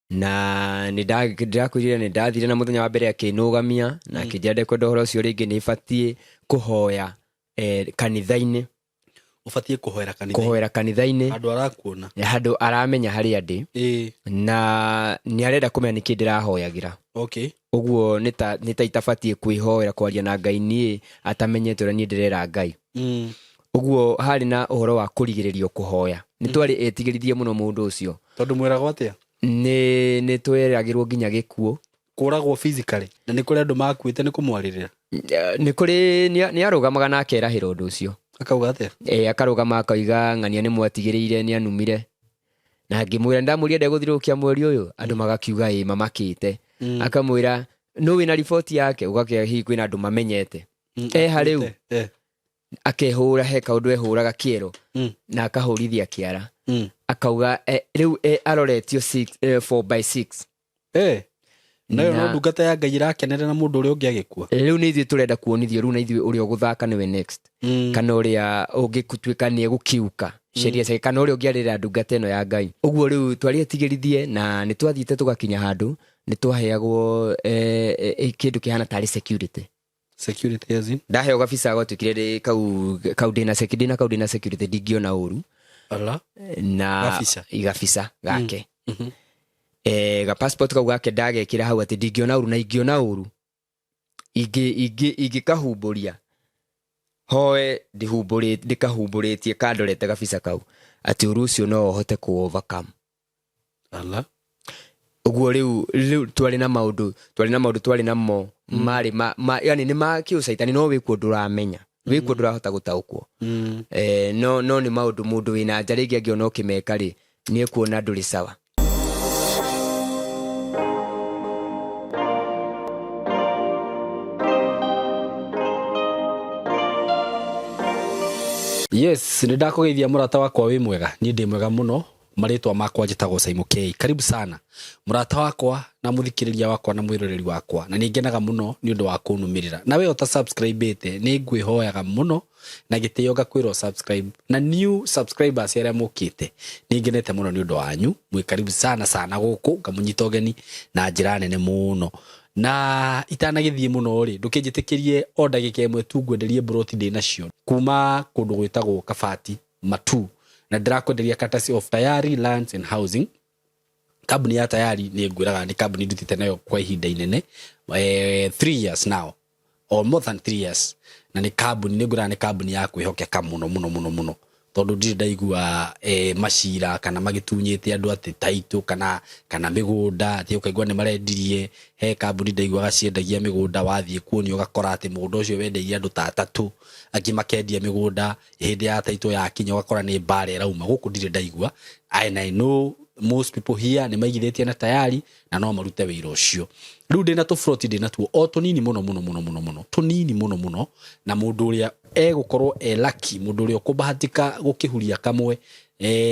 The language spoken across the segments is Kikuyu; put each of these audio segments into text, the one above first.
Na nĩ ndĩrakwĩrire nĩ ndathire na mũthenya wa mbere akĩnũgamia na akĩnjĩra ndekwenda ũhoro ũcio rĩngĩ, nĩ batiĩ kũhoya kanitha-inĩ. Ũbatiĩ kũhoera kanitha? Kũhoera kanitha-inĩ. Handũ arakuona. Handũ aramenya harĩa ndĩ. Na nĩ arenda kũmenya nĩkĩ ndĩrahoyagĩra. Ũguo nĩ ta itabatiĩ kwĩhoera kwaria na Ngai niĩ atamenyete ũrĩa niĩ ndĩrera Ngai. Ũguo harĩ na ũhoro wa kũrigĩrĩrio kũhoya, nĩ twarĩ etigĩrithie mũno mũndũ ũcio. Tondũ mwĩragwo atĩa? Nĩ tweragĩrwo nginya gĩkuũ. Kũragwo physically? Na nĩ kũrĩ andũ makuĩte nĩ kũmwarĩrĩra? Nĩ kũrĩ nĩ arũgamaga na akerahĩra ũndũ ũcio. Akauga atĩa? Akarũgama akoiga ng'ania nĩ mwatigĩrĩire nĩ anumire, na ngĩmwĩra ndamũria ndegũthirũkia mweri ũyũ, andũ magakiuga ĩ mamakĩte. Akamwĩra nũ wĩna riboti yake, ũgakĩa hihi kwĩna andũ mamenyete. Eha rĩu? Akuĩte. Akehũra, he kaũndũ ehũraga kĩero na akahũrithia kĩara. Akauga rĩu aroretio 4 by 6. Nayo no ndungata ya Ngai ĩrakenerera mũndũ ũrĩa ũngĩ agĩkua. Rĩu nĩ ithuĩ tũrenda kuonithio rĩu na ithuĩ ũrĩa ũgũthaka nĩwe next, kana ũrĩa ũngĩtuĩka nĩ egũkiuka sheria ciake, kana ũrĩa ũngĩarĩrĩra ndungata ĩno ya Ngai. Ũguo rĩu twarĩ etigĩrithie na nĩ twathiĩte tũgakinya handũ nĩ twaheagwo kĩndũ kĩhana tarĩ security. Security as in? Ndaheo gabica gwatuĩkire ndĩ kau ndĩna kau ndĩna security, ndingĩona ũru. Ala. Na Gabica? Gabica gake. Ga passport kau gake ndagekĩra hau atĩ ndingĩona ũru, na ingĩona ũru ingĩkahumbũria hoe ndĩkahumbũrĩtie kandorete gabica kau atĩ ũru ũcio no ũhote kũ overcome. Ala. Ũguo rĩu twarĩ na maũndũ twarĩ namo marĩ ma yani nĩ ma kĩũcaitani, no wĩkuo ndũramenya, wĩkuo ndũrahota gũtaũkwo. No nĩ maũndũ mũndũ wĩna nja rĩngĩ angĩona ũkĩmeka rĩ, nĩ ekuona ndũrĩ sawa. Yes, nĩ ndakũgeithia mũrata wakwa, wĩ mwega? Niĩ ndĩ mwega mũno. Marĩtwa makwa njĩtagwo Simon K. Karibu sana mũrata wakwa na mũthikĩrĩria wakwa na mwĩroreri wakwa, na nĩ ngenaga mũno nĩ ũndũ wa kũnũmĩrĩra. Na we ũta subscribe-ĩte, nĩ ngwĩhoyaga mũno na gĩtĩo ngakwĩra subscribe, na new subscribers arĩa mũkĩte, nĩ ngenete mũno nĩ ũndũ wanyu. Mwĩ karibu sana sana gũkũ, ngamũnyita ũgeni na njĩra nene mũno. Na itanagĩthiĩ mũno rĩ, ndũkĩnjĩtĩkĩrie o ndagĩka ĩmwe tu ngwenderie mburoti ndĩ nacio kuma kũndũ gwĩtagwo Kabati Matu, na ndĩrakwenderia courtesy of Tayari Lands and Housing. Kambuni ya Tayari nĩ ngwĩraga nĩ kambuni ndutĩte nayo kwa ihinda inene, 3 years now or more than 3 years, na nĩ kambuni nĩ ngwĩraga nĩ kambuni ya kwĩhokeka mũno mũno mũno mũno, tondũ ndirĩ ndaigua macira kana magĩtunyĩte andũ atĩ taitũ kana mĩgũnda, atĩ ũkaigua nĩ marendirie. He kambuni ndaiguaga ciendagia mĩgũnda, wathiĩ kuonio ũgakora atĩ mũgũnda ũcio wendeirie andũ ta atatũ, angĩ makendia mĩgũnda hĩndĩ ya taitũ yakinya ũgakora nĩ mbara ĩrauma. Gũkũ ndirĩ ndaigua, and I know most people here nĩ maigithĩtie na Tayari na no marute wĩra ũcio. Rĩu ndĩna tũburoti, ndĩna tuo o tũnini mũno mũno mũno mũno mũno, tũnini mũno mũno, na mũndũ ũrĩa egũkorwo e lucky, mũndũ ũrĩa ũkũbahatika gũkĩhuria kamwe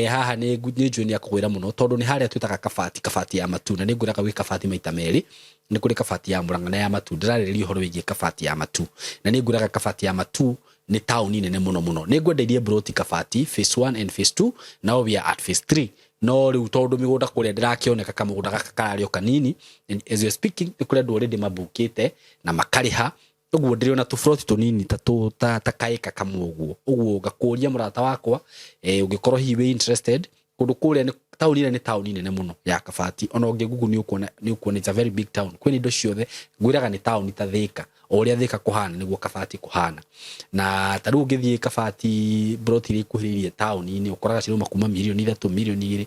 haha nĩ njũĩ nĩ akũgwĩra mũno, tondũ nĩ harĩa twĩtaga Kabati, Kabati ya Matu. Na nĩ ngwĩraga gwĩ Kabati maita merĩ, nĩ kũrĩ Kabati ya Mũrang'a na ya Matu. Ndĩrarĩrĩria ũhoro wĩgiĩ Kabati ya Matu, na nĩ ngwĩraga Kabati ya Matu nĩ taũni nene mũno mũno. Nĩ ngwendeirie broti Kabati phase 1 and phase 2, now we are at phase 3. No rĩu tondũ mĩgũnda kũrĩa ndĩrakĩoneka, kamũgũnda gaka kararĩ o kanini, and as we are speaking nĩ kũrĩ andũ already mabukĩte na makarĩha. Ũguo ndĩrĩ ona tũburoti tũnini ta kaĩka kamwe ũguo. Ũguo ngakũria mũrata wakwa, ũngĩkorwo hihi wĩ interested kũndũ kũrĩa, nĩ taũni ĩrĩa nĩ taũni nene mũno ya Kabati. Ona ũngĩ Google nĩ ũkuona it's a very big town, kwĩna indo ciothe. Ngwĩraga nĩ taũni ta Thĩka, o ũrĩa Thĩka kũhana nĩguo Kabati kũhana. Na ta rĩu ũngĩthiĩ Kabati, broti iria ikuhĩrĩirie taũni-inĩ ũkoraga cirauma kuma mirioni 3, mirioni 2.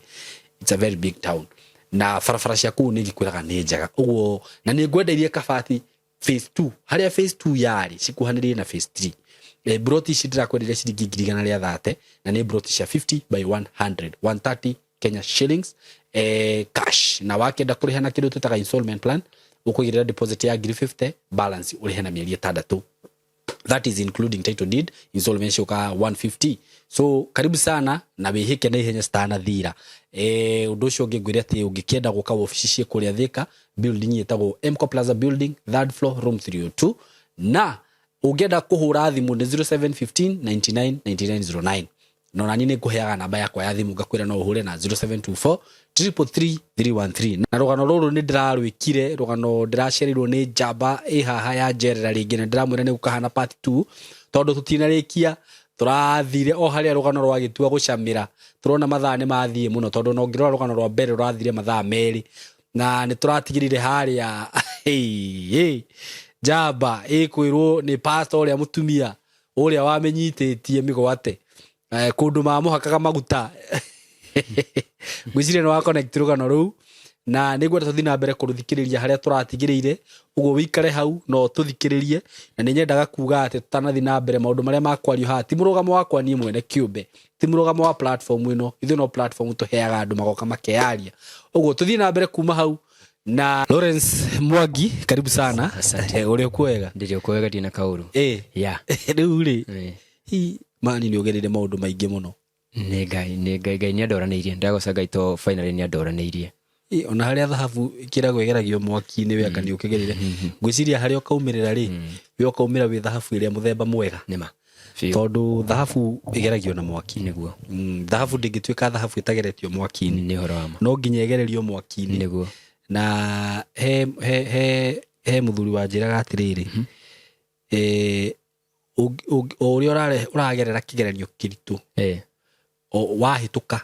It's a very big town, na barabara cia kũu nĩ ngĩkwĩraga nĩ njega. Ũguo na nĩ ngwendeirie Kabati phase 2, harĩa phase 2 yarĩ cikuhanĩrĩirie na phase 3. Broti ici ndĩrakwenderia ciringi 130,000, na nĩ broti cia 50 by 100, 130 Kenya shillings, cash. Na wakĩenda kũrĩha na kĩndũ twĩtaga installment plan, ũkũigĩrĩra deposit ya ngiri 50, balance ũrĩhe na mĩeri 6. That is including title deed. Installment ciũkaga 150. So karibu sana na wĩhĩke na ihenya citanathira. Ũndũ ũcio ũngĩ ngwĩre atĩ ũngĩkĩenda gũka wabici ciĩ kũrĩa Thĩka, building ĩtagwo Mco Plaza building, third floor, room 302. Na ũngĩenda kũhũra thimũ nĩ 0715 99 9909. Na ona niĩ nĩ ngũheaga namba yakwa ya thimũ, ngakwĩra no ũhũre na 0724 333 313. Na rũgano rũrũ nĩ ndĩrarwĩkire, rũgano ndĩracereirwo nĩ njamba ĩ haha ya njerera rĩngĩ, na ndĩramwĩra nĩ gũkahana part 2 tondũ tũtinarĩkia. Tũrathire o harĩa rũgano rwagĩtua gũcamĩra, tũrona mathaa nĩ mathiĩ mũno, tondũ na ũngĩrora rũgano rwa mbere rũrathire mathaa 2, na nĩ tũratigĩrire harĩa hey, njamba ĩkwĩrwo nĩ pastor ũrĩa mũtumia ũrĩa wamĩnyitĩtie mĩgwate kũndũ mamũhakaga maguta. Ngwĩciria nĩ wa connect rũgano rũu, na nĩ ngwenda tũthiĩ na mbere kũrũthikĩrĩria harĩa tũratigĩrĩire. Ũguo wĩikare hau no tũthikĩrĩrie. Na nĩ nyendaga kuga atĩ tũtanathiĩ na mbere, maũndũ marĩa makwario haha ti mũrũgamo wakwa niĩ mwene kĩũmbe, ti mũrũgamo wa platform ĩno. Ithuĩ no platform tũheaga andũ magoka makeyaria. Ũguo tũthiĩ na mbere kuma hau. Na Lawrence Mwangi, karibu sana. Asante. Ũrĩ okuo wega? Ndĩrĩ okuo wega, ndina kaũru. Ya. Rĩu rĩ, hi mani nĩ ũgereire maũndũ maingĩ mũno. Nĩ Ngai, nĩ Ngai, Ngai nĩ andoranĩirie. Ndagoca Ngai to finally nĩ andoranĩirie. Ona harĩa thahabu ĩkĩragwo ĩgeragio mwaki-inĩ, we anga nĩ ũkĩgerire. Ngwĩciria harĩa ũkaumĩrĩra rĩ, we ũkaumĩra wĩ thahabu ĩrĩa mũthemba mwega. Nĩma biũ. Tondũ thahabu ĩgeragio na mwaki. Nĩguo. Thahabu ndĩngĩtuĩka thahabu ĩtageretio mwaki-inĩ. Nĩ ũhoro wa ma. No nginya ĩgererio mwaki-inĩ. Nĩguo. Na he mũthuri wanjĩraga atĩrĩrĩ, o ũrĩa ũragerera kĩgeranio kĩritũ, o wahĩtũka,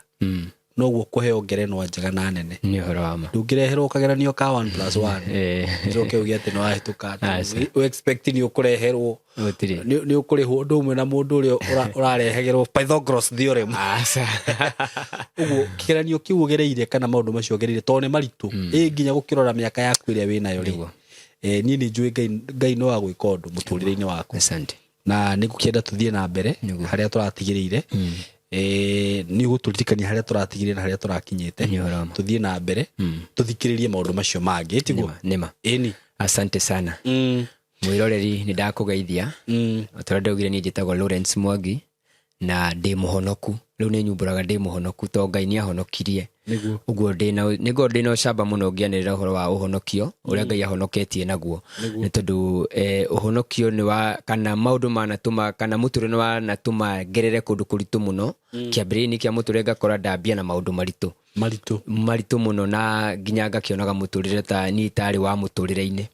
noguo kũheo ngerenwa njega na nene. Nĩ ũhoro wa ma. Ndũngĩreherwo kageranio ka 1 plus 1 ũcoke uge atĩ nĩ wahĩtũka. Aca. Ũ expect nĩ ũkũreherwo Gũtirĩ. Nĩ ũkũrĩhwo ũndũ ũmwe na mũndũ ũrĩa ũrarehegerwo Pythagoras theorem. Aca. Ũguo kĩgeranio kĩu ũgereire kana maũndũ macio ũgereire, tondũ nĩ maritũ ĩ nginya gũkĩrora mĩaka yaku ĩrĩa wĩnayo rĩ, Nĩguo. Niĩ nĩ njũĩ Ngai no agwĩka ũndũ mũtũrĩre-inĩ waku. Asante. Na nĩ ngũkĩenda tũthiĩ na mbere Nĩguo. harĩa tũratigĩrĩire. Nĩ ũgũtũririkania harĩa tũratigĩrĩire na harĩa tũrakinyĩte. Nĩ ũhoro wa ma. Tũthiĩ na mbere, tũthikĩrĩrie maũndũ macio mangĩ, tiguo? Nĩma. Ĩni. Asante sana. Mwĩroreri, nĩ ndakũgeithia. O ta ũrĩa ndaugire, niĩ njĩtagwo Lawrence Mwangi na ndĩ mũhonoku. Rĩu nĩ nyumbũraga ndĩ mũhonoku to Ngai nĩ ahonokirie. Ũguo nĩngorwo ndĩna ũcamba mũno ngĩanĩrĩra ũhoro wa ũhonokio ũrĩa Ngai ahonoketie naguo, nĩ tondũ ũhonokio nĩ wa kana maũndũ manatũma kana mũtũrĩre nĩ wanatũma ngerere kũndũ kũritũ mũno. Kĩambĩrĩria-inĩ kĩa mũtũrĩre ngakora ndambia na maũndũ maritũ. Maritũ. Maritũ mũno, na nginya ngakĩonaga mũtũrĩre ta niĩ tarĩ wa mũtũrĩre-inĩ.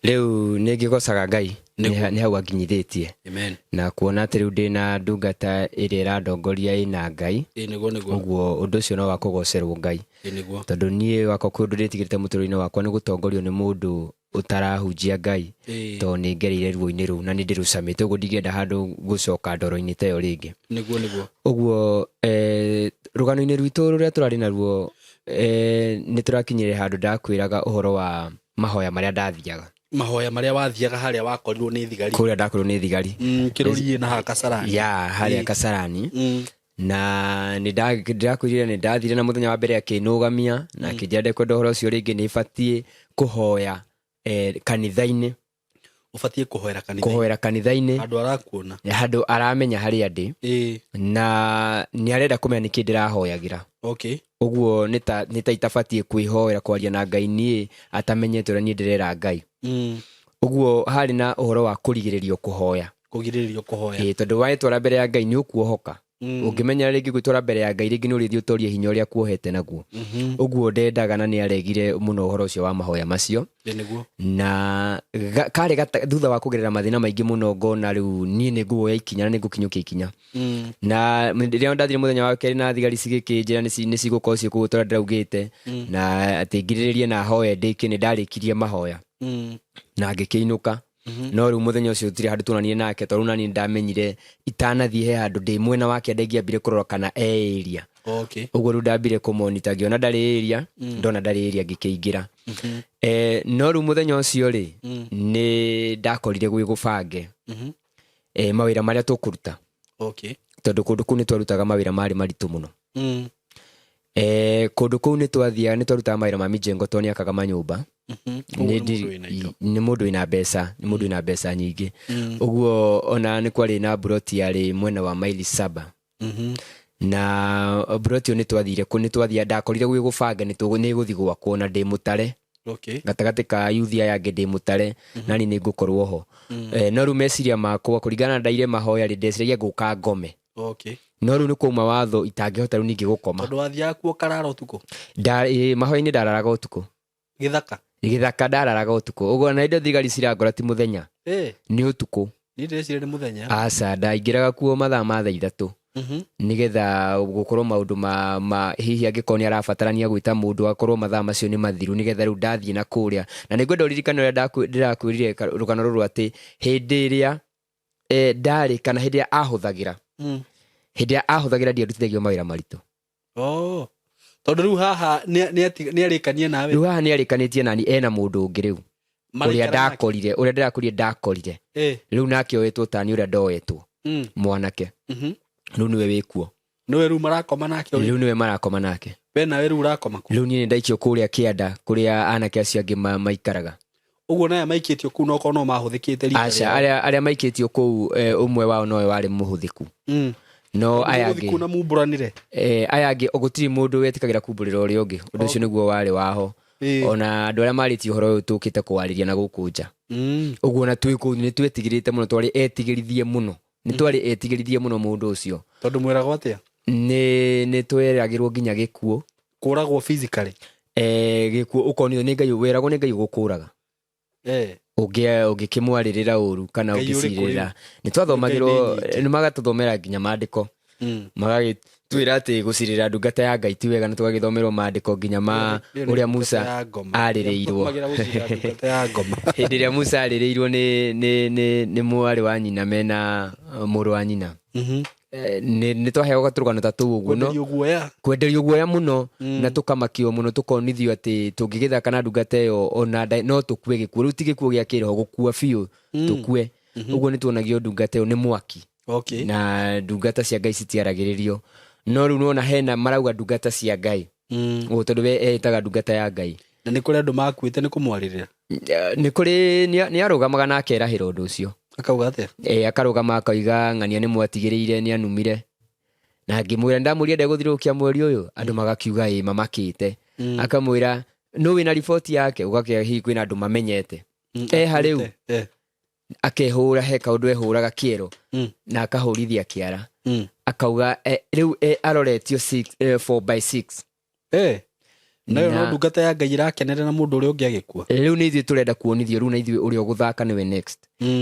Rĩu nĩ ngĩgocaga Ngai nĩ hau anginyithĩtie. Amen. Na kuona atĩ rĩu ndĩna ndungata ĩrĩa ĩrandongoria ĩna Ngai. Ĩ nĩguo nĩguo. Ũguo ũndũ ũcio no wa kũgocerwo Ngai. Ĩ nĩguo. Tondũ niĩ wakwa kwĩ ũndũ ndĩtigĩrĩte mũtũrĩre-inĩ wakwa nĩ gũtongorio nĩ mũndũ ũtarahunjia Ngai, tondũ nĩ ngereire ruo-inĩ rũu na nĩ ndĩrũcamĩte. Ũguo ndingĩenda handũ gũcoka ndoro-inĩ ta ĩyo rĩngĩ. Nĩguo nĩguo. Ũguo rũgano-inĩ rwitũ rũrĩa tũrarĩ naruo, nĩ tũrakinyire handũ ndakwĩraga ũhoro wa mahoya marĩa ndathiaga. Mahoya marĩa wathiaga harĩa wakorirwo nĩ thigari. Kũrĩa ndakorirwo nĩ thigari. Kĩrũriĩ na haha Kasarani. Ya harĩa Kasarani. Na nĩ ndĩrakwĩrire nĩ ndathire, na mũthenya wa mbere akĩnũgamia na akĩnjĩra ndekwenda ũhoro ũcio rĩngĩ, nĩ batiĩ kũhoya kanitha-inĩ. Ũbatiĩ kũhoera kanitha. Kũhoera kanitha-inĩ. Handũ arakuona. Handũ aramenya harĩa ndĩ. Na nĩ arenda kũmenya nĩkĩ ndĩrahoyagĩra. Ũguo nĩ ta itabatiĩ kwĩhoera kwaria na Ngai niĩ atamenyete ũrĩa niĩ ndĩrera Ngai. Ũguo harĩ na ũhoro wa kũrigĩrĩrio kũhoya. Kũgirĩrĩrio kũhoya. Ĩĩ, tondũ wetwara mbere ya Ngai nĩ ũkuohoka. Ũngĩmenya rĩngĩ gwĩtwara mbere ya Ngai rĩngĩ nĩ ũrĩthiĩ ũtorie hinya ũrĩa kuohete naguo. Ũguo ndendaga na nĩ aregire mũno ũhoro ũcio wa mahoya macio. Ĩ nĩguo. Na karĩ thutha wa kũgerera mathĩna maingĩ mũno, ngona rĩu niĩ nĩ nguoya ikinya na nĩ ngũkinyũkia ikinya. Na rĩrĩa ndathire mũthenya wa kerĩ na thigari cigĩkĩnjĩra nĩ cigũkorwo ciĩ kũu ũrĩa ndĩraugĩte, na atĩ ngirĩrĩrie na hoe ndĩkie, nĩ ndarĩkirie mahoya na ngĩkĩinũka. No rĩu mũthenya ũcio gũtirĩ handũ tuonanire nake, tondũ nani ndamenyire itanathiĩ he handũ ndĩ mwena wake ndingĩambire kũrora kana e area. Ũguo rĩu ndambire kũmonita, ngĩona ndarĩ area, ndona ndarĩ area ngĩkĩingĩra. No rĩu mũthenya ũcio rĩ, nĩ ndakorire gwĩ gũbange mawĩra marĩa tũkũruta, tondũ kũndũ kũu nĩ twarutaga mawĩra marĩ maritũ mũno. Kũndũ kũu nĩ twathiaga, nĩ twarutaga mawĩra ma mijengo, tondũ nĩ akaga manyũmba. Ũguo Nĩ nĩ mũndũ wĩna indo. Nĩ mũndũ wĩna mbeca, nĩ mũndũ wĩna mbeca nyingĩ. Ũguo ona nĩ kwarĩ na mburoti yarĩ mwena wa maili 7. Na mburoti ĩyo nĩ twathire kũ nĩ twathia, ndakorire gwĩ gũbanga nĩ gũthiĩ gwakwo na ndĩ mũtare. Okay. Gatagatĩ ka yuthi aya angĩ ndĩ mũtare, nani nĩ ngũkorwo ho. No rĩu meciria makwa kũringana na ndaire mahoya rĩ, ndeciragia ngũka ngome. Okay. No rĩu nĩ kwauma watho itangĩhota rĩu ningĩ gũkoma. Tondũ wathiaga kuo karara ũtukũ? Mahoya-inĩ ndararaga ũtukũ. Gĩthaka? Gĩthaka ndararaga ũtukũ. Ũguo na indo thigari cirangora ti mũthenya. Nĩ ũtukũ. Niĩ ndĩreciria nĩ mũthenya. Aca, ndaingĩraga kuo mathaa ma thaa 3. Nĩgetha gũkorwo maũndũ ma hihi angĩkorwo nĩ arabatarania gwĩta mũndũ akorwo mathaa macio nĩ mathiru, nĩgetha rĩu ndathiĩ na kũrĩa. Na nĩ ngwenda ũririkane ũrĩa ndĩrakwĩrire rũgano rũrũ atĩ hĩndĩ ĩrĩa ndarĩ kana hĩndĩ ĩrĩa ahũthagĩra. Hĩndĩ ĩrĩa ahũthagĩra ndiarutithagio mawĩra maritũ. Oh. Tondũ rĩu haha nĩ arĩkanie nawe. Rĩu haha nĩ arĩkanĩtie nani, ena mũndũ ũngĩ rĩu. Ũrĩa Maraikara nake. ndakorire, ũrĩa ndĩrakorire ndakorire. Rĩu nake oetwo tani ũrĩa ndoetwo. Mwanake. Rĩu nĩwe wĩkuo. Nĩwe rĩu marakoma nake ũrĩa? Rĩu nĩwe marakoma nake. We nawe rĩu ũrakoma kũ? Rĩu niĩ nĩndaikio kũrĩa kĩanda kũrĩa anake acio angĩ maikaraga. Ũguo naya maikĩtio kũu nokorwo no mahũthĩkĩte rita Aca, rĩao. arĩa maikĩtio kũu, ũmwe wao nowe warĩ mũhũthĩku. No Mũhũthĩku aya angĩ na mumbũranĩre. Aya angĩ gũtirĩ mũndũ wetĩkagĩra kumbũrĩra ũrĩa ũngĩ. Ũndũ ũcio nĩguo warĩ waho. Ona andũ arĩa marĩtie ũhoro ũyũ tũkĩte kwarĩria na gũkũ nja. Ũguo na twĩ kũu nĩ twetigĩrĩte mũno, twarĩ etigĩrithie mũno. Nĩ twarĩ etigĩrithie mũno mũndũ ũcio. Tondũ mwĩragwo atĩa? Nĩ tweragĩrwo nginya gĩkuũ. Kũragwo physically? Gĩkuũ ũkonio nĩ Ngai, wĩragwo nĩ Ngai ũgũkũraga. Ũngĩkĩmwarĩrĩra ũru kana Ngai ũrĩkũ ũngĩcirĩrĩra. rĩu? Nĩ twathomagĩrwo, Ngai nĩ nyingĩ. nĩ magatũthomera nginya maandĩko. Magagĩtwĩra atĩ gũcirĩra ndungata ya Ngai ti wega, na tũgagĩthomerwo maandĩko nginya ma Ĩyo nĩ ũrĩa ndungata Musa ya ngoma. arĩrĩirwo. Magira gũcirĩra ndungata ya ngoma. Hĩndĩ ĩrĩa Musa arĩrĩirwo nĩ mwarĩ wa nyina mena mũrũ wa nyina. Nĩ twaheagwo tũrũgano ta tũu ũguo, no Kwenderio guoya. Kwenderio guoya mũno, na tũkamakio mũno, tũkonithio atĩ tũngĩgĩthaka na ndungata ĩyo ona no tũkue gĩkuũ. Rĩu ti gĩkuũ gĩa kĩroho, gũkua biũ, tũkue. Ũguo nĩ tuonagio ndungata ĩyo nĩ mwaki. Na ndungata cia Ngai citiaragĩrĩrio. No rĩu nĩwona hena marauga ndungata cia Ngai. Ũguo tondũ we etaga ndungata ya Ngai. Na nĩ kũrĩ andũ makuĩte nĩ kũmwarĩrĩra? Nĩ kũrĩ, nĩ arũgamaga na akerahĩra ũndũ ũcio. Akauga atĩa? Akarũgama akauga ng'ania nĩ mwatigĩrĩire, nĩ anumire. Na ngĩmwĩra, ndamũria ndegũthirũkia mweri ũyũ, andũ magakiuga ĩ mamakĩte. Akamwĩra, nũ wĩna riboti yake? Ũgakĩa hihi kwĩna andũ mamenyete. Eha rĩu. Akehũra, he kaũndũ ehũraga kĩero. Na akahũrithia kĩara. Akauga, rĩu, aroretio six, four by six. Nayo no Na ndungata ya Ngai ĩrakenerera na mũndũ ũrĩa ũngĩ agĩkua. Rĩu nĩ ithuĩ tũrenda kuonithio rĩu na ithuĩ ũrĩa ũgũthaka nĩwe next.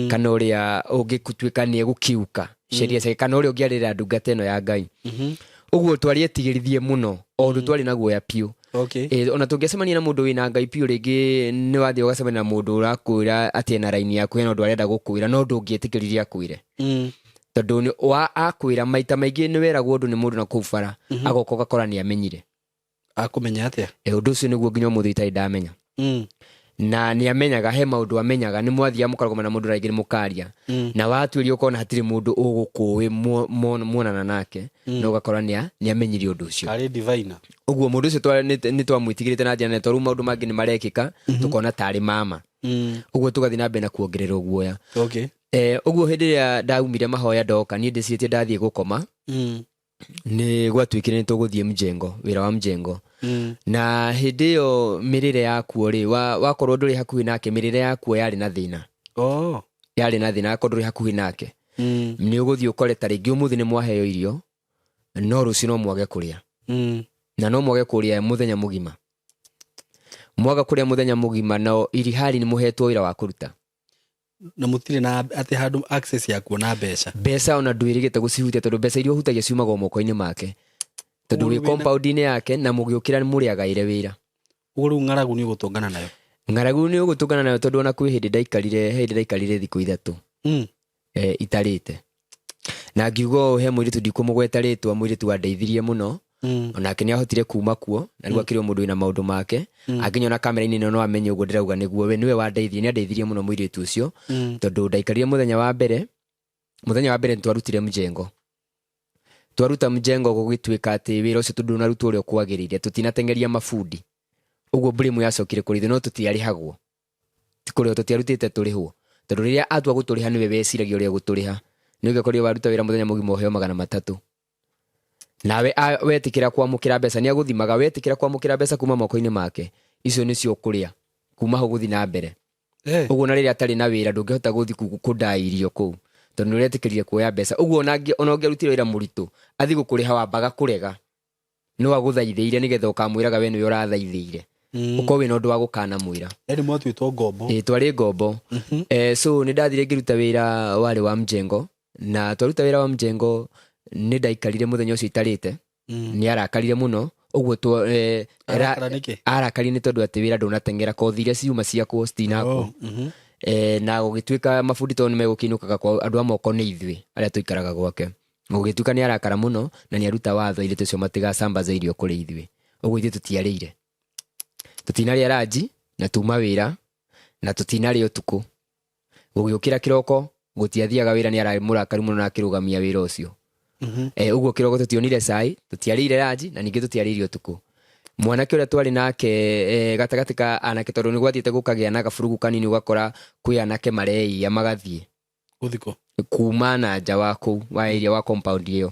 Kana ũrĩa ũngĩtuĩka nĩ egũkiuka sheria ciake, kana ũrĩa ũngĩarĩrĩra ndungata ĩno ya Ngai. Ũguo twarĩ etigĩrithie mũno, o ũndũ twarĩ na guoya biũ. Ona tũngĩcemania na mũndũ wĩna Ngai biũ, rĩngĩ nĩ wathiĩ ũgacemania na mũndũ ũrakwĩra atĩ ena raini yaku, hena ũndũ arenda gũkwĩra, no ndũngĩetĩkĩririe akwĩre. Tondũ nĩ wa akwĩra maita maingĩ nĩ weragwo ũndũ nĩ mũndũ na kũu bara, agoka ũgakora nĩ amenyire. Akũmenya atĩa? Ũndũ ũcio nĩguo nginya ũmũthĩ itarĩ ndamenya. Na nĩ amenyaga, he maũndũ amenyaga, nĩ mwathiaga mũkarũgama na mũndũ rĩngĩ nĩ mũkaria. Na watuĩria ũkona hatirĩ mũndũ ũgũkũĩ muonana nake, na ũgakora nĩ amenyire ũndũ ũcio. Arĩ diviner. Ũguo mũndũ ũcio nĩ twamwĩtigĩrĩte na njĩra nene, tondũ maũndũ mangĩ nĩ marekĩka, tũkona tarĩ mama. Ũguo tũgathiĩ na mbere na kuongererwo guoya. Ũguo hĩndĩ ĩrĩa ndaumire mahoya ndoka, niĩ ndĩcirĩtie ndathiĩ gũkoma. Nĩ gwatuĩkire nĩ tũgũthiĩ mjengo, wĩra wa mjengo. Na hĩndĩ ĩyo mĩrĩre yakuo rĩ, wakorwo ndũrĩ hakuhĩ nake, mĩrĩre yakuo yarĩ na thĩna. Yarĩ na thĩna, akorwo ndũrĩ hakuhĩ nake. Nĩ ũgũthiĩ ũkore ta rĩngĩ ũmũthĩ nĩ mwaheo irio, no rũciũ no mwage kũrĩa. Na no mwage kũrĩa mũthenya mũgima. Mwaga kũrĩa mũthenya mũgima, no irihari nĩ mũhetwo wĩra wa kũruta. Na mũtirĩ na atĩ handũ access ya kuona mbeca. Mbeca ona ndwĩrĩgĩte gũcihutia, tondũ mbeca iria ũhutagia ciumaga o moko-inĩ make. Tondũ Ũguo wĩ rĩu wĩna compound-inĩ yake na mũgĩũkĩra mũrĩagaĩre wĩra. Ũguo rĩu ng'aragu nĩ ũgũtũngana nayo. Ng'aragu nĩ ũgũtũngana nayo, tondũ ona kwĩ hĩndĩ ndaikarire, he hĩndĩ ndaikarire thikũ 3. Itarĩte. Na ngiuga ũũ, he mũirĩtu ndikũmũgweta rĩtwa, mũirĩtu wandeithirie mũno. Onake nĩ ahotire kuma kuo, na rĩu akĩrĩ o mũndũ wĩna maũndũ make. Angĩnyona kamera-inĩ ĩno no amenye ũguo ndĩrauga nĩguo, we nĩwe wandeithirie, nĩ andeithirie mũno mũirĩtu ũcio. Tondũ ndaikarire mũthenya wa mbere, mũthenya wa mbere nĩ twarutire mjengo. Twaruta mjengo gũgĩtuĩka atĩ wĩra ũcio tondũ ndũnarutwo ũrĩa kwagĩrĩire, tũtinateng'eria mabundi. Ũguo blame yacokire kũrĩ ithuĩ, no tũtiarĩhagwo. Ti kũrĩhwo, tũtiarutĩte tũrĩhwo. Tondũ rĩrĩa atua gũtũrĩha nĩwe weciragia ũrĩa gũtũrĩha. Nĩ ũngĩkorire waruta wĩra mũthenya mũgima ũheo magana matatũ. Nawe wetĩkĩra kwamũkĩra mbeca, nĩ agũthimaga, wetĩkĩra kwamũkĩra mbeca kuma moko-inĩ make, icio nĩcio ũkũrĩa. Kuma hau gũthiĩ na mbere. Ũguo na rĩrĩa atarĩ na wĩra, ndũngĩhota gũthiĩ kũndaa irio kũu, tondũ nĩ ũretĩkĩrire kuoya mbeca. Ũguo ona ũngĩarutire wĩra mũritũ, athiĩ gũkũrĩha, wambaga kũrega. No agũthaithĩire nĩgetha ũkamwĩraga we nĩwe ũrathaithĩire. Ũkorwo wĩna ũndũ wa gũkanamwĩra. Yani mwatuĩtwo ngombo. Ĩ, twarĩ ngombo. So nĩ ndathire ngĩruta wĩra warĩ wa mjengo, na twaruta wĩra wa mjengo, nĩ ndaikarire mũthenya ũcio itarĩte. Nĩ arakarire mũno ũguo Arakara nĩkĩ? Arakarire nĩ tondũ atĩ wĩra ndũnateng'era, kothi iria ciuma ciakwo citinakwo. Na gũgĩtuĩka mabundi tondũ nĩ megũkĩinũkaga kwao, andũ a moko nĩ ithuĩ arĩa tũikaraga gwake. Gũgĩtuĩka nĩ arakara mũno na nĩ aruta watho airĩtu acio matigasambaza irio kũrĩ ithuĩ. Ũguo ithuĩ tũtiarĩire, tũtinarĩa ranji na tuma wĩra na tũtinarĩa ũtukũ. Gũgĩũkĩra kĩroko, gũtiathiaga wĩra, nĩ ararĩ mũrakaru mũno na akĩrũgamia wĩra ũcio. Ũguo kĩroko tũtionire cai, tũtiarĩire ranji na ningĩ tũtiarĩire ũtukũ. Mwanake ũrĩa twarĩ nake, gatagatĩ ka anake, tondũ nĩ gwathiĩte gũkagĩa na gaburugu kanini, ũgakora kwĩ anake mareiya magathiĩ Gũthikũ. Kuma na nja wa kũu wa area wa compound ĩyo,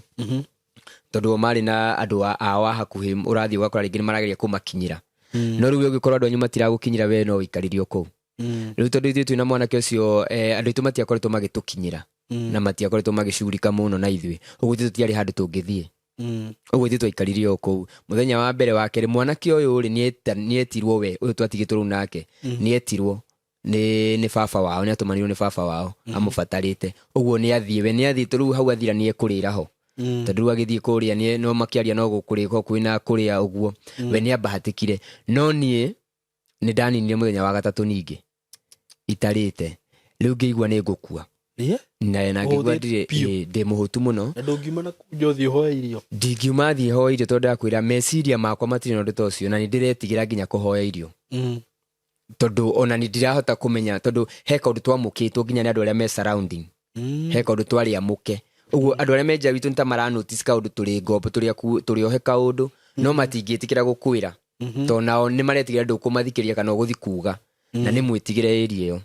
tondũ o marĩ na andũ ao a hakuhĩ, ũrathiĩ ũgakora rĩngĩ nĩ marageria kũmakinyĩra. No rĩu ũngĩkorwo andũ anyu matiragũkinyĩra, we no ũikarire o kũu. Rĩu tondũ ithuĩ twĩna mwanake ũcio, andũ aitũ matiakoretwo magĩtũkinyĩra na matiakoretwo magĩcugurika mũno na ithuĩ, ũguo ithuĩ tũtiarĩ handũ tũngĩthiĩ. Ũguo ithuĩ twaikarire o kũu. Mũthenya wa mbere, wa kerĩ, mwanake ũyũ rĩ, nĩetirwo, we ũyũ twatigĩtwo rĩu nake, nĩetirwo nĩ baba wao, nĩ atũmanirwo nĩ baba wao amũbatarĩte. Ũguo nĩ athiĩ, we nĩ athiĩ, rĩu hau athira nĩ ekũrĩra ho. Tondũ rĩu agĩthiĩ kũrĩa no makĩaria, no gũkũrĩ kwĩna kũrĩa ũguo, we nĩ ambahatĩkire. No niĩ nĩ ndaninire mũthenya wa gatatũ ningĩ itarĩte. Rĩu ngĩigua nĩ ngũkua. Na ngĩigua Ũhũthĩte ndirĩ biũ. Ĩ, ndĩ mũhũtu mũno. Na ndũngiuma na kũu nja ũthiĩ ũhoe irio? Ndingiuma thiĩ hoe irio, tondũ ndakwĩra meciria makwa matirĩ na ũndũ ta ũcio, na nĩ ndĩretigĩra nginya kũhoya irio, tondũ ona nĩ ndirahota kũmenya, tondũ he kaũndũ twamũkĩtwo nginya nĩ andũ arĩa me surrounding. He kaũndũ twarĩ amũke ũguo, andũ arĩa me nja witũ nĩ ta mara notice kaũndũ, tũrĩ ngombo, tũrĩ ohe kaũndũ, no matingĩtĩkĩra gũkwĩra, tondũ nao nĩ maretigĩra ndũkũmathikĩrĩria kana ũgũthi kuga, na nĩ mwĩtigĩre area ĩyo.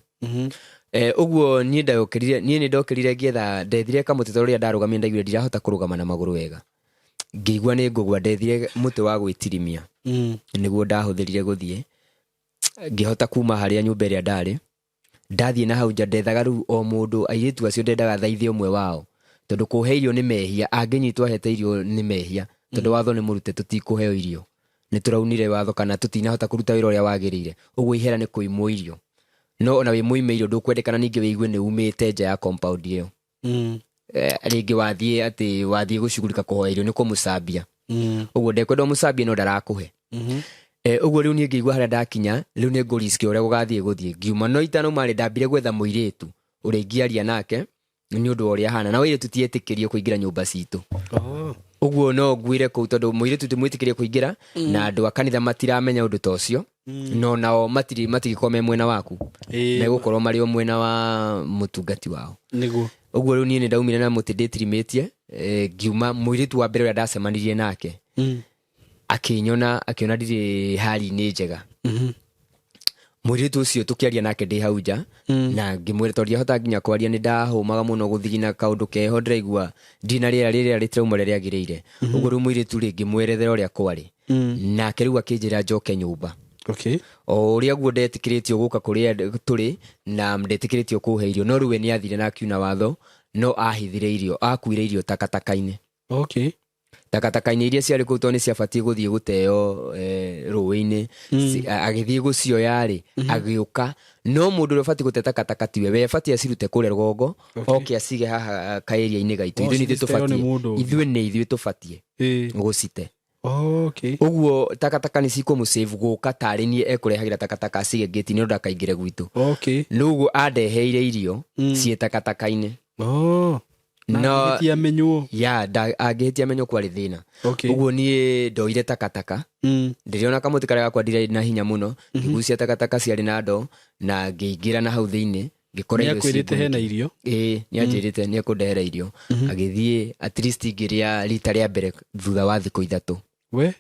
Ũguo niĩ ndokĩrire, niĩ nĩ ndokĩrire ngĩetha, ndethire kamũtĩ, tondũ rĩrĩa ndarũgamire ndaiguire ndirahota kũrũgama na magũrũ wega, ngĩigua nĩ ngũgwa. Ndethire mũtĩ wa gwĩtirimia, nĩguo ndahũthĩrire gũthiĩ, ngĩhota kuma harĩa nyũmba ĩrĩa ndarĩ. Ndathiĩ na hau nja, ndethaga rĩu o mũndũ, airĩtu acio ndendaga thaithe ũmwe wao, tondũ kũhe irio nĩ mehia. Angĩnyitwo ahete irio nĩ mehia, tondũ watho nĩ mũrute tũtikũheo irio, nĩ tũraunire watho kana tũtinahota kũruta wĩra ũrĩa wagĩrĩire. Ũguo ihera nĩ kũimwo irio. No ona wĩ mũime irio, ndũkwendekana ningĩ wĩigue nĩ umĩte nja ya compound ĩyo. Rĩngĩ wathiĩ atĩ wathiĩ gũcugurika kũhoya irio nĩ kũmũcambia. Ũguo ndekwenda ũmũcambie, no ndarakũhe. Ũguo rĩu niĩ ngĩigua harĩa ndakinya rĩu nĩ ngũriski ũrĩa gũgathiĩ gũthiĩ. Ngiuma, no itanauma rĩ, ndambire gwetha mũirĩtu ũrĩa ingĩaria nake nĩ ũndũ wa ũrĩa ahana, na mũirĩtu tietĩkĩrio kũingĩra nyũmba citũ. Ũguo no nguire kũu, tondũ mũirĩtu timwĩtĩkĩrie kũingĩra, na andũ a kanitha matiramenya ũndũ ta ũcio, no nao matirĩ matigĩkorwo me mwena waku, megũkorwo marĩ o mwena wa mũtungati wao. Ũguo rĩu niĩ nĩ ndaumire na mũtĩ ndĩtirimĩtie, ngiuma. Mũirĩtu wa mbere ũrĩa ndacemanirie nake akĩnyona, akĩona ndirĩ hali-inĩ njega. Mũirĩtu ũcio tũkĩaria nake ndĩ hau nja, na ngĩmwĩra tondũ ndiahota nginya kwaria, nĩ ndahũmaga mũno gũthigina, kaũndũ keho ndĩraigua ndirĩ na rĩera, rĩrĩa rĩtirauma ũrĩa rĩagĩrĩire. Ũguo rĩu mũirĩtu rĩ, ngĩmwerethera ũrĩa kwarĩ, nake rĩu akĩnjĩra njoke nyũmba. O ũrĩa guo ndetĩkĩrĩtio gũka kũrĩa tũrĩ na ndetĩkĩrĩtio kũhe irio, no rĩu we nĩ athire na akiuna watho, no ahithire irio, akuire irio takataka-inĩ. Takataka-inĩ iria ciarĩ kũu, tondũ nĩ ciabatiĩ gũthiĩ gũteo rũĩ-inĩ. Agĩthiĩ gũcioya rĩ, agĩũka, no mũndũ ũrĩa ũbatiĩ gũte takataka tiwe, we abatiĩ acirute kũrĩa rũgongo, oke acige haha kaĩria-inĩ gaitũ. Oh, Ithuĩ nĩ ithuĩ citeo nĩ tũbatiĩ mũndũ ũngĩ. Ithuĩ nĩ ithuĩ tũbatiĩ gũcite. Ũguo takataka nĩ cikũmũsave gũka tarĩ niĩ ekũrehagĩra takataka acige ngĩti-inĩ, ũndũ ndakaingĩre gwitũ. Rĩu ũguo andeheire irio ciĩ takataka-inĩ. Na No angĩhĩtia amenywo. Ya angĩhĩtia amenywo kwarĩ thĩna. Ũguo niĩ ndoire takataka, ndĩrĩona kamũtĩ karĩa gakwa ndirarĩ na hinya mũno, ngĩgucia takataka ciarĩ na ndoo na ngĩingĩra na hau thĩinĩ, ngĩkora Nĩ irio akwĩrĩte hena ciĩ irio? Ĩĩ, nĩ anjĩrĩte nĩ ekũndehera irio. Agĩthiĩ, at least ngĩrĩa rita rĩa mbere thutha wa thikũ 3. We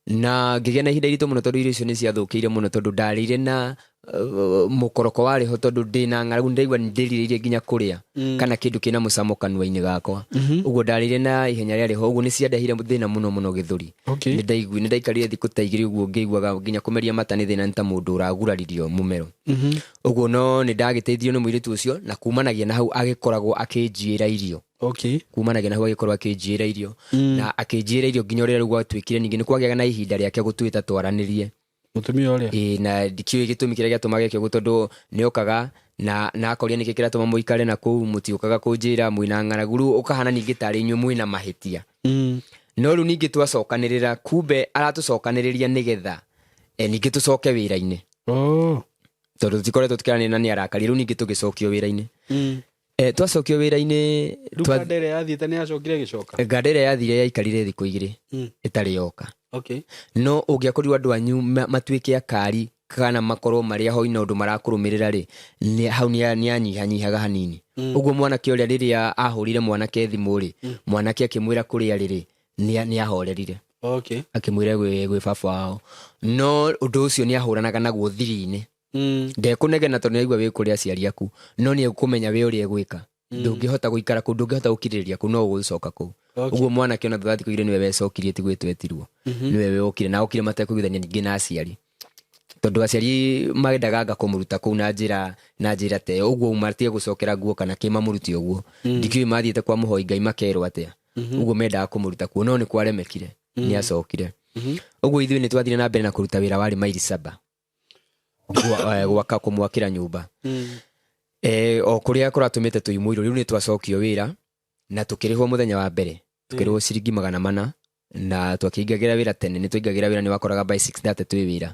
Na ngĩgĩa na ihinda iritũ mũno, tondũ irio icio nĩ ciathũkĩire mũno, tondũ ndarĩire na Mũkoroko warĩ ho tondũ ndĩna ng'aragu, nĩndaigua nĩndĩrirĩirie nginya kũrĩa kana kĩndũ kĩna mũcamo kanua-inĩ gakwa. Ũguo ndarĩire na ihenya rĩarĩ ho, ũguo nĩ ciandehire thĩna mũno mũno gĩthũri. Nĩndaigu nĩndaikarire thikũ ta 2 ũguo ngĩiguaga nginya kũmeria mata nĩ thĩna, nĩ ta mũndũ ũraguraririo mũmero. Ũguo no nĩndagĩteithirio nĩ mũirĩtu ũcio, na kumanagia na hau agĩkoragwo akĩnjiĩra irio. Kumanagia na hau agĩkorwo akĩnjiĩra irio, na akĩnjiĩra irio nginya ũrĩa rĩu gwatuĩkire ningĩ nĩ kwagĩaga na ihinda rĩake gũtwĩta twaranĩrie. Mũtumia ũrĩa? Ĩĩ, na ndikĩũĩ gĩtũmi kĩrĩa gĩatũmaga eke ũguo, tondũ nĩokaga na akoria nĩkĩ kĩratũma mũikare na kũu mũtiũkaga kũnjĩra mwĩna ng'aragu, rĩu ũkahana ningĩ tarĩ inyuĩ mwĩna mahĩtia. No rĩu ningĩ twacokanĩrĩra, kumbe aratũcokanĩrĩria nĩgetha ningĩ tũcoke wĩra-inĩ. Tondũ tũtikoretwo tũkĩaranĩria na nĩ arakarire, rĩu ningĩ tũgĩcokio wĩra-inĩ. Twacokio wĩra-inĩ. Rĩu nganda ĩrĩa yathiĩte nĩ yacokire ĩgĩcoka? Nganda ĩrĩa yathire yaikarire thikũ 2 ĩtarĩ yoka. No ũngĩakorirwo andũ anyu matuĩke akari kana makorwo marĩ ahoi na ũndũ marakũrũmĩrĩra rĩ, hau nĩ anyihanyihaga hanini. Ũguo mwanake ũrĩa rĩrĩa ahũrire mwanake thimũ rĩ, mwanake akĩmwĩra kũrĩa rĩrĩ, nĩ ahorerire. Akĩmwĩra gwĩ baba wao. No ũndũ ũcio nĩ ahũranaga naguo thiri-inĩ. Ndekũnegena tondũ nĩaigua wĩ kũrĩ aciari aku, no nĩ ekũmenya we ũrĩa egwĩka. Ndũngĩhota gũikara kũu, ndũngĩhota gũkirĩrĩria kũu, no ũgũcoka kũu. Ũguo mwanake ona thutha wa thikũ 2 nĩwe wecokirie, ti gwĩtwetirwo. Nĩwe wokire, na okire matekũiguithania ningĩ na aciari. Tondũ aciari mendaga anga kũmũruta kũu na njĩra ta ĩyo, ũguo matige gũcokera nguo kana kĩ mamũrute ũguo. Ndikĩũĩ mathiĩte kwa mũhoi Ngai makerwo atĩa. Ũguo mendaga kũmũruta kuo, no nĩ kwaremekire, nĩ acokire. Ũguo ithuĩ nĩ twathire na mbere na kũruta wĩra warĩ maili 7. Gwaka kũmwakĩra nyũmba. O kũrĩa kũratũmĩte tũimũirwo, rĩu nĩ twacokio wĩra na tũkĩrĩhwo mũthenya wa mbere. Tũkĩrĩhwo ciringi 400 na twakĩingagĩra wĩra tene, nĩ twaingagĩra wĩra nĩ wakoraga by 6:30 twĩ wĩra.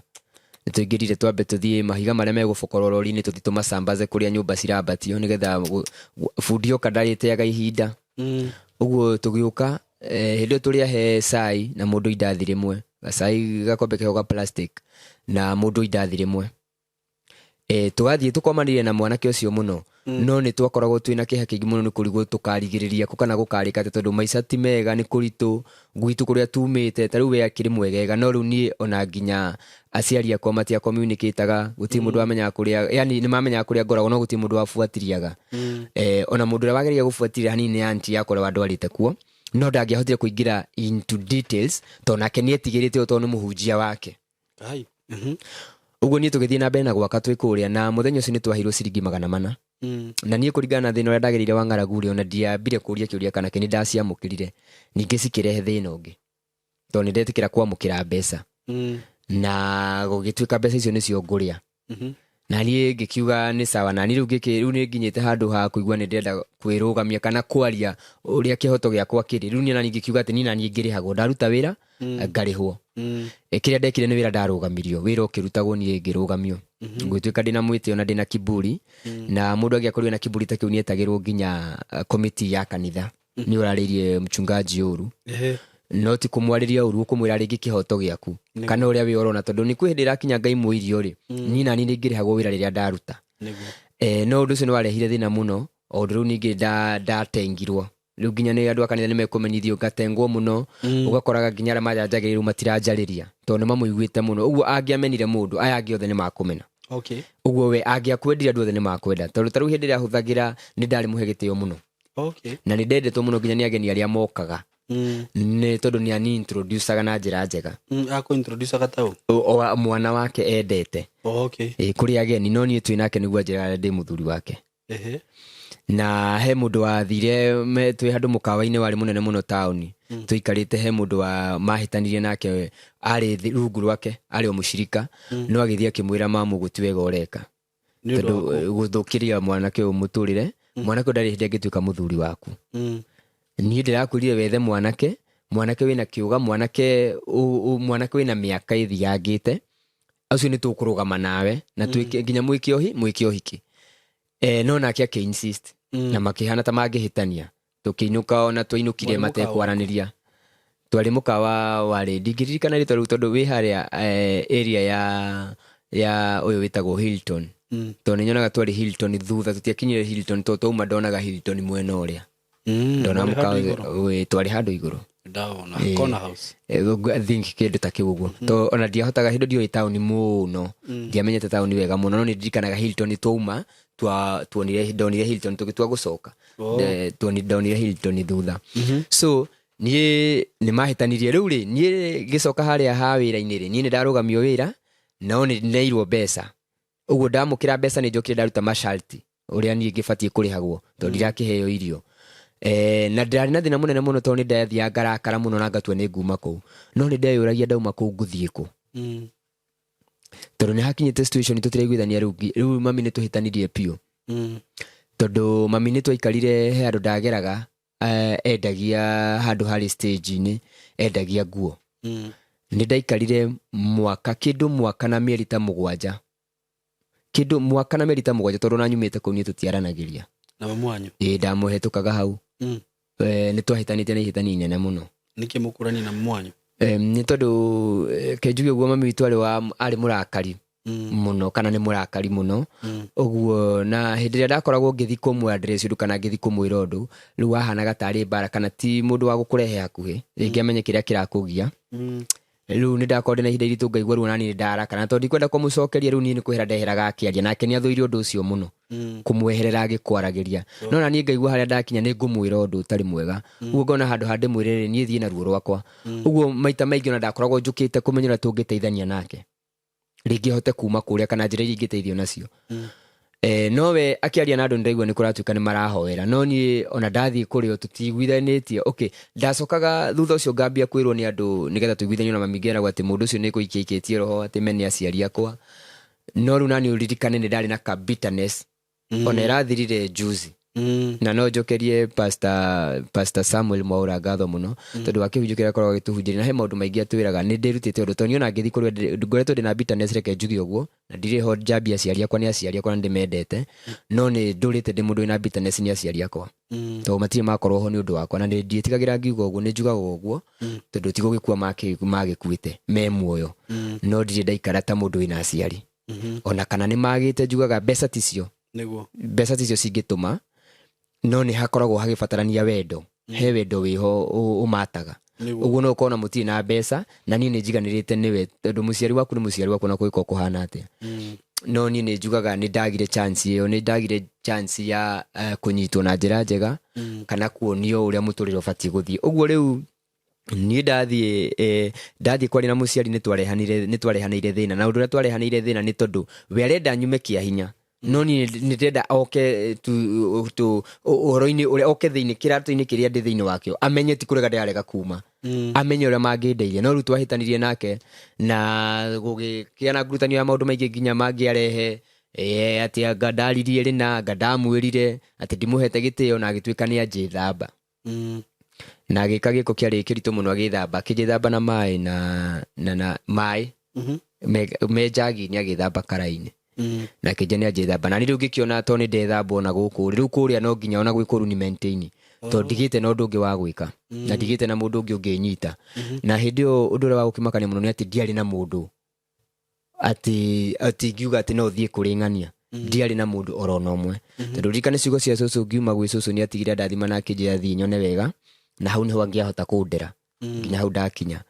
Nĩ twaingĩrire twambe tũthiĩ mahiga marĩa megũbokorwo rori-inĩ tũthiĩ tũmacambaze kũrĩa nyũmba cirambatio nĩgetha bundi oka ndarĩteaga ihinda. Ũguo tũgĩũka, hĩndĩ ĩyo tũrĩ ahe cai na mũndũ indathi rĩmwe, gacai gakombe keho ga plastic na mũndũ indathi rĩmwe. Tũgathiĩ tũkomanĩire na mwanake ũcio mũno, no nĩ twakoragwo twĩna kĩeha kĩingĩ mũno nĩ kũrigwo tũkarigĩrĩria kũ kana gũkarĩka atĩa, tondũ maica ti mega, nĩ kũritũ gwitũ kũrĩa tumĩte, ta rĩu we akĩrĩ mwegega, no rĩu niĩ ona nginya aciari akwa matia communicataga, gũtirĩ mũndũ wamenyaga kũrĩa, yani nĩ mamenyaga kũrĩa ngoragwo, no gũtirĩ mũndũ wabuatiriaga. Ona mũndũ ũrĩa wageragia gũbuatĩrĩra hanini nĩ auntie yakwa ũrĩa wandwarĩte kuo, no ndangĩahotire kũingĩra into details tondũ nake nĩ etigĩrĩte ũũ tondũ nĩ mũhunjia wake. Ai. Ũguo niĩ tũgĩthiĩ na mbere na gwaka twĩ kũrĩa, na mũthenya ũcio nĩ twaheirwo ciringi 400. Na niĩ kũringana na thĩna ũrĩa ndagereire wa ng'aragu rĩ, ona ndiambire kũria kĩũria kana kĩ, nĩ ndaciamũkĩrire. Ningĩ cikĩrehe thĩna ũngĩ tondũ nĩ ndetĩkĩra kwamũkĩra mbeca. Na gũgĩtuĩka mbeca icio nĩcio ngũrĩa. Na niĩ ngĩkiuga nĩ sawa, na niĩ rĩu rĩu nĩ nginyĩte handũ ha kũigua nĩ ndĩrenda kwĩrũgamia kana kwaria ũrĩa kĩhoto gĩakwa kĩrĩ. Rĩu niĩ na niĩ ngĩkiuga atĩ niĩ na niĩ ngĩrĩhagwo, ndaruta wĩra, ngarĩhwo. Kĩrĩa ndekire nĩ wĩra ndarũgamirio, wĩra ũkĩrutagwo niĩ ngĩrũgamio. Ngũgĩtuĩka ndĩna mwĩtĩo na ndĩna kiburi, na mũndũ angĩakorirwo na kiburi ta kĩu nĩetagĩrwo nginya komiti ya kanitha. Nĩ ũrarĩirie mchungaji ũru. No ti kũmwarĩria ũru, ũkũmwĩra rĩngĩ kĩhoto gĩaku. Kana ũrĩa wĩ ũrona, tondũ nĩ kwĩ hĩndĩ ĩrakinya Ngai mũirio rĩ, niĩ na niĩ nĩ ngĩrĩhagwo wĩra rĩrĩa ndaruta. No ũndũ ũcio nĩ warehire thĩna mũno, o ũndũ rĩu ningĩ ndatengirwo. Rĩu nginya nĩ andũ a kanitha nĩ mekũmenyithio ngatengwo mũno, ũgakoraga nginya arĩa manjanjagĩrĩria rĩu matiranjarĩria, tondũ nĩ mamũiguĩte mũno. Ũguo angĩamenire mũndũ, aya angĩ othe nĩ makũmena. Ũguo we angĩakwendire andũ othe nĩ makwenda, tondũ ta rĩu hĩndĩ ĩrĩa ahũthagĩra nĩ ndarĩ mũhe gĩtĩo mũno. Na nĩ ndendetwo mũno nginya nĩ ageni arĩa mokaga. Nĩ tondũ nĩ ani introducaga na njĩra njega. Akũ-introducaga ta ũ? O mwana wake endete. Kũrĩ ageni, no niĩ twĩ nake nĩguo anjĩraga ndĩ mũthuri wake. Na he mũndũ wathire twĩ handũ mũkawa-inĩ warĩ mũnene mũno taũni. Tũikarĩte he mũndũ wa mahĩtanirie nake, arĩ rungu rwake, arĩ o mũcirika. No agĩthiĩ akĩmwĩra mamu gũti wega ũreka. Nĩ ũndũ Tondũ, waku. gũthũkĩria mwanake ũyũ mũtũrĩre, mwanake ũyũ ndarĩ hĩndĩ angĩtuĩka mũthuri waku. Niĩ ndĩrakwĩrire wethe mwanake, mwanake wĩna kĩũga, mwanake wĩna mĩaka ĩthiangĩte, acio nĩ tũkũrũgama nawe, na twĩke nginya mwĩke ũhi, mwĩke ũhiki. No nake akĩ insist, na makĩhana ta mangĩhĩtania. Tũkĩinũka ona twainũkire Mwarĩ mũkawa? matekwaranĩria. Twarĩ mũkawa warĩ, ndingĩririkana rĩtwa rĩu tondũ wĩ harĩa area ya ũyũ wĩtagwo Hilton. Tondũ nĩ nyonaga twarĩ Hilton thutha, tũtiakinyire Hilton tondũ twauma ndonaga Hilton mwena ũrĩa. Ndona Mwarĩ mũkawa handũ igũrũ? twarĩ handũ igũrũ. Ndawona. Ĩĩ. Corner House. I think kĩndũ ta kĩu ũguo, to ona ndiahotaga hĩndĩ ndioĩ taũni mũno, ndiamenyete taũni wega mũno, no nĩ ndirikanaga Hilton twauma tuonire, ndonire Hilton tũgĩtua gũcoka. Oh. Ndonire Hilton thutha. So niĩ nĩ mahĩtanirie. Rĩu rĩ, niĩ ngĩcoka harĩa ha wĩra-inĩ rĩ, niĩ nĩ ndarũgamio wĩra, no nĩ neirwo mbeca. Ũguo ndamũkĩra mbeca, nĩ njokire ndaruta masharti ũrĩa niĩ ngĩbatiĩ kũrĩhagwo, tondũ ndirakĩheo irio. Na ndarĩ na thĩna mũnene mũno, tondũ nĩ ndathiaga ngarakara mũno na ngatua nĩ nguma kũu, no nĩ ndeyũragia ndauma kũu ngũthiĩ kũ, tondũ nĩ hakinyĩte situation tũtiraiguithania. Rĩu rĩu mami nĩ tũhĩtanirie biũ, tondũ mami nĩ twaikarire he handũ ndageraga, endagia handũ harĩ stage-inĩ, endagia nguo. Nĩ ndaikarire mwaka kĩndũ, mwaka na mĩeri ta 7, kĩndũ mwaka na mĩeri ta 7, tondũ na nyumĩte kũu niĩ tũtiaranagĩria. Na mamu wanyu? Ĩĩ, ndamũhetũkaga hau. Nĩ twahĩtanĩte na ihĩtania inene mũno. Nĩkĩ mũkũrani na mamu wanyu? Nĩ tondũ kenjuge ũguo, mami witũ arĩ mũrakari mũno, kana nĩ mũrakari mũno. Ũguo na hĩndĩ ĩrĩa ndakoragwo ngĩthi kũmũ address ũndũ kana ngĩthi kũmwĩra ũndũ, rĩu wahanaga tarĩ mbara, kana ti mũndũ wa gũkũrehe hakuhĩ rĩngĩ amenye kĩrĩa kĩrakũgia. Rĩu nĩ ndakorwo ndĩna ihinda iritũ, ngaigua ruo, nani nĩ ndarakara, na tondũ ndikwenda kũmũcokeria, rĩu niĩ nĩ kwehera ndeheraga akĩaria, nake nĩ athũire ũndũ ũcio mũno, kũmweherera agĩkwaragĩria, no na niĩ ngaigua harĩa ndakinya nĩ ngũmwĩra ũndũ ũtarĩ mwega. Ũguo ngona handũ ha ndĩmwĩre rĩ, niĩ thiĩ na ruo rwakwa. Ũguo maita maingĩ ona ndakoragwo njũkĩte kũmenya ũrĩa tũngĩteithania nake, rĩngĩ hote kuma kũrĩa, kana njĩra iria ingĩteithio nacio. No we akĩaria na andũ, nĩndaigua nĩ kũratuĩka nĩ marahoera, no niĩ ona ndathiĩ kũrĩ o tũtiguithanĩtie. Okay, ndacokaga thutha ũcio ngambia kwĩrwo nĩ andũ nĩgetha tũiguithanio na mami, ngeragwo atĩ mũndũ ũcio nĩ kũikia ikĩtie roho, atĩ me nĩ aciari akwa. No rĩu nani ũririkane nĩ ndarĩ na ka bitterness, ona ĩrathirire juzi. Na no njokerie Pastor Samuel Mwaura ngatho mũno, tondũ wa kĩhunjio kĩrĩa akoragwo agĩtũhunjĩria, na he maũndũ maingĩ atwĩraga nĩ ndĩrutĩte ũndũ, tondũ niĩ ona ngĩthiĩ kũrĩa ngoretwo ndĩ na bitterness, reke njuge ũguo, na ndirĩ ho njambia aciari akwa, nĩ aciari akwa na ndĩmendete, no nĩ ndũrĩte ndĩ mũndũ wĩna bitterness nĩ aciari akwa, tondũ matirĩ makorwo ho nĩ ũndũ wakwa, na nĩ ndiĩtigagĩra ngiuga ũguo, nĩ njugaga ũguo, tondũ ti gũgĩkua magĩkuĩte, me muoyo, no ndirĩ ndaikara ta mũndũ wĩna aciari, ona kana nĩ magĩte. Njugaga mbeca ticio, mbeca ticio cingĩtũma, no nĩ hakoragwo hagĩbatarania wendo, he wendo wĩho ũmataga. Ũguo no ũkorwo na mũtirĩ na mbeca, na niĩ nĩ njiganĩrĩte nĩwe, tondũ mũciari waku nĩ mũciari waku, na kũgĩkorwo kũhana atĩa. No niĩ nĩ njugaga nĩ ndagire chance ĩyo, nĩ ndagire chance ya kũnyitwo na njĩra njega, kana kuonio ũrĩa mũtũrĩre ũbatiĩ gũthiĩ. Ũguo rĩu niĩ ndathiĩ kwaria na mũciari, nĩ twarehanĩire thĩna, na ũndũ ũrĩa twarehanĩire thĩna nĩ tondũ we arenda nyume kĩa hinya, no niĩ nĩ ndĩrenda oke tu ũhoro-inĩ ũrĩa oke thĩinĩ kĩratũ-inĩ kĩrĩa ndĩ thĩinĩ wakĩo, amenye ti kũrega ndĩrarega kuma, amenye ũrĩa mangĩndeithia. No rĩu twahĩtanirie nake na gũgĩkĩa na ngurutanio ya maũndũ maingĩ, nginya mangĩarehe atĩ anga ndaririe rĩna, anga ndamwĩrire atĩ ndimũhete gĩtĩo, na agĩtuĩka nĩ anjĩthamba, na agĩka gĩko kĩarĩ kĩritũ mũno, agĩthamba, akĩnjĩthamba na maĩ na maĩ me njagi-inĩ, agĩthamba karaĩ-inĩ, na akĩnjia nĩ anjĩthamba, na niĩ rĩu ngĩkĩona to nĩ ndethamba ona gũkũ rĩ, rĩu kũrĩa no nginya ona gwĩ kũru ni maintain, tondũ ndigĩte na ũndũ ũngĩ wa gwĩka, na ndigĩte na mũndũ ũngĩ ũngĩnyita. Na hĩndĩ ĩyo ũndũ ũrĩa wa gũkĩmakania mũno nĩ atĩ ndiarĩ na mũndũ atĩ ingiuga atĩ no thiĩ kũrĩ ng'ania, ndiarĩ na mũndũ oro na ũmwe, tondũ ririkane ciugo cia cũcũ, ngiuma gwĩ cũcũ nĩ atigire ndathima na akĩnjĩra thiĩ nyone wega, na hau nĩho angĩahota kũndera nginya hau ndakinya.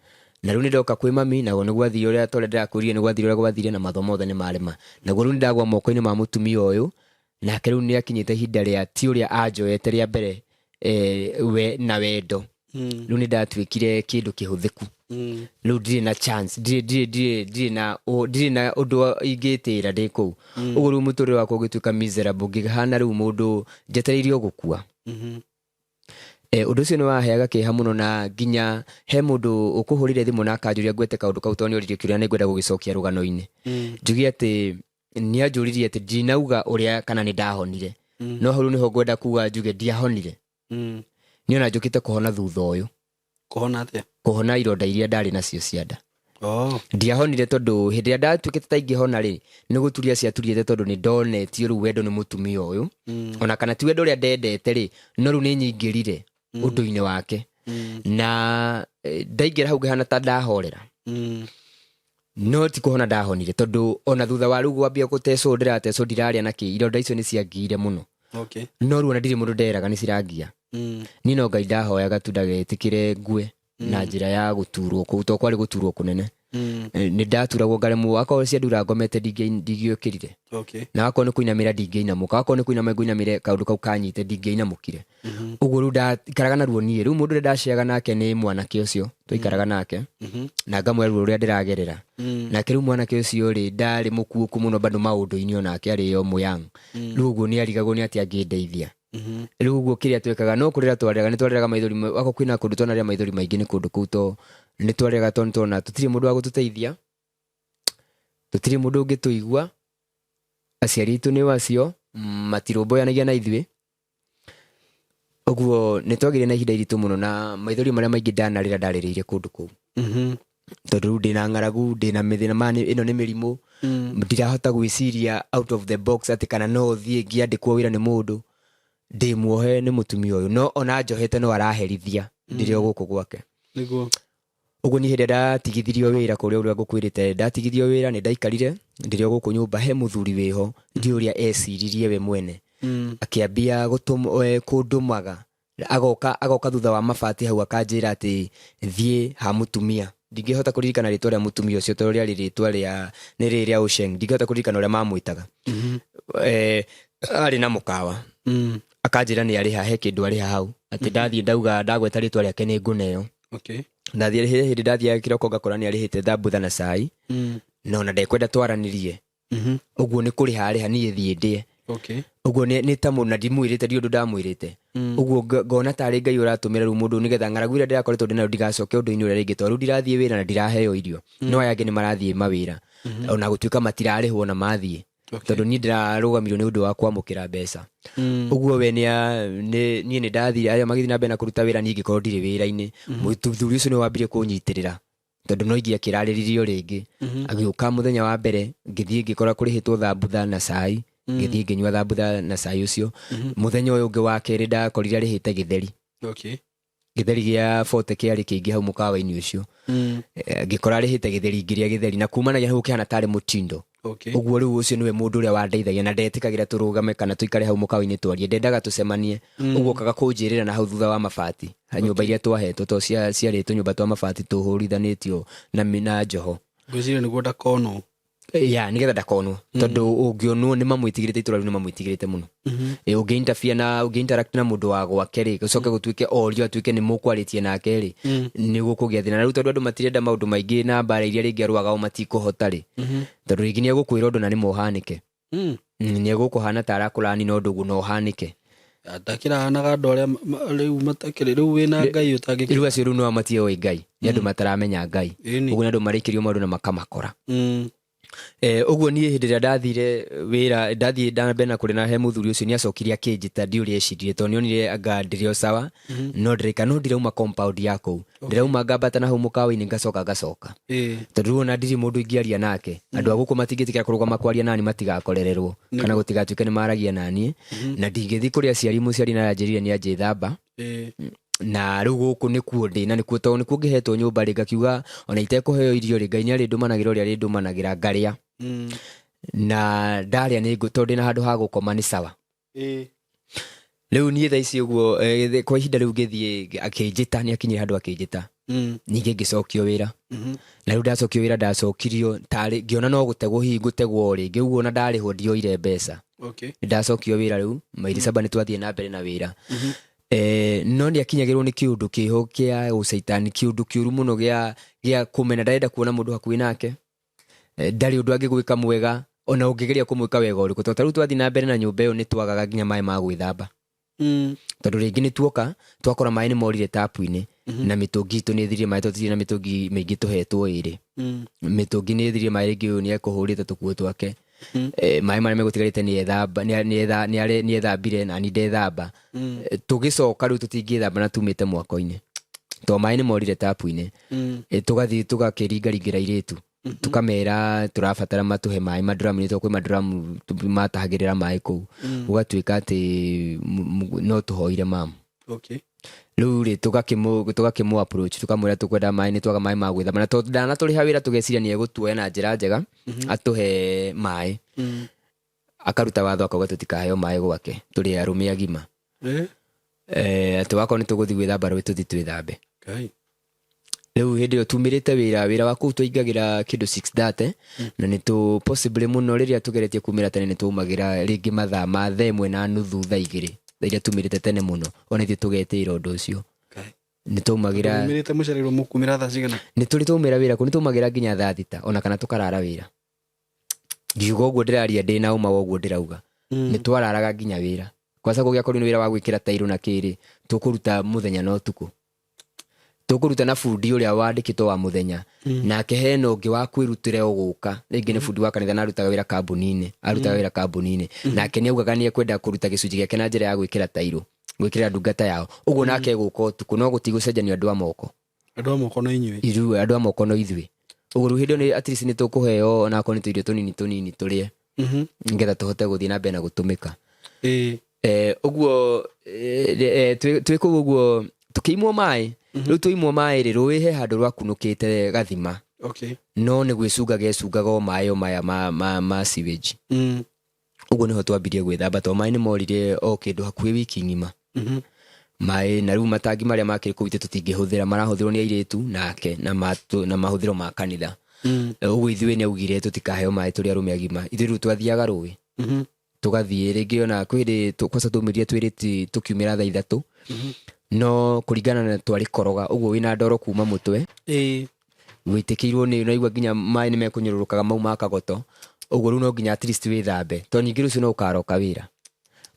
Na rĩu nĩ ndoka kwĩ mami, naguo nĩ gwathire ũrĩa torĩa ndĩrakwĩrire, nĩ gwathire ũrĩa gwathire, na mathomo mothe nĩ marema. Naguo rĩu nĩ ndagwa moko-inĩ ma mũtumia ũyũ, nake rĩu nĩ akinyĩte ihinda rĩa ti ũrĩa anjoete rĩa mbere, we na wendo. Rĩu nĩ ndatuĩkire kĩndũ kĩhũthĩku. Rĩu ndirĩ na chance, ndirĩ na ũndũ ingĩtĩra ndĩ kũu. Ũguo rĩu mũtũrĩre wakwa ũgĩtuĩka miserable, ngĩhana rĩu mũndũ njetereire o gũkua. Ũndũ ũcio nĩ waheaga kĩeha mũno, na nginya he mũndũ ũkũhũrire thimũ na akanjũria ngwete kaũndũ kau, tondũ nĩ oririe kĩũria, nĩ ngwenda gũgĩcokia rũgano-inĩ. Njuge atĩ nĩ anjũririe atĩ ndinauga ũrĩa kana nĩ ndahonire, no hau rĩu nĩho ngwenda kuga njuge ndiahonire. Niĩ ona njũkĩte kũhona thutha ũyũ. Kũhona atĩa? Kũhona ironda iria ndarĩ nacio cia nda. Ndiahonire, tondũ hĩndĩ ĩrĩa ndatuĩkĩte ta ingĩhona rĩ, nĩ gũturia ciaturiĩte, tondũ nĩ ndonetio rĩu wendo nĩ mũtumia ũyũ. Ona kana ti wendo ũrĩa ndendete rĩ, no rĩu nĩ nyingĩrire ũndũ-inĩ wake, na ndaingĩra hau ngĩhana ta ndahorera, no ti kũhona ndahonire, tondũ ona thutha wa rĩu gwambia gũtecwo, ndĩratecwo, ndirarĩa na kĩ, ironda icio nĩ ciangiire mũno. No rĩu ona ndirĩ mũndũ nderaga nĩ cirangia. Niĩ no Ngai ndahoyaga tu ndagetĩkĩre ngue. Na njĩra ya gũturwo kũu, to kwarĩ gũturwo kũnene. Mm. Nĩ ndaturagwo ngaremwo, akorwo ciandura ngomete ndingĩokĩrire. Na akorwo nĩ kũinamĩra ndingĩinamũka, akorwo nĩ kũinama ngũinamĩre kaũndũ kau kanyite ndingĩinamũkire. Ũguo rĩu ndaikaraga na ruo niĩ. Rĩu mũndũ ũrĩa ndaceaga nake nĩ mwanake ũcio twaikaraga nake, na ngamwĩra ruo rũrĩa ndĩragerera. Nake rĩu mwanake ũcio rĩ, ndarĩ mũkuũku mũno bado maũndũ-inĩ, onake arĩ o mũyang. Rĩu ũguo nĩ arigagwo nĩ atĩa angĩndeithia. Rĩu ũguo kĩrĩa twekaga no kũrĩra twarĩraga, nĩ twarĩraga maithori wako kwĩna kũndũ twanarĩra maithori maingĩ nĩ kũndũ kũu, to nĩ twarĩraga to nĩ twana tũtirĩ mũndũ wa gũtũteithia, tũtirĩ mũndũ ũngĩtũigua. Aciari aitũ nĩ acio matirũmbũyanagia na ithuĩ. Ũguo nĩ twagĩire na ihinda iritũ mũno, na maithori marĩa maingĩ ndanarĩra ndarĩrĩire kũndũ kũu, tondũ rĩu ndĩna ng'aragu, ndĩna mĩthĩna ma ĩno nĩ mĩrimũ. Ndirahota gwĩciria out of the box atĩ kana no thiĩ ngĩandĩkwo wĩra nĩ mũndũ, ndĩ muohe nĩ mũtumia ũyũ, no ona njohete no araherithia ndĩrĩ o gũkũ gwake. Ũguo niĩ hĩndĩ ĩrĩa ndatigithirio wĩra kũrĩa ũrĩa ngũkwĩrĩte, ndatigithio wĩra nĩ ndaikarire ndĩrĩ o gũkũ nyũmba. He mũthuri wĩho, ndiũĩ ũrĩa eciririe we mwene, akĩambia kũndũmaga, agoka thutha wa mabati hau, akanjĩra atĩ thiĩ ha mũtumia. Ndingĩhota kũririkana rĩtwa rĩa mũtumia ũcio tondũ rĩarĩ rĩtwa rĩa nĩ rĩrĩ rĩa Ocean, ndingĩhota kũririkana ũrĩa mamwĩtaga. Arĩ na mũkawa. Akanjĩra nĩ arĩha, he kĩndũ arĩha hau, atĩ ndathiĩ ndauga ndagweta rĩtwa rĩake nĩ ngũneo. Ndathiĩ, hĩndĩ ndathiaga kĩroko ngakora nĩ arĩhĩte thambutha na cai, no na ndekwenda twaranĩrie. Ũguo nĩ kũrĩha arĩha, niĩ thiĩ ndĩe. Ũguo nĩ ta mũndũ na ndimwĩrĩte, ndi ũndũ ndamwĩrĩte. Ũguo ngona tarĩ Ngai ũratũmĩra rĩu mũndũ nĩgetha ng'aragu ĩrĩa ndĩrakoretwo ndĩ nayo ndigacoke ũndũ-inĩ ũrĩa rĩngĩ, tondũ rĩu ndirathiĩ wĩra na ndiraheo irio, no aya angĩ nĩ marathiĩ mawĩra ona gũtuĩka matirarĩhwo na mathiĩ, tondũ niĩ ndĩrarũgamirwo nĩ ũndũ wa kwamũkĩra mbeca. Ũguo we niĩ nĩ ndathire, arĩa magĩthiĩ na mbere na kũruta wĩra, niĩ ngĩkorwo ndirĩ wĩra-inĩ. Mũthuri ũcio nĩ wambirie kũnyitĩrĩra, tondũ no ingĩakĩrarĩririo rĩngĩ. Agĩũka mũthenya wa mbere, ngĩthiĩ ngĩkora kũrĩhĩtwo thambutha na cai, ngĩthiĩ ngĩnyua thambutha na cai ũcio. Mũthenya ũyũ ũngĩ wa kerĩ ndakorire arĩhĩte gĩtheri. Gĩtheri gĩa 40 kĩarĩ kĩingĩ hau mũkawa-inĩ ũcio. Ngĩkora arĩhĩte gĩtheri, ngĩrĩa gĩtheri, na kumanagia hau kĩhana tarĩ mũtindo. Ũguo rĩu ũcio nĩwe mũndũ ũrĩa wandeithagia, na ndetĩkagĩra tũrũgame kana tũikare hau mũkawa-inĩ twarie, ndendaga tũcemanie. Ũguo okaga kũnjĩrĩra na hau thutha wa mabati, nyũmba iria twahetwo to ciarĩ tũnyũmba twa mabati tũhũrithanĩtio na njoho. Ngwĩciria nĩguo ndakonwo. Ya, nĩgetha ndakonwo, tondũ ũngĩonwo nĩ mamwĩtigĩrĩte, itũra rĩu nĩ mamwĩtigĩrĩte mũno. Ũngĩ interfere na ũngĩ interact na mũndũ wa gwake rĩ, gũcoke gũtuĩke orio atuĩke nĩ mũkwarĩtie nake rĩ, nĩ gũkũgĩa thĩna. Na rĩu tondũ andũ matirenda maũndũ maingĩ na mbara iria rĩngĩ arũaga o matikũhota rĩ, tondũ rĩngĩ nĩ egũkwĩra ũndũ na nĩ mũhanĩke. Nĩ egũkũhana ta arakũrani na ũndũ ũguo na ũhanĩke. Ndakĩrahanaga andũ arĩa rĩu matakĩrĩ rĩu wĩna Ngai ũtangĩ. Rĩu acio rĩu no matioĩ Ngai, nĩ andũ mataramenya Ngai. Ũguo nĩ andũ marĩkĩrio maũndũ na makamakora. Ũguo niĩ hĩndĩ ĩrĩa ndathire wĩra, ndathiĩ ndambe na kũrĩ na he mũthuri ũcio, nĩ acokire akĩnjĩta. Ndi ũrĩa eciririe, tondũ nĩonire anga ndĩrĩ o sawa, no ndĩraika no ndirauma compound ya kũu, ndĩrauma ngambata na hau mũkawa-inĩ, ngacoka ngacoka, tondũ rĩu ona ndirĩ mũndũ ingĩaria nake. Andũ a gũkũ matingĩtĩkĩra kũrũgama kwaria nani matigakorererwo kana gũtigatuĩke nĩ maragia naniĩ, na ndingĩthiĩ kũrĩ aciari, mũciari naranjĩrire nĩ anjĩthamba. Na rĩu gũkũ nĩkuo ndĩ na nĩkuo, tondũ nĩkuo ngĩhetwo nyũmba rĩ, ngakiuga ona itekũheo irio rĩ, Ngai nĩ arĩndũmanagĩra ũrĩa arĩndũmanagĩra ngarĩa. Na ndarĩa nĩ tondũ ndĩna handũ ha gũkoma nĩ sawa. Rĩu niĩ thaa ici ũguo, kwa ihinda rĩu ngĩthiĩ akĩnjĩta, nĩ akinyire handũ akĩnjĩta. Ningĩ ngĩcokio wĩra. Na rĩu ndacokio wĩra, ndacokirio tarĩ ngĩona no gũtegwo hihi ngũtegwo o rĩngĩ. Ũguo ona ndarĩhwo ndioire mbeca. Ndacokio wĩra rĩu mairi saba, nĩ twathiĩ na mbere na wĩra. No nĩ akinyagĩrwo nĩ kĩũndũ kĩho kĩa ũcaitani, kĩũndũ kĩũru mũno gĩa kũmena. Ndarenda kuona mũndũ hakuhĩ nake. Ndarĩ ũndũ angĩgwĩka mwega ona ũngĩgeria kũmwĩka wega ũrĩkũ, tondũ ta rĩu twathiĩ na mbere na nyũmba ĩyo nĩ twagaga nginya maĩ ma gwĩthamba, tondũ rĩngĩ nĩ tuoka twakora maĩ nĩ morire tapu-inĩ, na mĩtũngi itũ nĩ ĩthirire maĩ, tondũ tũtirĩ na mĩtũngi mĩingĩ, tũhetwo ĩrĩ. Mĩtũngi nĩ ĩthirire maĩ, rĩngĩ ũyũ nĩ ekũhũrĩte tũkuo twake. Maĩ marĩa megũtigarĩte nĩ ethambire na ni ndethamba. Tũgĩcoka rĩu tũtingĩthamba na tumĩte mwako-inĩ tondũ maĩ nĩ morire tapu-inĩ. Tũgathiĩ tũgakĩringaringĩra airĩtu, tukamera tũrabatara matũhe maĩ maduramu-inĩ, tondũ kwĩ maduramu matahagĩrĩra maĩ kũu. Gũgatuĩka atĩ no tũhoire mamu. Rĩu rĩ tũgakĩmũ approach, tũkamwĩra tũkwenda maĩ, nĩ twaga maĩ ma gwĩthamba, na tondũ ndanatũrĩha wĩra tũgeciria nĩ egũtuoya na njĩra njega atũhe maĩ. Akaruta watho akauga tũtikaheo maĩ gwake tũrĩ arũme agima. Atĩ wakorwo nĩ tũgũthiĩ gwĩthamba rũĩ, tũthiĩ twĩthambe. Ngai. Rĩu hĩndĩ ĩyo tumĩrĩte wĩra, wĩra wa kũu twaingagĩra kĩndũ 6:30, na nĩ tũ possibly mũno rĩrĩa tũgeretie kumĩra tene nĩ twaumagĩra rĩngĩ mathaa ma 1:30, 2:00, thaa iria tumĩrĩte tene mũno, ona ithuĩ tũgetĩĩra ũndũ ũcio. Nĩ twaumagĩra. Mumĩrĩte mũcereirwo mũkumĩra thaa cigana? Nĩ tũrĩ twaumĩra wĩra kũu nĩ twaumagĩra nginya 6:00, ona kana tũkarara wĩra. Ngiuga ũguo ndĩraria ndĩna ũma wa ũguo ndĩrauga. Nĩ twararaga nginya wĩra. Kwanza kũngĩakorirwo nĩ wĩra wa gwĩkĩra tairũ na kĩrĩ, tũkũruta mũthenya na ũtukũ. Tũkũruta na bundi ũrĩa wandĩkĩtwo wa mũthenya, nake hena ũngĩ wa kwĩrutĩra ũgũka, rĩngĩ nĩ bundi wa kanitha na arutaga wĩra kambuni-inĩ, arutaga wĩra kambuni-inĩ, nake nĩ augaga nĩ ekwenda kũruta gĩcunjĩ gĩake na njĩra ya gwĩkĩra tairũ, gwĩkĩrĩra ndungata yao. Ũguo nake egũka ũtukũ, no gũtigũcenjanio andũ a moko. Andũ a moko no inyuĩ. Ithuĩ andũ a moko no ithuĩ. Ũguo rĩu hĩndĩ ĩyo nĩ at least nĩ tũkũheo onakorwo nĩ tũirio tũnini tũnini tũrĩe, nĩgetha tũhote gũthiĩ na mbere na gũtũmĩka. Ũguo twĩ kũu ũguo tũkĩimwo maĩ. Rĩu twaimwo maĩ rĩ, rũĩ he handũ rwakunũkĩte gathima. No nĩ gwĩcunga gecungaga o maĩ o maya ma sewage. Ũguo nĩho twambirie gwĩthamba, tondũ maĩ nĩ morire o kĩndũ hakuhĩ wiki ng'ima. Maĩ na rĩu matangi marĩa makĩrĩ kũu ithuĩ tũtingĩhũthĩra, marahũthĩrwo nĩ airĩtu nake na mahũthĩro ma kanitha. Ũguo ithuĩ nĩ augire tũtikaheo maĩ tũrĩ arũme agima. Ithuĩ rĩu twathiaga rũĩ. Tũgathiĩ rĩngĩ ona kwĩ hĩndĩ kwanza twaumĩrire twĩrĩti tũkiumĩra 3:00. No kũringana na twarĩ koroga, ũguo wĩna ndoro kuma mũtwe. Wĩtĩkĩirwo nĩ ũraigua nginya maĩ nĩ mekũnyũrũrũkaga mau ma kagoto. Ũguo rĩu no nginya at least wĩthambe, tondũ ningĩ rũciũ no ũkaroka wĩra.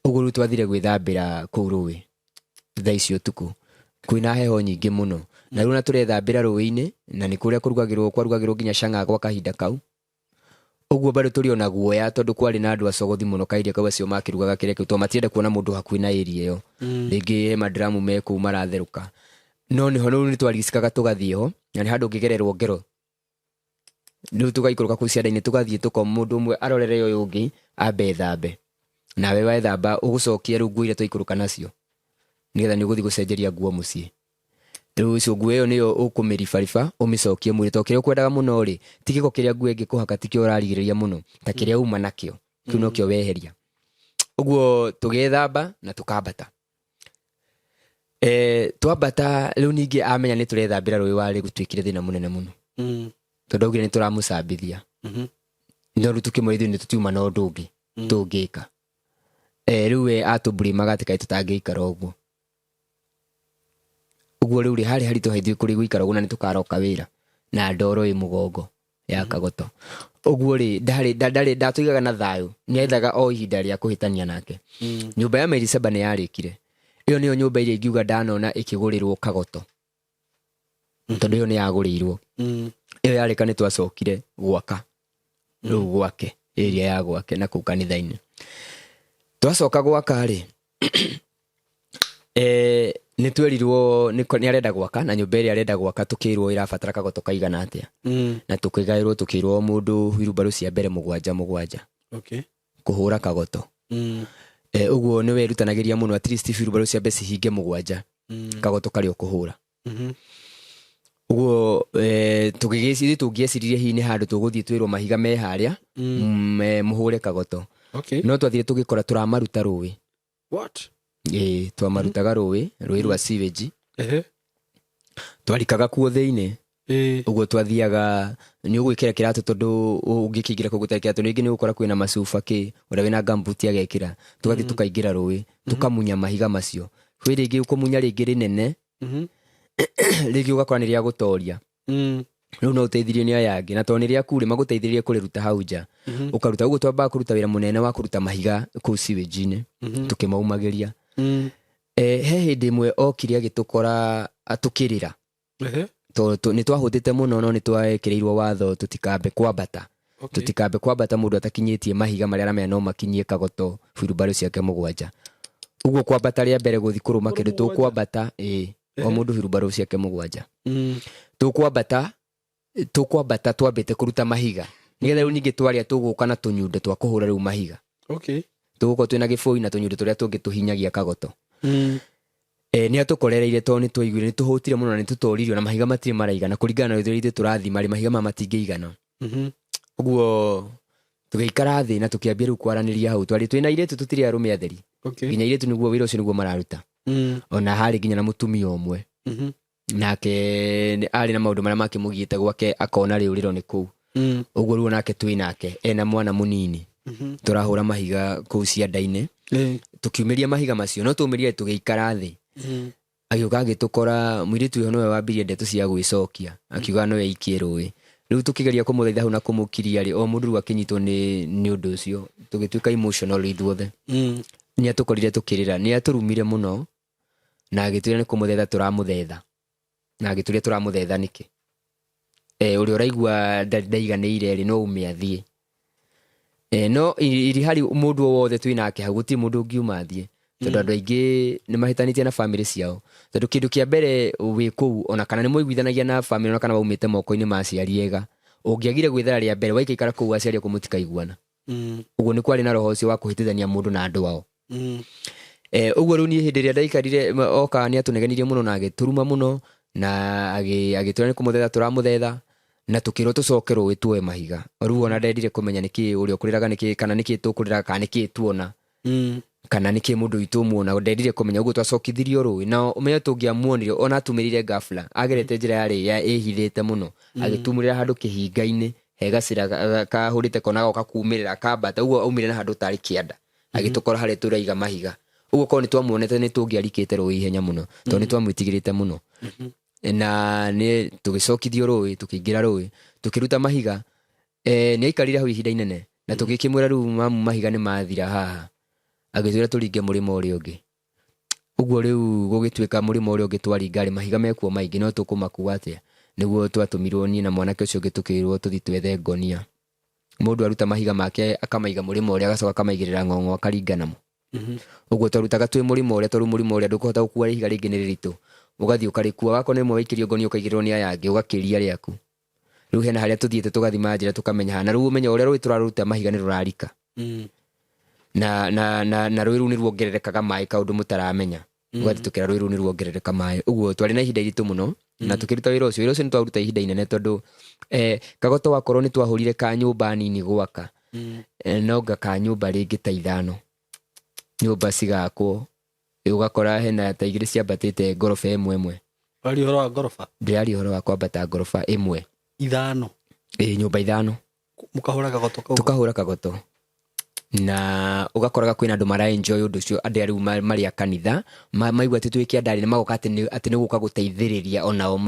Ũguo rĩu twathire gwĩthambĩra kũu rũĩ thaa icio ũtukũ, kwĩna heho nyingĩ mũno, na rĩu ona tũrethambĩra rũĩ-inĩ, na nĩ kũrĩa kũrugagĩrwo, kwarugagĩrwo nginya cang'aa gwa kahinda kau. Ũguo bado tũrĩ ona guoya, tondũ kwarĩ na andũ acogothi mũno kahinda kau, acio makĩrugaga kĩrĩa kĩu, tondũ matienda kuona mũndũ hakuhĩ na area ĩyo. Rĩngĩ he mandiramu me kũu maratherũka. No nĩho rĩu nĩ twaricikaga tũgathiĩ ho, na nĩ handũ ũngĩgererwo ngero. Rĩu tũgaikũrũka kũu cianda-inĩ, tũgathiĩ tũkoma, mũndũ ũmwe arorere ũyũ ũngĩ ambe ethambe. Nawe wethamba ũgũcokia rĩu nguo iria twaikũrũka nacio, nĩgetha nĩ ũgũthiĩ gũcenjeria nguo mũciĩ. Rĩu ũcio nguo ĩyo nĩyo ũkũmĩribariba ũmĩcokie mwĩrĩ, tondũ kĩrĩa ũkwendaga mũno rĩ, ti gĩko kĩrĩa nguo ĩngĩkũhaka, tikĩo ũrarigĩrĩria mũno, ta kĩrĩa uma nakĩo, kĩu nokĩo weheria. Ũguo tũgĩthamba na tũkambata. Twambata rĩu ningĩ amenya nĩ tũrethambĩra rũĩ warĩ gũtuĩkire thĩna mũnene mũno. Tondũ augire nĩ tũramũcambithia. No rĩu tũkĩmwĩra ithuĩ nĩ tũtiuma na ũndũ ũngĩ tũngĩka. Rĩu we atũmburĩmaga atĩ kaĩ tũtangĩikara ũguo. Ũguo rĩu rĩ, harĩ haritũ ithuĩ kũrĩ gũikara ũguo na nĩ tũkaroka wĩra na ndoro ĩ mũgongo ya kagoto. Ũguo rĩ, ndarĩ ndatũigaga na thayũ, nĩ ethaga o ihinda rĩa kũhĩtania nake. Nyũmba ya maili saba nĩ yarĩkire. Ĩyo nĩyo nyũmba ĩrĩa ingiuga ndanona ĩkĩgũrĩrwo kagoto. Tondũ ĩyo nĩ yagũrĩirwo. Ĩyo yarĩka nĩ twacokire gwaka. Rĩu gwake, area ya gwake na kũu kanitha-inĩ. Twacoka gwaka rĩ, nĩ twerirwo nĩ arenda gwaka, na nyũmba ĩrĩa arenda gwaka tũkĩrwo ĩrabatara kagoto kaigana atĩa. Na tũkĩgaĩrwo, tũkĩrwo mũndũ wheelbarrow cia mbere 7 7. Kũhũra kagoto. Ũguo nĩ werutanagĩria mũno at least wheelbarrow cia mbere cihinge 7. Kagoto karĩa ũkũhũra. Ũguo tũgĩgĩciria, tũngĩeciririe hihi nĩ handũ tũgũthiĩ twĩrwo mahiga me harĩa, mũhũre kagoto. No twathire tũgĩkora tũramaruta rũĩ. What? Twamarutaga rũĩ, rũĩ rwa sewage. Twarikaga kuo thĩinĩ. Ũguo twathiaga, nĩ ũgwĩkĩra kĩratũ tondũ ũngĩkĩingĩra kũu gũtarĩ kĩratũ, rĩngĩ nĩ ũgũkora kwĩna macuba kĩ, ũrĩa wĩna gumboot agekĩra. Tũgathiĩ tũkaingĩra rũĩ, tũkamunya mahiga macio. Kwĩ rĩngĩ ũkũmunya rĩngĩ rĩnene, rĩngĩ ũgakora nĩ rĩa gũtoria. Rĩu no ũteithirio nĩ aya angĩ, na tondũ nĩ rĩaku rĩ, magũteithĩrĩrie kũrĩruta hau nja. Ũkaruta, ũguo twambaga kũruta wĩra mũnene wa kũruta mahiga kũu sewage-inĩ, tũkĩmaumagĩria. He hĩndĩ ĩmwe okire agĩtũkora tũkĩrĩra. Tondũ nĩ twahũthĩte mũno, no nĩ twekĩrĩirwo watho tũtikambe kwambata. Tũtikambe kwambata mũndũ atakinyĩtie mahiga marĩa aramenya no makinyie kagoto wheelbarrow ciake 7. Ũguo kwambata rĩa mbere gũthiĩ kũrũma kĩndũ tũkwambata, o mũndũ wheelbarrow ciake 7. Tũkwambata twambĩte kũruta mahiga. Nĩgetha rĩu ningĩ twarĩa tũgũka na tũnyundo twa kũhũra rĩu mahiga. Tũgũkorwo twĩna gĩbũi na tũnyundo tũrĩa tũngĩ tũhinyagia kagoto. Nĩ atũkorereire tondũ nĩ twaiguire nĩ tũhũtire mũno na nĩ tũtoririo na mahiga matirĩ maraigana kũringana na ũrĩa ithuĩ tũrathima rĩ, mahiga maya matingĩigana. Ũguo tũgĩikara thĩ na tũkĩambia rĩu kwaranĩria hau. Twarĩ twĩna airĩtu, tũtirĩ arũme atheri. Nginya airĩtu nĩguo wĩra ũcio nĩguo mararuta. Ona harĩ nginya na mũtumia ũmwe. Nake arĩ na maũndũ marĩa makĩmũgiĩte gwake, akona rĩũrĩro nĩ kũu. Ũguo rĩu nake twĩ nake ena mwana mũnini, tũrahũra mahiga kũu cianda-inĩ. Tũkiumĩria mahiga macio, no tũmĩrie tũgĩikara thĩ. Agĩũka agĩtũkora mũirĩtu ũyũ nĩwe wambirie ndeto cia gwĩcokia, akiuga no eikie rũĩ. Rĩu tũkĩgeria kũmũthaitha hau na kũmũkiria rĩ, o mũndũ rĩu akĩnyitwo nĩ ũndũ ũcio, tũgĩtuĩka emotional ithuothe. Nĩ atũkorire tũkĩrĩra, nĩ atũrumire mũno na agĩtwĩra nĩ kũmũthetha tũramũthetha, na agĩtũria tũramũthetha nĩkĩ. Ũrĩa ũraigua ndaiganĩire rĩ, no ume athiĩ. No iri harĩ mũndũ o wothe twĩ nake hau, gũtirĩ mũndũ ũngiuma athiĩ, tondũ andũ aingĩ nĩ mahĩtanĩtie na bamĩrĩ ciao. Tondũ kĩndũ kĩa mbere wĩ kũu, ona kana nĩ mwaiguithanagia na bamĩrĩ, ona kana waumĩte moko-inĩ ma aciari ega, ũngĩagire gwĩthara rĩa mbere, waikaikara kũu aciari aku mũtikaiguana. Ũguo nĩ kwarĩ na roho ũcio wa kũhĩtithania mũndũ na andũ ao. Ũguo rĩu niĩ hĩndĩ ĩrĩa ndaikarire, oka nĩ atũnegenirie mũno na agĩtũruma mũno, na agĩtwĩra nĩ kũmũthetha tũramũthetha, na tũkĩrwo tũcoke rũĩ tuoe mahiga. Rĩu ona ndendire kũmenya nĩkĩ ũrĩa ũkũrĩraga nĩkĩ, kana nĩkĩ tũkũrĩraga, kana nĩkĩ tuona, kana nĩkĩ mũndũ witũ muona. Ndendire kũmenya. Ũguo twacokithirio rũĩ, na ũmenye tũngĩamuonire, ona atumĩrire ghafla, agerete njĩra yarĩ ya ĩhithĩte mũno, agĩtumũrĩra handũ kĩhinga-inĩ he gacĩra kahũrĩte kona goka kumĩrĩra akambata. Ũguo aumire na handũ tarĩ kĩanda, agĩtũkora harĩa tũraiga mahiga. Ũguo korwo nĩ twamuonete, nĩ tũngĩarikĩte rũĩ ihenya mũno, tondũ nĩ twamwĩtigĩrĩte mũno. Na nĩ tũgĩcokithio rũĩ, tũkĩingĩra rũĩ, tũkĩruta mahiga. Nĩ aikarire hau ihinda inene, na tũgĩkĩmwĩra rĩu mamu mahiga nĩ mathira haha. Agĩtwĩra tũringe mũrĩmo ũrĩa ũngĩ. Ũguo rĩu gũgĩtuĩka mũrĩmo ũrĩa ũngĩ twaringa rĩ, mahiga mekuo maingĩ, no tũkũmakua atĩa? Nĩguo twatũmirwo niĩ na mwanake ũcio ũngĩ, tũkĩrwo tũthiĩ twethe ngonia. Mũndũ aruta mahiga make akamaiga mũrĩmo ũrĩa, agacoka akamaigĩrĩra ng'ong'o akaringa namo. Ũguo twarutaga twĩ mũrĩmo ũrĩa, tondũ mũrĩmo ũrĩa ndũkũhota gũkua ihiga rĩngĩ nĩ rĩritũ. Ũgathiĩ ũkarĩkua, wakorwo nĩ rĩmwe waikĩrio ngonia ũkaigĩrĩrwo nĩ aya angĩ, ũgakĩria rĩaku. Rĩu hena harĩa tũthiĩte tũgathima njĩra tũkamenya hana. Rĩu ũmenye ũrĩa rũĩ tũraruta mahiga nĩ rũrarika. Na rũĩ rũu nĩ ruongererekaga maĩ, kaũndũ mũtaramenya. Ũgathiĩ rũĩ rũu nĩ ruongerereka maĩ. Ũguo twarĩ na ihinda iritũ mũno na tũkĩruta wĩra ũcio. Wĩra ũcio nĩ twaruta ihinda inene, tondũ kagoto wakorwo nĩ twahũrire ka nyũmba nini gwaka, no nga ka nyũmba rĩngĩ ta 5 nyũmba cigakwo, ũgakora hena ta 2 ciambatĩte ngoroba ĩmwe ĩmwe. Wari ũhoro wa ngoroba? Ndĩraria ũhoro wa kwambata ngoroba ĩmwe. 5? Ĩĩ, nyũmba 5. Mũkahũra kagoto kau? Tũkahũra kagoto, na ũgakoraga kwĩna andũ mara enjoy ũndũ ũcio. Andũ arĩa rĩu marĩ a kanitha maigua atĩ twĩ kĩandarĩ, nĩ magoka atĩ nĩ gũka gũteithĩrĩria onao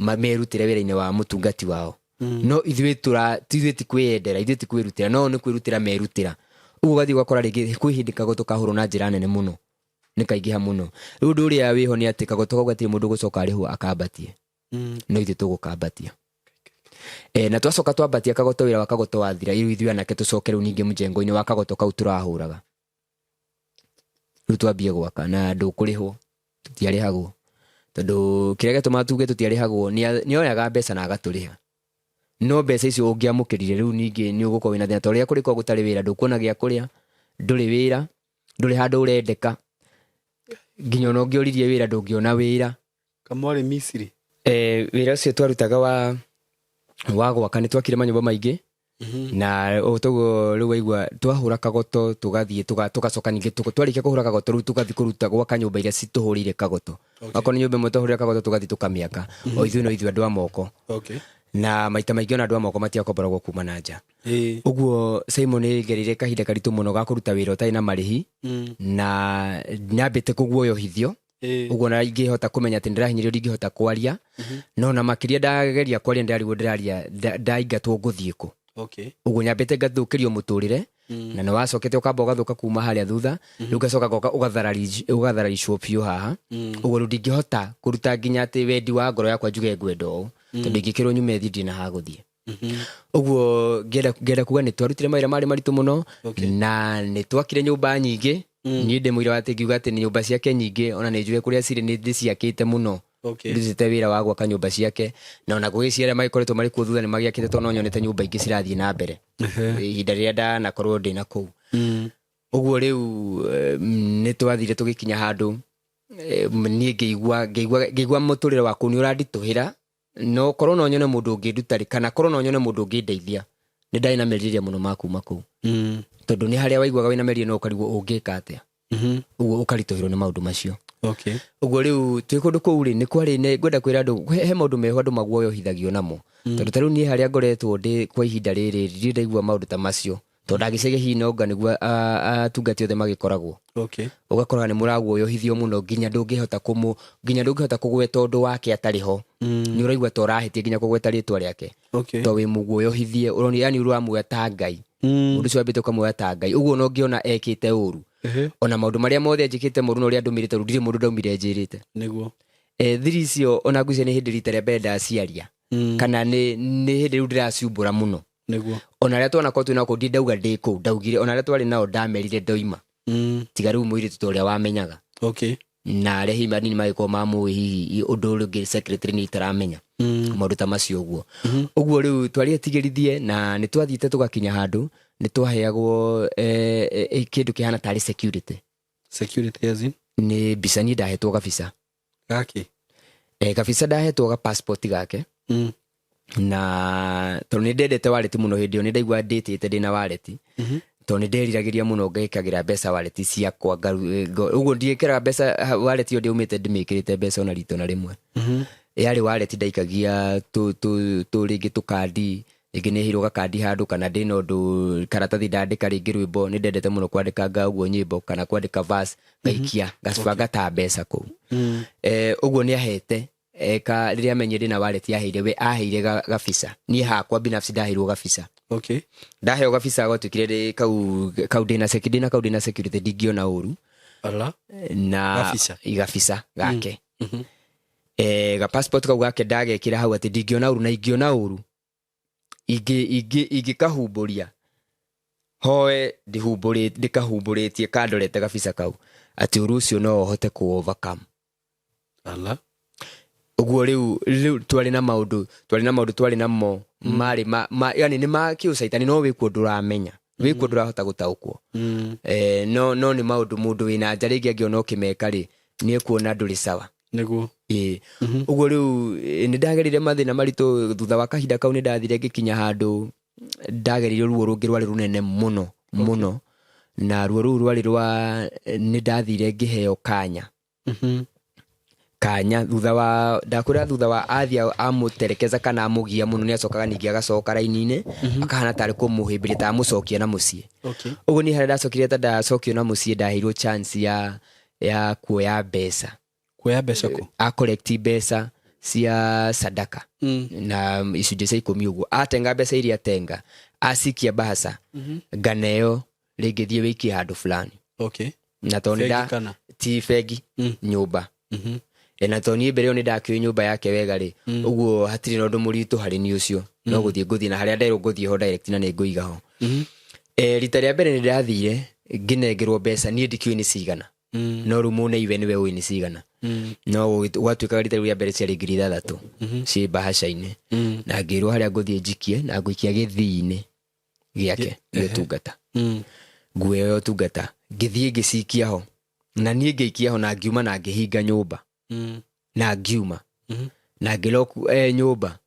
merutĩre wĩra-inĩ wa mũtungati wao. No ithuĩ ithuĩ ti kwĩyendera, ithuĩ ti kwĩrutĩra, no nĩ kwĩrutĩra merutĩra. Ũguo ũgathiĩ ũgakora rĩngĩ kwĩ hĩndĩ kagoto kahũrwo na njĩra nene mũno, nĩ kaingĩha mũno. Rĩu ũndũ ũrĩa wĩho nĩ atĩ kagoto kau gatirĩ mũndũ gũcoka arĩhwo akambatie, no ithuĩ tũgũkambatia. Na twacoka twambatia kagoto, wĩra wa kagoto wathira, rĩu ithuĩ anake tũcoke rĩu ningĩ mjengo-inĩ wa kagoto kau tũrahũraga. Rĩu twambie gwaka na ndũkũrĩhwo, tũtiarĩhagwo, tondũ kĩrĩa gĩatũmaga tuge tũtiarĩhagwo, nĩ oyaga mbeca na agatũrĩha, no mbeca icio ũngĩamũkĩrire rĩu ningĩ nĩ ũgũkorwo wĩna thĩna, tondũ rĩrĩa kũrĩkorwo gũtarĩ wĩra, ndũkuona gĩa kũrĩa, ndũrĩ wĩra, ndũrĩ handũ ũrendeka, nginya ona ũngĩoririe wĩra ndũngĩona wĩra. Kamwarĩ Misiri? Wĩra ũcio twarutaga wa gwaka, nĩ twakire manyũmba maingĩ. Na toguo rĩu waigua twahũra kagoto, tũgathiĩ tũgacoka ningĩ twarĩkia kũhũra kagoto, rĩu tũgathiĩ kũruta gwaka nyũmba iria citũhũrĩire kagoto. Okorwo nĩ nyũmba ĩmwe twahũrĩra kagoto, tũgathiĩ tũkamĩaka o ithuĩ no ithuĩ andũ a moko. Na maita maingĩ ona andũ a moko matiakomboragwo kuma na nja. Ũguo Simon nĩ ngereire kahinda karitũ mũno ga kũruta wĩra ũtarĩ na marĩhi, na nyambĩte kũguoyohithio. Ũguo na ingĩhota kũmenya atĩ ndĩrahinyĩrĩrio, ndingĩhota kwaria, no na makĩria ndageria kwaria ndĩrarigwo ndĩraria ndaingatwo ngũthiĩ kũ. Ũguo nyambĩte ngathũkĩrio mũtũrĩre, na nĩ wacokete ũkamba ũgathũka kuma harĩa thutha, rĩu ngacoka ngoka ũgathararicwo biũ haha. Ũguo rĩu ndingĩhota kũruta nginya atĩ wendi wa ngoro yakwa njuge ngwenda ũũ, tondũ ingĩkĩrwo nyume thiĩ ndirĩ na ha gũthiĩ. Ũguo ngĩenda kuga nĩ twarutire mawĩra marĩ maritũ mũno, na nĩ twakire nyũmba nyingĩ. Niĩ ndĩ mũira wa atĩ ngiuga atĩ nĩ nyũmba ciake nyingĩ, ona nĩ njũĩ kũrĩa cirĩ, nĩ ndĩciakĩte mũno. Ndutĩte wĩra wa gwaka nyũmba ciake, na ona gwĩciria arĩa magĩkoretwo marĩ kuo thutha nĩ magĩakĩte, tondũ no nyonete nyũmba ingĩ cirathiĩ na mbere ihinda rĩrĩa ndanakorwo ndĩ na kũu. Ũguo rĩu nĩ twathire tũgĩkinya handũ, niĩ ngĩigua mũtũrĩre wa kũu nĩ ũranditũhĩra, no korwo no nyone mũndũ ũngĩnduta rĩ, kana korwo no nyone mũndũ ũngĩndeithia. Nĩ ndarĩ na merirĩria mũno ma kuma kũu, tondũ nĩ harĩa waiguaga wĩna merirĩria no ũkarigwo ũngĩka atĩa. Ũguo ũkaritũhĩrwo nĩ maũndũ macio. Okay. Ũguo rĩu twĩ kũndũ kũu rĩ, nĩ kwarĩ nĩ ngwenda kwĩra andũ he maũndũ meho andũ maguoyohithagio namo. Tondũ ta rĩu niĩ harĩa ngoretwo ndĩ kwa ihinda rĩrĩ, ndirĩ ndaigua maũndũ ta macio. Tondũ ndagĩcagia hihi nonga nĩguo atungati othe magĩkoragwo. Okay. Ũgakora nĩ mũraguoyohithio mũno nginya ndũngĩhota kũmũ, nginya ndũngĩhota kũgweta ũndũ wake atarĩ ho. Nĩ ũraigua ta ũrahĩtia nginya kũgweta rĩtwa rĩake. Okay. Tondũ wĩ mũguoyohithie, ũroni yani ũramuoya ta Ngai. Mũndũ ũcio wambĩte ũkamuoya ta Ngai. Ũguo ona ũngĩona ekĩte ũru. Ona maũndũ marĩa mothe anjĩkĩte moru na ũrĩa andũmĩrĩte rĩu ndirĩ mũndũ ndaumire njĩrĩte. Nĩguo. Thiri icio ona ngwĩciria nĩ hĩndĩ rita rĩa mbere ndaciaria. Kana nĩ hĩndĩ rĩu ndĩraciumbũra mũno. Nĩguo. Ona arĩa twanakorwo twĩ nao kũu, ndirĩ ndauga ndĩ kũu, ndaugire ona arĩa twarĩ nao ndamerire ndoima. Tiga rĩu mũirĩtu ta ũrĩa wamenyaga. Okay. Na arĩa hihi anini magĩkorwo mamũĩ hihi ũndũ ũrĩa ũngĩ secretary nĩ itaramenya. Maũndũ ta macio ũguo. Ũguo rĩu twarĩ etigĩrithie na nĩ twathiĩte tũgakinya handũ nĩ twaheagwo kĩndũ kĩhana tarĩ security. Security as in? Nĩ mbica niĩ ndahetwo gabica. Gaki? Gabica ndahetwo ga passport gake. Na tondũ nĩ ndendete wallet mũno hĩndĩ ĩyo, nĩ ndaigua ndĩtĩte ndĩna wallet. Tondũ nĩ nderiragĩria mũno ngekagĩra mbeca wallet ciakwa, ũguo ndiĩkĩraga mbeca wallet ĩyo ndĩaumĩte ndĩmĩkĩrĩte mbeca ona rita ona rĩmwe. Yarĩ wallet ndaikagia rĩngĩ tũkandi, rĩngĩ nĩ heirwo gakandi handũ kana ndĩna ũndũ karatathi ndandĩka rĩngĩ rwĩmbo, nĩ ndendete mũno kwandĩkanga ũguo nyĩmbo kana kwandĩka verse ngaikia, ngacibanga ta mbeca kũu. Ũguo nĩ ahete eka rĩrĩa amenyire ndĩna wallet yaheire we aheire gabica. Niĩ hakwa binafsi ndaheirwo gabica. Okay. Ndaheo gabica gwatuĩkire ndĩ kau, kau ndĩna ndĩna kau ndĩna security ndingĩona ũru. Ala. Na Gabica. Gabica gake. Ga passport kau gake ndagekĩra hau atĩ ndingĩona ũru na ingĩona ũru. Ingĩkahumbũria. Hoe ndĩkahumbũrĩtie kandorete gabica kau. Atĩ ũru ũcio no ũhote kũ overcome. Ala. Ũguo rĩu twarĩ na maũndũ, twarĩ na maũndũ twarĩ namo, marĩ ma, ma, yani nĩ ma kĩũcaitani, no wĩkuo ndũramenya. Wĩkuo ndũrahota gũtaũkwo. No nĩ maũndũ mũndũ wĩna nja rĩngĩ angĩona ũkĩmeka rĩ, nĩ ekuona ndũrĩ sawa. Nĩguo. Ũguo rĩu, nĩ ndagerire mathĩna maritũ thutha wa kahinda kau, nĩ ndathire ngĩkinya handũ ndagerire ruo rũngĩ rwarĩ rũnene mũno, mũno. Na ruo rũu rwarĩ rwa, nĩ ndathire ngĩheo kanya. Kanya thutha wa ndakwĩra thutha wa athiĩ amũterekeza kana amũgia mũno, nĩ acokaga ningĩ agacoka raini-inĩ, akahana tarĩ kũmũhĩmbĩria ta amũcokia na mũciĩ. Okay. Ũguo niĩ harĩa ndacokire ta ndacokio na mũciĩ, ndaheirwo chance ya kuoya mbeca. Kuoya mbeca kũ? A collect mbeca cia sadaka. Na icunjĩ cia ikũmi ũguo. Atenga mbeca iria atenga, acikia bahasa, nganeo rĩngĩ thiĩ wĩikie handũ fulani. Okay. Na tondũ nĩ Bengi nda- kana? ti bengi, nyũmba. Na tondũ niĩ mbere ĩyo nĩ ndakĩũĩ nyũmba yake wega rĩ, ũguo hatirĩ na ũndũ mũritũ harĩ niĩ ũcio. No gũthiĩ ngũthiĩ na harĩa nderwo ngũthiĩ ho direct na nĩ ngũiga ho. Rita rĩa mbere nĩ ndathire ngĩnengerwo mbeca, niĩ ndikĩũĩ nĩ cigana. No rĩu mũneiwe nĩwe ũĩ nĩ cigana. No gwatuĩkaga rita rĩu rĩa mbere ciarĩ ngiri ithathatũ ciĩ mbahaca-inĩ. Na ngĩrwo harĩa ngũthiĩ njikie na ngũikia gĩthii-inĩ gĩake gĩa ũtungata. Nguo ĩyo ya ũtungata. Ngĩthiĩ ngĩcikia ho. Na niĩ ngĩikia ho na ngiuma na ngĩhinga nyũmba. Na ngiuma. Na ngĩlock nyũmba.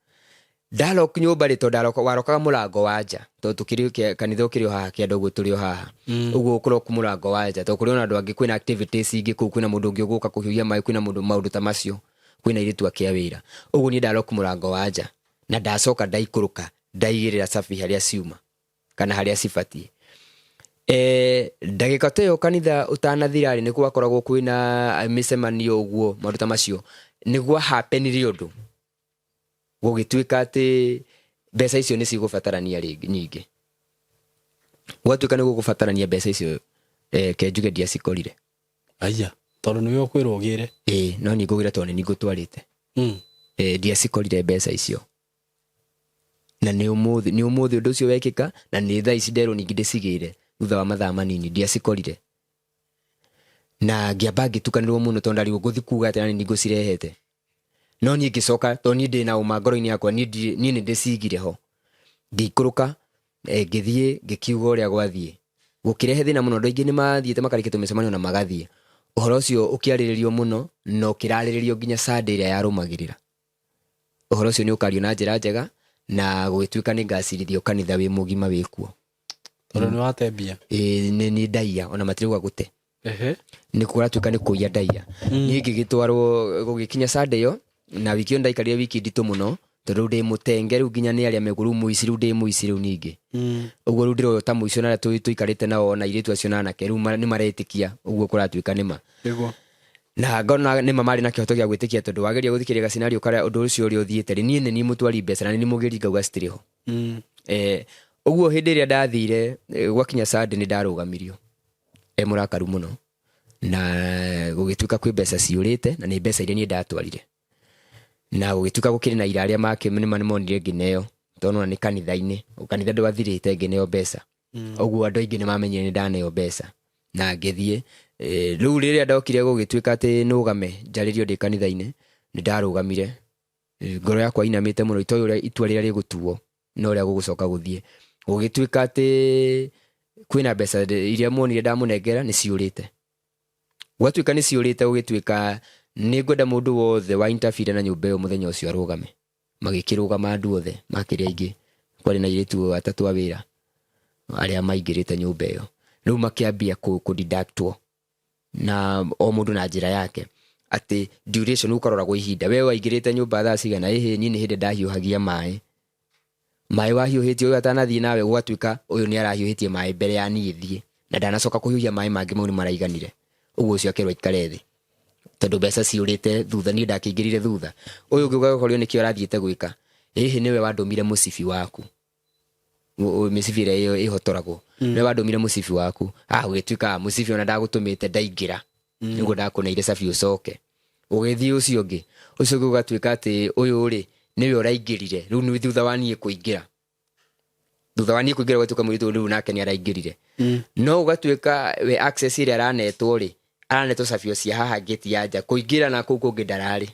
Ndalock nyũmba rĩ, tondũ warokaga mũrango wa nja. Tondũ tũkĩrĩ kanitha ũkĩrĩ o haha kĩanda ũguo tũrĩ o haha. Ũguo ũkũrock mũrango wa nja. Tondũ kũrĩ ona andũ angĩ, kwĩna activities ingĩ kũu, kwĩna mũndũ ũngĩ ũgũka kũhiũhia maĩ, kwĩna mũndũ, maũndũ ta macio. Kwĩna airĩtu ake a wĩra. Ũguo niĩ ndalock mũrango wa nja. Na ndacoka ndaikũrũka, ndaigĩrĩra cabi harĩa ciuma, kana harĩa cibatiĩ. Ndagĩka ta ĩyo kanitha ũtanathira rĩ, nĩ gwakoragwo kwĩna mĩcemanio ũguo, maũndũ ta macio. Nĩ gwa happenire ũndũ. Gũgĩtuĩka atĩ mbeca icio nĩ cigũbatarania rĩngĩ nyingĩ. Gwatuĩka nĩ gũgũbatarania mbeca icio, ke njuge ndiacikorire. Aya, tondũ nĩwe ũkwĩrwo ũgĩre. Ĩĩ, no niĩ ngũgĩra tondũ nĩ niĩ ngũtwarĩte. Ndiacikorire mbeca icio. Na nĩ ũmũthĩ ũndũ ũcio wekĩka, na nĩ thaa ici nderwo ningĩ ndĩcigĩre thutha wa mathaa manini, ndiacikorire. Na ngĩamba ngĩtukanĩrwo mũno tondũ ndarigwo ngũthiĩ kuga atĩ na nĩ ngũcirehete. No niĩ ngĩcoka, tondũ niĩ ndĩna ũma ngoro-inĩ yakwa, niĩ nĩ ndĩcigire ho. Ngĩikũrũka, ngĩthiĩ, ngĩkiuga ũrĩa gwathiĩ. Gũkĩrehe thĩna mũno, andũ aingĩ nĩ mathiĩte makarĩkia tũmĩcemanio na magathiĩ. Ũhoro ũcio ũkĩarĩrĩrio mũno, na ũkĩrarĩrĩrio nginya Sunday ĩrĩa yarũmagĩrĩra. Ũhoro ũcio nĩ ũkario na njĩra njega, na gũgĩtuĩka nĩ ngacirithio kanitha wĩ mũgima wĩ kuo. Tondũ nĩ wate mbia. Ĩĩ, nĩ ndaiya, ona matirauga gũte. Nĩ kũratuĩka nĩ kũiya ndaiya. Niĩ ngĩgĩtwarwo gũgĩkinya Sunday ĩyo, na wiki ĩyo ndaikarire wiki nditũ mũno, tondũ rĩu ndĩ mũtenge rĩu nginya nĩ arĩa megũ rĩu mũici, rĩu ndĩ mũici rĩu ningĩ. Ũguo rĩu ndĩroywo ta mũici, ona arĩa tũikarĩte nao na airĩtu acio na anake rĩu nĩ maretĩkia ũguo kũratuĩka nĩma. Na ngona nĩma marĩ na kĩhoto gĩa gwĩtĩkia, tondũ wageria gũthikĩrĩria gacenario karĩa ũndũ ũcio ũrĩa ũthiĩte rĩ, niĩ nĩ niĩ mũtwari mbeca na nĩ niĩ mũgĩri ngauga citirĩ ho. Ũguo hĩndĩ ĩrĩa ndathire, gwakinya Sunday nĩ ndarũgamirio e mũrakaru mũno, na gũgĩtuĩka kwĩ mbeca ciũrĩte, na nĩ mbeca iria niĩ ndatwarire, na gũgĩtuĩka gũkĩrĩ na ira arĩa make nĩma nĩmonire ngĩneo, tondũ nĩ kanitha-inĩ, kanitha ndwathirĩte ngĩneo mbeca. Ũguo andũ aingĩ nĩmamenyire nĩ ndaneo mbeca, na ngĩthiĩ. Rĩu rĩrĩa ndokire gũgĩtuĩka atĩ nũgame njarĩrio ndĩ kanitha-inĩ, nĩ ndarũgamire. Ngoro yakwa inamĩte mũno, itoĩ ũrĩa itua rĩrĩa rĩgũtuo na ũrĩa gũgũcoka gũthiĩ. Gũgĩtuĩka atĩ kwĩna mbeca iria muonire ndamũnengera nĩ ciũrĩte. Gwatuĩka nĩ ciũrĩte, gũgĩtuĩka nĩ ngwenda mũndũ wothe wa interfere na nyũmba ĩyo mũthenya ũcio arũgame. Magĩkĩrũgama andũ othe makĩrĩ aingĩ, kwarĩ na airĩtu atatũ a wĩra arĩa maingĩrĩte nyũmba ĩyo. Rĩu makĩambia kũ-deductwo na o mũndũ na njĩra yake, atĩ duration ũkaroragwo ihinda, we waingĩrĩte nyũmba thaa cigana? Ĩhĩ, niĩ nĩ hĩndĩ ndahiũhagia maĩ, maĩ wahiũhĩtie ũyũ atanathiĩ nawe, gũgatuĩka ũyũ nĩ arahiũhĩtie maĩ mbere ya niĩ thiĩ, na ndanacoka kũhiũhia maĩ mangĩ, mau nĩ maraiganire, ũguo ũcio akerwo aikare thĩ tondũ mbeca ciũrĩte thutha, niĩ ndakĩingĩrire thutha. Ũyũ ũngĩ ũgakorio nĩkĩo arathiĩte gwĩka, ĩhĩ, nĩwe wandũmire mũcibi waku, mĩcibi ĩrĩa ĩyo ĩhotoragwo, nĩwe wandũmire mũcibi waku. Gũgĩtuĩka mũcibi ona ndagũtũmĩte, ndaingĩra nĩguo ndakũneire cabi ũcoke ũgĩthiĩ. Ũcio ũngĩ, ũcio ũngĩ ũgatuĩka atĩ ũyũ rĩ nĩwe ũraingĩrire rĩu nĩ thutha wa niĩ kũingĩra, thutha wa niĩ kũingĩra gũgatuĩka mũirĩtu rĩu nake nĩ araingĩrire. No ũgatuĩka we access ĩrĩa aranetwo rĩ, aranetwo cabio cia haha ngĩti ya nja, kũingĩra na kũu kũngĩ ndararĩ.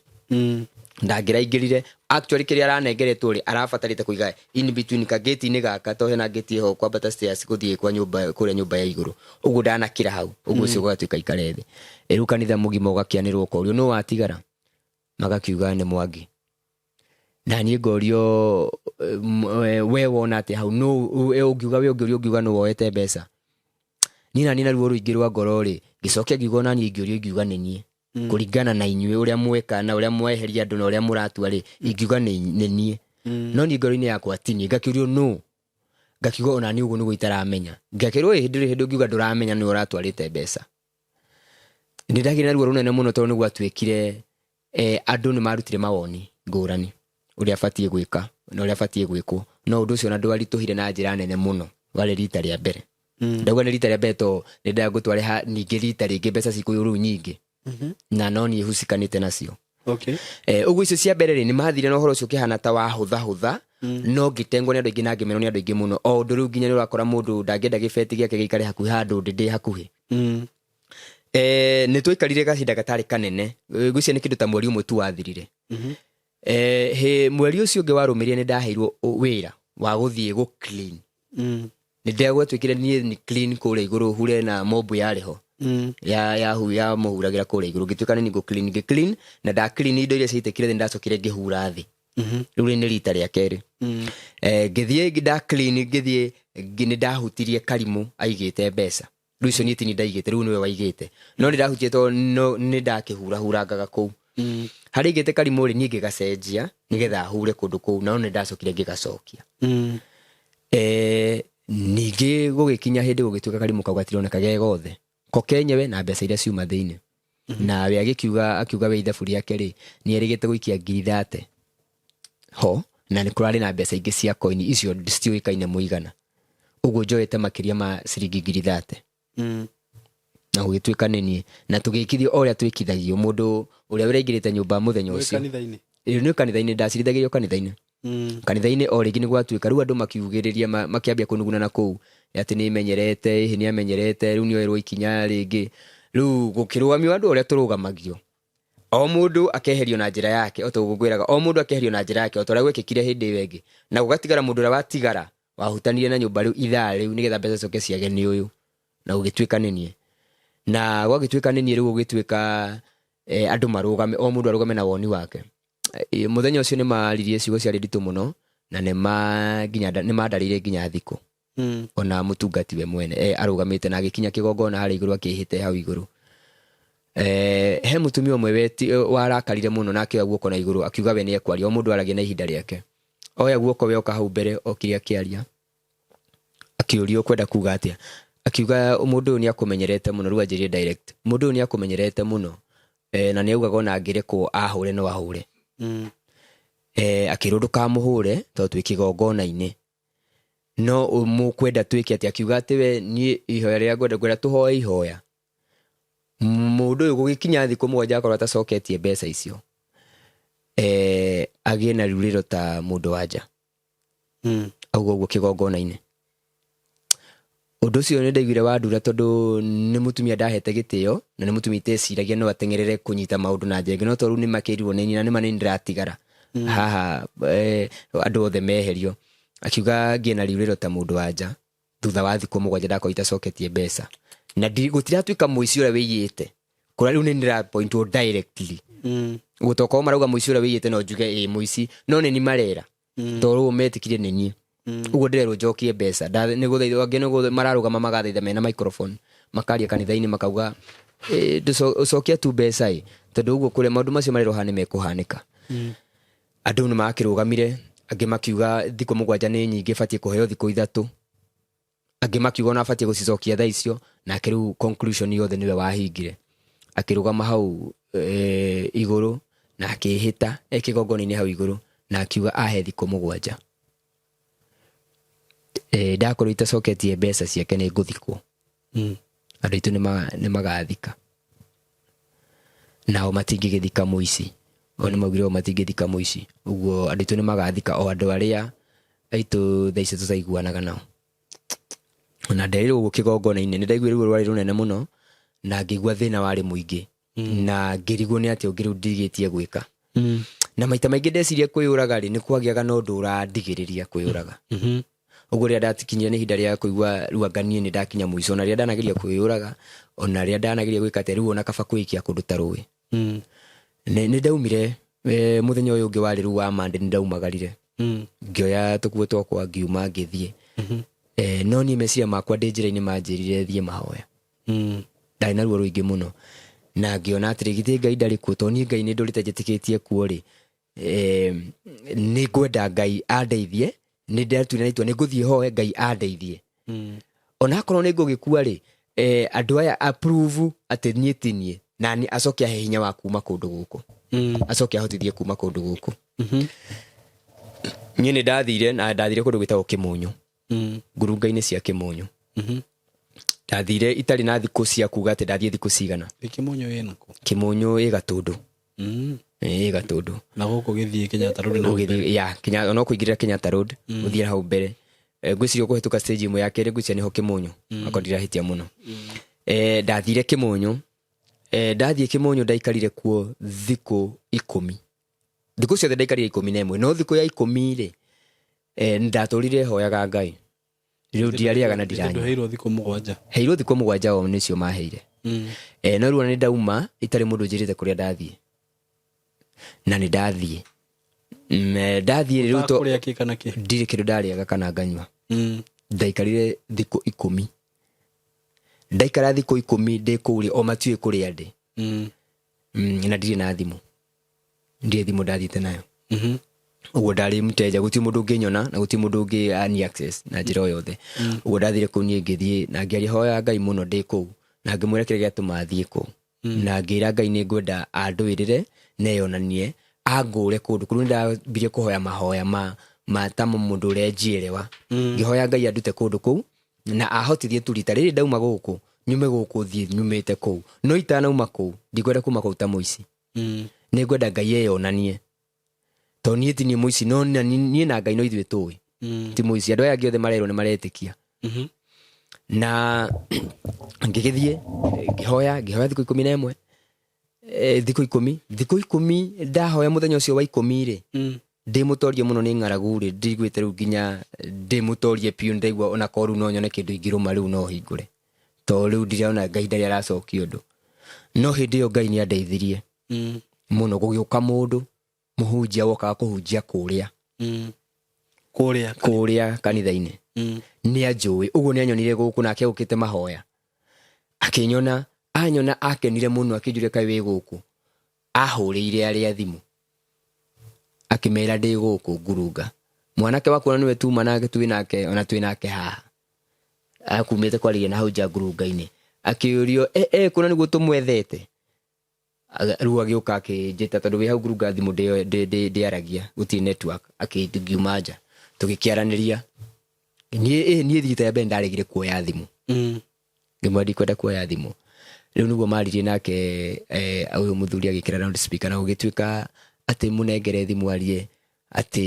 Ndangĩraingĩrire. Actually kĩrĩa aranengeretwo rĩ, arabatarĩte kũiga in between kagĩti-inĩ gaka, to hena ngĩti ĩho kwambata stairs gũthiĩ kwa nyũmba kũrĩa nyũmba ya igũrũ, ũguo ndanakĩra hau, ũguo ũcio gũgatuĩka ikare thĩ. Rĩu kanitha mũgima ũgakĩanĩrwo ũkorio nũ watigara, magakiuga nĩ Mwangi, na niĩ ngorio, we wona atĩ hau nũ ũngiuga, we ũngĩũrio ũngiuga nũ woete mbeca? Niĩ na niĩ na ruo rũingĩ rwa ngoro rĩ, ngĩcokia ngiuga ona niĩ ingĩũrio ingiuga nĩ niĩ. Kũringana na inyuĩ ũrĩa mweka na ũrĩa mweheria andũ na ũrĩa mũratua rĩ, ingiuga nĩ niĩ. No niĩ ngoro-inĩ yakwa ti niĩ. Ngakĩũrio nũ, ngakiuga ona niĩ ũguo nĩguo itaramenya. Ngakĩrwo ĩ hĩndĩ hĩndĩ ũngiuga ndũramenya nĩ ũratwarĩte mbeca. Nĩ ndagĩire na ruo rũnene mũno, tondũ nĩ gwatuĩkire andũ nĩ marutire mawoni ngũrani ũrĩa batiĩ gwĩka na ũrĩa batiĩ gwĩkwo, no ũndũ ũcio na ndwaritũhire na njĩra nene mũno. Warĩ rita rĩa mbere. Ndauga nĩ rita rĩa mbere to nĩ ndagũtware ha ningĩ rita rĩngĩ mbeca cikũyũ rĩu nyingĩ na no niĩ hucikanĩte nacio. Ũguo icio cia mbere rĩ, nĩ mathire na ũhoro ũcio ũkĩhana ta wahũthahũtha, no ngĩtengwo nĩ andũ aingĩ na ngĩmenwo nĩ andũ aingĩ mũno, o ũndũ rĩu nginya nĩ ũrakora mũndũ ndangĩenda gĩbeti gĩake gĩikare hakuhĩ handũ ndĩ hakuhĩ. Nĩ twaikarire kahinda gatarĩ kanene. Ngwĩciria nĩ kĩndũ ta mweri ũmwe tu wathirire. He mweri ũcio ũngĩ warũmĩrĩire nĩ ndaheirwo wĩra wa gũthiĩ gũ clean. Nĩ ndagwatuĩkire niĩ nĩ clean kũrĩa igũrũ, hure na mobu yarĩ ho ya ya hu ya mũhuragĩra kũrĩa igũrũ, ngĩtuĩka nĩ ngũ clean, ngĩ clean, na nda clean indo iria ciaitĩkire thĩ, ndacokire ngĩhura thĩ. Rĩu rĩ nĩ rita rĩa kerĩ. Ngĩthiĩ nda clean, ngĩthiĩ nĩ ndahutirie karimũ aigĩte mbeca. Rĩu icio niĩ tini ndaigĩte, rĩu nĩwe waigĩte, no nĩ ndahutirie tondũ no nĩ ndakĩhurahurangaga kũu. Harĩa aigĩte karimũ rĩ, niĩ ngĩgacenjia nĩgetha hure kũndũ kũu, no nĩ ndacokire ngĩgacokia. Ningĩ gũgĩkinya hĩndĩ gũgĩtuĩka karimũ kau gatironeka ge gothe, ko kenyewe na mbeca iria ciuma thĩinĩ. Nawe agĩkiuga, akiuga we ithabu rĩake rĩ, nĩ erĩgĩte gũikia 30,000 ho, na nĩ kũrarĩ na mbeca ingĩ cia koini icio citiũĩkaine mũigana, ũguo njoete makĩria ma ciringi 30,000. Na gũgĩtuĩka nĩ niĩ, na tũgĩkithio o ũrĩa twĩkithagio mũndũ ũrĩa ũraingĩrĩte nyũmba mũthenya Wĩ ũcio. Kanitha-inĩ? Ĩĩ, nĩ kanitha-inĩ, ndacirithagĩrio kanitha-inĩ. Kanitha-inĩ o rĩngĩ nĩ gwatuĩka rĩu andũ makiugĩrĩria, makĩambia kũnuguna na kũu atĩ nĩ menyerete, ĩhĩ, nĩ amenyerete, rĩu nĩ oerwo ikinya rĩngĩ, rĩu gũkĩrũgamio andũ ũrĩa tũrũgamagio, o mũndũ akeherio na njĩra yake, o ta ũguo ngwĩraga, o mũndũ akeherio na njĩra yake o ta ũrĩa gwekĩkire hĩndĩ ĩyo ĩngĩ, na gũgatigara mũndũ ũrĩa watigara wahutanirie na nyũmba rĩu ithaa rĩu nĩgetha mbeca cicoke ciage nĩ ũyũ, na gũgĩtuĩka nĩ niĩ. Na gwagĩtuĩka nĩ niĩ, rĩu gũgĩtuĩka andũ marũgame, o mũndũ arũgame na woni wake. Mũthenya ũcio nĩ maririe ciugo ciarĩ nditũ mũno, na nĩ ma nginya nĩ mandarĩire nginya thikũ. Ona mũtungati we mwene arũgamĩte na agĩkinya kĩgongona harĩa igũrũ, akĩhĩte hau igũrũ. He mũtumia ũmwe warakarire mũno na akĩoya guoko na igũrũ, akiuga we nĩ ekwaria. O mũndũ aragia na ihinda rĩake. Oya guoko we oka hau mbere, okire akĩaria, akĩũrio kwenda kuga atĩa, akiuga mũndũ ũyũ nĩ akũmenyerete mũno. Rĩu anjĩrire direct, mũndũ ũyũ nĩ akũmenyerete mũno, na nĩ augaga ona angĩrekwo ahũre no ahũre. Akĩrwo ndũkamũhũre tondũ twĩ kĩgongona-inĩ. No mũkwenda twĩke atĩa? Akiuga atĩ we niĩ ihoya rĩrĩa ngwenda tũhoe ihoya, mũndũ ũyũ gũgĩkinya thikũ 7 akorwo atacoketie mbeca icio, agĩe na rurĩro ta mũndũ wa nja. Auga ũguo kĩgongona-inĩ. Ũndũ ũcio nĩ ndaiguire wandura, tondũ nĩ mũtumia ndahete gĩtĩo na nĩ mũtumia iteciragia no ateng'erere kũnyita maũndũ na njĩra ĩngĩ, no tondũ rĩu nĩ makĩrirwo nĩ niĩ na nĩ ma nĩ ndĩratigara haha, andũ othe meherio. Akiuga ngĩe na riurĩro ta mũndũ wa nja thutha wa thikũ 7 ndakorwo itacoketie mbeca, na gũtiratuĩka mũici ũrĩa wĩiyĩte kũrĩa rĩu nĩ ndĩrapointwo directly. Gũtokorwo marauga mũici ũrĩa wĩiyĩte, no njuge ĩ mũici, no nĩ ni marera, tondũ rĩu metĩkirie nĩ niĩ. Ũguo ndĩrerwo njokie mbeca. Nĩ gũthaithwo angĩ, nĩ mararũgama magathaitha mena microphone, makaria kanitha-inĩ, makauga, "Ũcokia tu mbeca ĩ," tondũ ũguo kũrĩa maũndũ macio marerwo haha nĩ mekũhanĩka. Andũ nĩ makĩrũgamire, angĩ makiuga thikũ 7 nĩ nyingĩ, batiĩ kũheo thikũ 3, angĩ makiuga ona batiĩ gũcicokia thaa icio. Nake rĩu conclusion yothe nĩwe wahingire, akĩrũgama hau igũrũ na akĩhĩta e kĩgongona-inĩ hau igũrũ na akiuga ahe thikũ 7, ndakorwo itacoketie mbeca ciake nĩ ngũthikwo. Andũ aitũ nĩ magathika, nao matingĩgĩthika mũici. O nĩ maugire o matingĩthika mũici, ũguo andũ aitũ nĩ magathika o andũ arĩa aitũ thaa icio tũtaiguanaga nao. Na nderirwo ũguo kĩgongona-inĩ, nĩ ndaiguire ruo rwarĩ rũnene mũno na ngĩigua thĩna warĩ mũingĩ na ngĩrigwo nĩ atĩa ũngĩ rĩu ndigĩtie gwĩka. Na maita maingĩ ndeciria kwĩyũraga rĩ, nĩ kwagĩaga na ũndũ ũrandigĩrĩria kwĩyũraga. Ũguo rĩrĩa ndatikinyire nĩ ihinda rĩa kũigua rĩu anga niĩ nĩ ndakinya mũico, na rĩrĩa ndanageria kwĩyũraga, ona rĩrĩa ndanageria gwĩka atĩa, rĩu ona kaba kwĩikia kũndũ ta rũĩ. Nĩ ndaumire, mũthenya ũyũ ũngĩ warĩ rĩu wa Monday, nĩ ndaumagarire, ngĩoya tũkuo twakwa, ngiuma, ngĩthiĩ. No niĩ meciria makwa ndĩ njĩra-inĩ manjĩrire thiĩ mahoya. Ndarĩ na ruo rũingĩ mũno na ngĩona atĩrĩ, githĩ Ngai ndarĩ kuo? Tondũ niĩ Ngai nĩ ndũrĩte njĩtĩkĩtie kuo rĩ, nĩ ngwenda Ngai andeithie. Nĩ ndatuire na itua nĩ ngũthiĩ hoe Ngai andeithie. Ona akorwo nĩ ngũgĩkua rĩ, andũ aya approve atĩ niĩ ti niĩ, na niĩ acoke ahe hinya wa kuma kũndũ gũkũ, acoke ahotithie kuma kũndũ gũkũ. Niĩ nĩ ndathire, na ndathire kũndũ gwĩtagwo Kĩmũnyũ, ngurunga-inĩ cia Kĩmũnyũ. Ndathire itarĩ na thikũ cia kuga atĩ ndathiĩ thikũ cigana. Kĩmũnyũ ĩna kũ? Kĩmũnyũ ĩ Gatũndũ. Ĩ Gatũndũ. Na gũkũ gĩthiĩ Kenyatta Road na Ũgĩthiĩ ya Kenya, ona kũingĩrĩra Kenyatta Road, ũthiĩ hau mbere, ngwĩciria ũkũhĩtũka stage ĩmwe ya kerĩ, ngwĩciria nĩho Kĩmũnyũ, akorwo ndirahĩtia mũno. Ndathire Kĩmũnyũ, ndathiĩ Kĩmũnyũ ndaikarire kuo thikũ 10. Thikũ ciothe ndaikarire 11, no thikũ ya 10 rĩ, ndatũrire hoyaga Ngai. Rĩu ndiarĩaga na ndiranyua. Ndũheirwo thikũ 7? Heirwo thikũ 7, o nĩcio maheire. No rĩu ona nĩ ndauma itarĩ mũndũ njĩrĩte kũrĩa ndathiĩ, na nĩ ndathiĩ. Ndathiĩ rĩu Ũtakũrĩa kĩ kana kĩ? Ndirĩ kĩndũ ndarĩaga kana nganyua. Ndaikarire thikũ 10. Ndaikara thikũ 10 ndĩ kũu rĩ, o matiũĩ kũrĩa ndĩ. Na ndirĩ na thimũ, ndirĩ thimũ ndathiĩte nayo. Ũguo ndarĩ mteja, gũtirĩ mũndũ ũngĩnyona na gũtirĩ mũndũ ũngĩ ani access na njĩra o yothe. Ũguo ndathire kũu niĩ ngĩthiĩ na ngĩaria hoya Ngai mũno ndĩ kũu, na ngĩmwĩra kĩrĩa gĩatũma thiĩ kũu, na ngĩra Ngai nĩ ngwenda andũĩrĩre na eyonanie angũre kũndũ kũu. Nĩ ndambirie kũhoya mahoya ma ta mũndũ ũrĩa njiĩrewa, ngĩhoya Ngai andute kũndũ kũu na ahotithie tu rita rĩrĩ ndauma gũkũ, nyume gũkũ thiĩ nyumĩte kũu, no itanauma kũu ndikwenda kuma kũu ta mũici. Nĩ ngwenda Ngai eyonanie, tondũ niĩ ti niĩ mũici, no niĩ na Ngai no ithuĩ tũĩ ti mũici. Andũ aya angĩ othe marerwo nĩ maretĩkia. Na ngĩgĩthiĩ ngĩhoya, ngĩhoya thikũ 11, thikũ 10, thikũ 10 ndahoya. Mũthenya ũcio wa 10 rĩ, ndĩ mũtorie mũno nĩ ng'aragu rĩ, ndiguĩte rĩu nginya ndĩ mũtorie biũ, ndaigua ona korwo rĩu no nyone kĩndũ ingĩrũma rĩu no hingũre, tondũ rĩu ndirona Ngai ndarĩ aracokia ũndũ. No hĩndĩ ĩyo Ngai nĩ andeithirie mũno, gũgĩũka mũndũ mũhunjia wokaga kũhunjia kũrĩa. Kũrĩa. Kũrĩa kanitha-inĩ. Nĩ anjũĩ ũguo, nĩ anyonire gũkũ nake ũkĩte mahoya, akĩnyona, anyona akenire mũno, akĩnjũria, "Kaĩ wĩ gũkũ?" Ahũrĩire arĩa thimũ akĩmera ndĩ gũkũ ngurunga. Mwanake waku ona nĩwe tuma nake, twĩ nake, ona twĩ nake haha, akumĩte kwarĩria na hau nja ngurunga-inĩ, akĩũrio e, e kũna nĩguo tũmwethete. Rĩu agĩũka akĩnjĩta, tondũ wĩ hau ngurunga thimũ ndĩaragia, gũtirĩ network. Akĩngiuma nja, tũgĩkĩaranĩria. Niĩ thiĩte ya mbere ndaregire kuoya thimũ. Ngĩmwĩra ndikwenda kuoya thimũ. Rĩu nĩguo maririe nake, ũyũ mũthuri agĩkĩra loud speaker, na gũgĩtuĩka atĩ mũnengere thimũ arie atĩ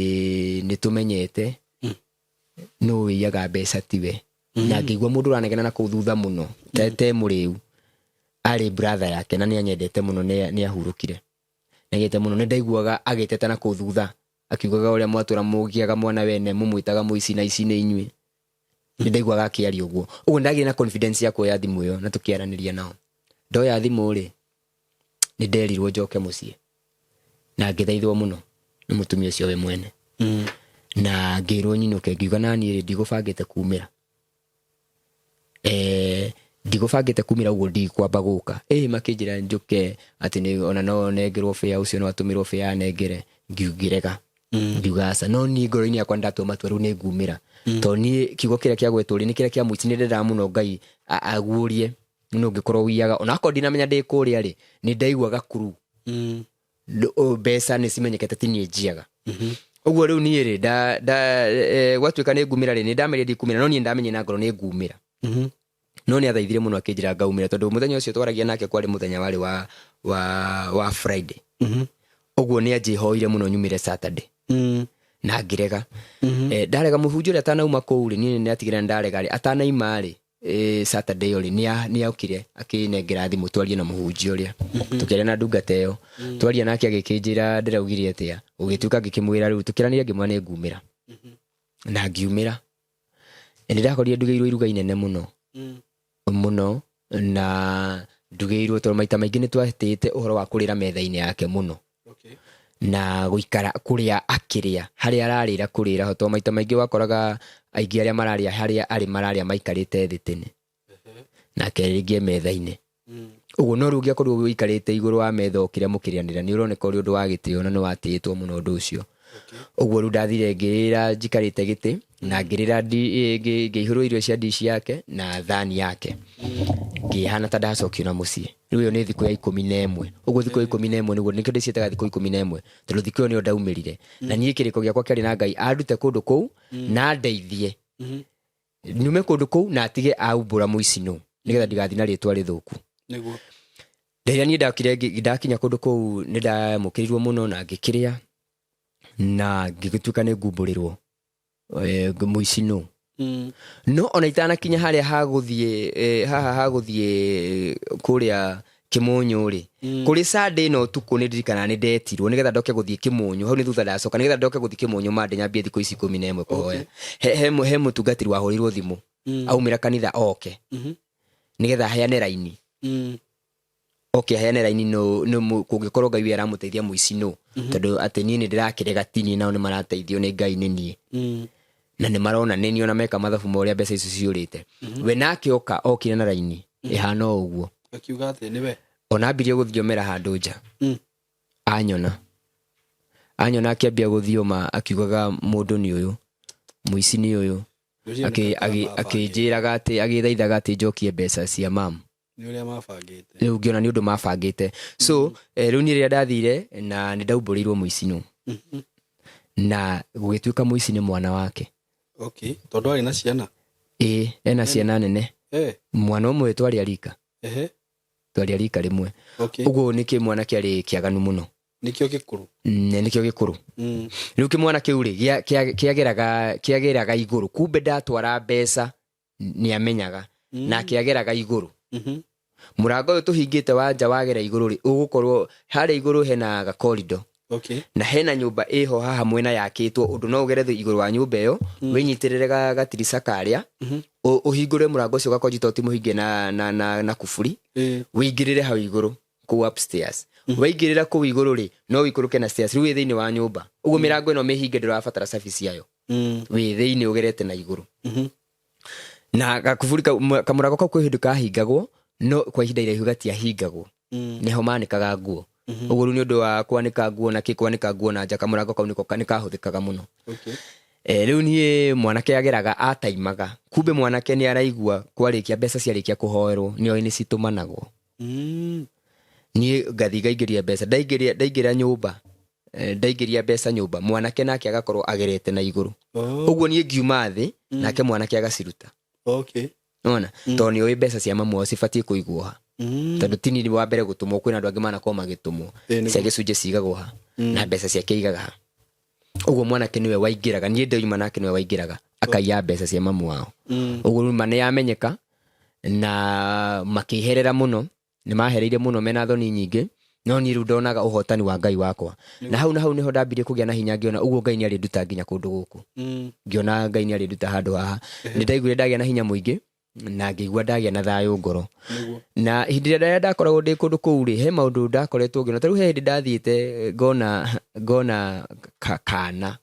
nĩ tũmenyete nũ wĩiyaga mbeca tiwe. Na ngĩigua mũndũ ũranegena na kũu thutha mũno te mũrĩu, arĩ brother yake, na nĩ anyendete mũno, nĩ ahurũkire, nĩ mũno. Nĩ ndaiguaga agĩteta na kũu thutha akiugaga ũrĩa mwatũra mũgĩaga mwana wene mũmwĩtaga mũici na ici nĩ inyuĩ. Nĩ ndaiguaga akĩaria ũguo. Ũguo ndagĩire na confidence ya kuoya thimũ ĩyo na tũkĩaranĩria nao. Ndoya thimũ rĩ, nĩ nderirwo njoke mũciĩ na ngĩthaithwo mũno nĩ mũtumia ũcio we mwene na ngĩrwo nyinũke. Ngiuga naniĩ rĩ, ndigũbangĩte kumĩra, ndigũbangĩte kumĩra ũguo, ndikwamba gũka. Ĩ makĩnjĩra njũke atĩ nĩ ona no nengerwo fare, ũcio no atũmĩrwo fare anengere. Ngĩrega, ngiuga aca. No niĩ ngoro-inĩ yakwa nĩndatua matua, rĩu nĩ ngumĩra, tondũ niĩ kiugo kĩrĩa kĩagwetwo rĩ, nĩ kĩrĩa kĩa mũici. Nĩ ndendaga mũno Ngai aguũrie nĩ ũngĩkorwo wiyaga, ona akorwo ndinamenya ndĩ kũrĩa rĩ, nĩ ndaiguaga kuru mbeca nĩ cimenyekete ti niĩ njiaga. Ũguo rĩu niĩ rĩ, gwatuĩka nĩ ngumĩra rĩ, nĩ ndamenyire ndikumĩra, no niĩ ndamenyire na ngoro nĩ ngumĩra. No nĩ athaithire mũno akĩnjĩra ngaumĩra, tondũ mũthenya ũcio twaragia nake kwarĩ mũthenya warĩ wa Friday. Ũguo nĩ anjĩhoire mũno nyumĩre Saturday na ngĩrega. Ndarega, mũhunjia ũrĩa atanauma kũu rĩ, niĩ nĩ atigĩra ndarega rĩ, atanaima rĩ, Saturday ĩyo rĩ, nĩ okire akĩnengera thimũ twarie na mũhunjia ũrĩa. Tũkĩaria na ndungata ĩyo, twaria nake agĩkĩnjĩra ndĩraugire atĩa. Gũgĩtuĩka ngĩkĩmwĩra, rĩu tũkĩranĩria, ngĩmwĩra nĩ ngumĩra na ngiumĩra. Nĩ ndakorire ndugĩirwo iruga inene mũno mũno, na ndugĩirwo tondũ maita maingĩ nĩ twatĩte ũhoro wa kũrĩra metha-inĩ yake mũno na gũikara kũrĩa akĩrĩa, harĩa ararĩra kũrĩra ho, tondũ maita maingĩ wakoraga aingĩ arĩa mararĩa harĩa arĩ mararĩa maikarĩte thĩ tene, nake rĩngĩ e metha-inĩ. Ũguo no rĩu ũngĩakorirwo ũikarĩte igũrũ wa metha ũkĩrĩa mũkĩrĩanĩra, nĩ ũroneka ũrĩ ũndũ wa gĩtĩo na nĩ watĩĩtwo mũno ũndũ ũcio. Ũguo rĩu ndathire ngĩrĩra njikarĩte gĩtĩ na ngĩrĩra ngĩihũrwo irio cia ndici yake na thani yake, ngĩhana ta ndacokio na mũciĩ. Rĩu ĩyo nĩ thikũ ya 11. Ũguo thikũ ya 11 nĩguo nĩkĩo ndĩciĩtaga thikũ 11, tondũ thikũ ĩyo nĩyo ndaumĩrire. Na niĩ kĩrĩko gĩakwa kĩarĩ na Ngai andute kũndũ kũu na ndeithie nyume kũndũ kũu na atige aumbũra mũici nũ, nĩgetha ndigathiĩ na rĩtwa rĩthũku. Rĩrĩa niĩ ndakire ndakinya kũndũ kũu, nĩ ndamũkĩrirwo mũno na ngĩkĩrĩa na ngĩgĩtuĩka nĩ ngumbũrĩrwo mũici nũ. No ona itanakinya harĩa hagũthiĩ, haha hagũthiĩ kũrĩa Kĩmũnyũ rĩ, kũrĩ Sunday ĩno ũtukũ nĩ ndirikanaga nĩ ndetirwo nĩgetha ndoke gũthiĩ Kĩmũnyũ. Hau nĩ thutha ndacoka nĩgetha ndoke gũthiĩ Kĩmũnyũ mande nyambie thikũ ici 11 kũhoya. He mũtungatĩri wahũrĩirwo thimũ aumĩra kanitha oke nĩgetha aheane raini. Oke aheane raini nũ kũngĩkorwo Ngai we aramũteithia mũici nũ, tondũ atĩ niĩ nĩ ndĩrakĩrega, ti niĩ, nao nĩ marateithio nĩ Ngai nĩ niĩ na nĩ marona nĩ niĩ, ona meka mathabu ma ũrĩa mbeca icio ciũrĩte. We nake oka okire na raini ĩhana o ũguo. Akiuga atĩ nĩwe. Ona ambirie gũthiomera handũ nja. Anyona akĩambia gũthioma akiugaga mũndũ nĩ ũyũ, mũici nĩ ũyũ. Ngwĩciria nĩ ta mabangĩte. Akĩnjĩraga atĩ agĩthaithaga atĩ njokie mbeca cia mam. Nĩ ũrĩa mabangĩte. Rĩu ngĩona nĩ ũndũ mabangĩte. So rĩu niĩ rĩrĩa ndathire na nĩ ndaumbũrĩirwo mũici nũ, na gũgĩtuĩka mũici nĩ mwana wake. Okay, tondũ arĩ na ciana. Ĩĩ, ena ciana nene. Mwana ũmwe twarĩ arika. Twarĩ arika rĩmwe. Ũguo nĩ kĩmwana kĩarĩ kĩaganu mũno. Nĩkĩo gĩkũrũ. Nĩkĩo gĩkũrũ. Rĩu kĩmwana kĩu rĩ, kĩageraga igũrũ, kumbe ndatwara mbeca nĩ amenyaga na kĩageraga igũrũ. Mũrango ũyũ tũhingĩte wa nja wagera igũrũ rĩ, ũgũkorwo harĩa igũrũ hena gakorido na hena nyũmba ĩho haha mwena yakĩtwo ũndũ no ũgere igũrũ wa nyũmba ĩyo, wĩnyitĩrĩre gatirica karĩa, ũhingũre mũrango ũcio gakonjito ti mũhinge na kuburi, wĩingĩrĩre hau igũrũ kũu upstairs. Waingĩrĩra kũu igũrũ rĩ, no ũikũrũke na stairs, rĩu wĩ thĩinĩ wa nyũmba. Ũguo mĩrango ĩno mĩhinge, ndũrabatara service yayo. Wĩ thĩinĩ ũgerete na igũrũ. Na gakuburi kau, kamũrango kau kwĩ hĩndĩ kahingagwo, no kwa ihinda iraihu gatiahingagwo. Nĩho manĩkaga nguo. Ũguo rĩu nĩ ũndũ wa kwanĩka nguo na kĩ, kwanĩka nguo na nja, kamũrango kau nĩko nĩ kahũthĩkaga mũno. Rĩu niĩ mwanake ageraga ataimaga, kumbe mwanake nĩ araigua kwarĩkia mbeca ciarĩkia kũhoerwo nĩoĩ nĩ citũmanagwo. Niĩ ngathiĩ ngaingĩria mbeca, ndaingĩria ndaingĩra nyũmba, ndaingĩria mbeca nyũmba, mwanake nake agakorwo agerete na igũrũ. Ũguo niĩ ngiuma thĩ, nake mwanake agaciruta. Ona tondũ nĩoĩ mbeca cia mamu wao cibatiĩ kũigwo ha. Tondũ ti niĩ wa mbere gũtũmwo, kwĩna andũ angĩ manakorwo magĩtũmwo. Cia gĩcunjĩ cigagwo ha, na mbeca ciake igaga ha. Ũguo mwanake nĩwe waingĩraga, niĩ ndoima nake nĩwe waingĩraga akaiya mbeca cia mamu wao. Ũguo rĩu ma nĩ yamenyeka na makĩherera mũno, nĩ mahereire mũno mena thoni nyingĩ, no niĩ rĩu ndonaga ũhotani wa Ngai wakwa. Na hau nĩho ndambirie kũgĩa na hinya, ngĩona ũguo Ngai nĩ arĩnduta nginya kũndũ gũkũ. Ngĩona Ngai nĩ arĩnduta handũ haha. Nĩ ndaiguire ndagĩa na hinya mũingĩ na ngĩigua ndagĩa na thayũ ngoro. Na hĩndĩ ĩrĩa ndakoragwo ndĩ kũndũ kũu rĩ, he maũndũ ndakoretwo ngĩona. Ta rĩu he hĩndĩ ndathiĩte ngona kana.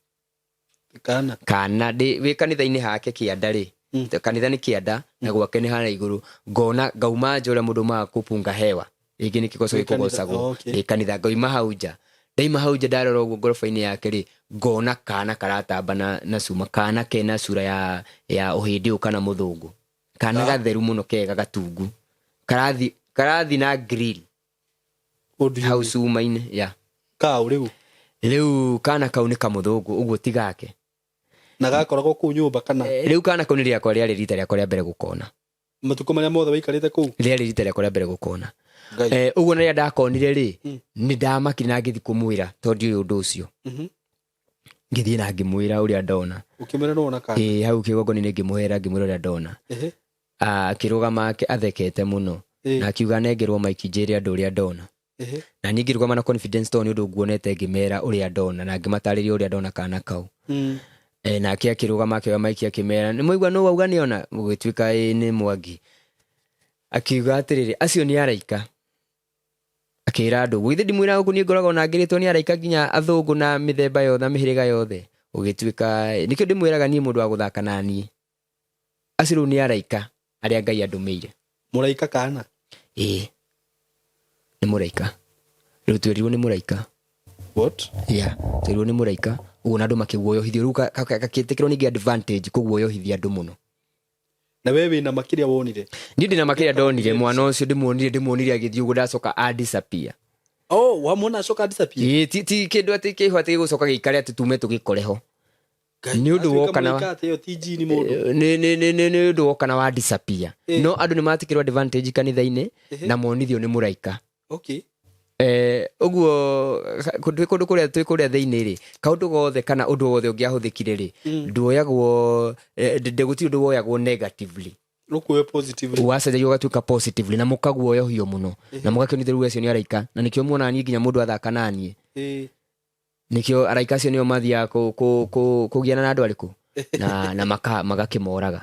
Kana. Kana ndĩ wĩ kanitha-inĩ hake kĩanda rĩ. Kanitha nĩ kĩanda na gwake nĩ harĩa igũrũ. Ngona ngauma nja ũrĩa mũndũ umaga kũpunga hewa. Rĩngĩ nĩ kĩgoco Wĩ kanitha, gĩkũgocagwo. Okay. Ndĩ kanitha ngauma hau nja. Ndaima hau nja ndarora ũguo ngoroba-inĩ yake rĩ, ngona kana karatamba na cuma, kana kena cura ya ũhĩndĩ ũyũ kana mũthũngũ. Kana gatheru mũno kega gatungu. Karathi na grill. What do you Hau mean? cuma-inĩ, yeah. Kau rĩu? Rĩu kana kau nĩ kamũthũngũ, ũguo ti gake. Na gakoragwo kũu nyũmba kana? Rĩu kana kau nĩ rĩakwa rĩarĩ rita rĩakwa rĩa mbere gũkona. Matukũ marĩa mothe waikarĩte kũu? Rĩarĩ rita rĩakwa rĩa mbere gũkona. Ngai. Ũguo na rĩrĩa ndakonire rĩ, nĩ ndamakire na ngĩthiĩ kũmwĩra tondũ ndiũĩ ũndũ ũcio. Ngĩthiĩ na ngĩmwĩra ũrĩa ndona. Ũkĩmwĩra nĩwona kana? Ĩĩ, hau kĩgongona-inĩ ngĩmwĩra, ngĩmwĩra ũrĩa ndona. Akĩrũgama athekete mũno. Na akiuga nengerwo maiki njĩre andũ ũrĩa ndona. Na niĩ ngĩrũgama na confidence tondũ nĩ ũndũ nguonete ngĩmera ũrĩa ndona na ngĩmatarĩria ũrĩa ndona kana kau. Nake akĩrũgama akĩoya maiki akĩmera, nĩ mwaigua nũ wauga nĩona? Gũgĩtuĩka ĩĩ nĩ Mwangi. Akiuga atĩrĩrĩ, acio nĩ araika. Akĩra andũ, githĩ ndimwĩraga gũkũ niĩ ngoragwo na ngĩrĩtwo nĩ araika nginya athũngũ na mĩthemba yothe na mĩhĩrĩga yothe. Gũgĩtuĩka nĩkĩo ndĩmwĩraga niĩ mũndũ wa gũthaka na niĩ. Acio rĩu nĩ araika arĩa Ngai andũmĩire. Mũraika kana? Ĩĩ. Nĩ mũraika. Rĩu twerirwo nĩ mũraika. What? Yeah, twerirwo nĩ mũraika. Ũguo na andũ makĩguoyohithio. Rĩu gakĩtĩkĩrwo ningĩ advantage kũguoyohithia andũ mũno. Na we wĩna makĩria wonire? Niĩ ndĩna makĩria ndonire. Mwana ũcio ndĩmuonire agĩthiĩ ũguo ndacoka a disappear. Oh, wamwona acoka disappear? Ĩĩ, ti kĩndũ atĩ kĩho atĩ gĩgũcoka gĩikare atĩ tume tũgĩkore ho. Ngai, Nĩ ũndũ atuĩka woka na mũraika atĩ ĩyo ti njini mũndũ. Nĩ ũndũ woka na wa disappear. No andũ nĩ matikĩrwo advantage kanitha-inĩ na monithio nĩ mũraika. Ũguo, twĩ kũndũ kũrĩa, twĩ kũrĩa thĩinĩ rĩ, kaũndũ gothe kana ũndũ wothe ũngĩahũthĩkire rĩ, nduoyagwo, gũtirĩ ũndũ woyagwo negatively. Rũkuoyo positively. Wacenjagio ũgatuĩka positively na mũkaguoyohio mũno. Na mũgakĩonithio rĩu acio nĩ araika. Na nĩkĩo muonaga niĩ nginya mũndũ athaka na niĩ. Nĩkĩo araika acio nĩo mathiaga kũgiana na andũ arĩkũ? Na magakĩmoraga.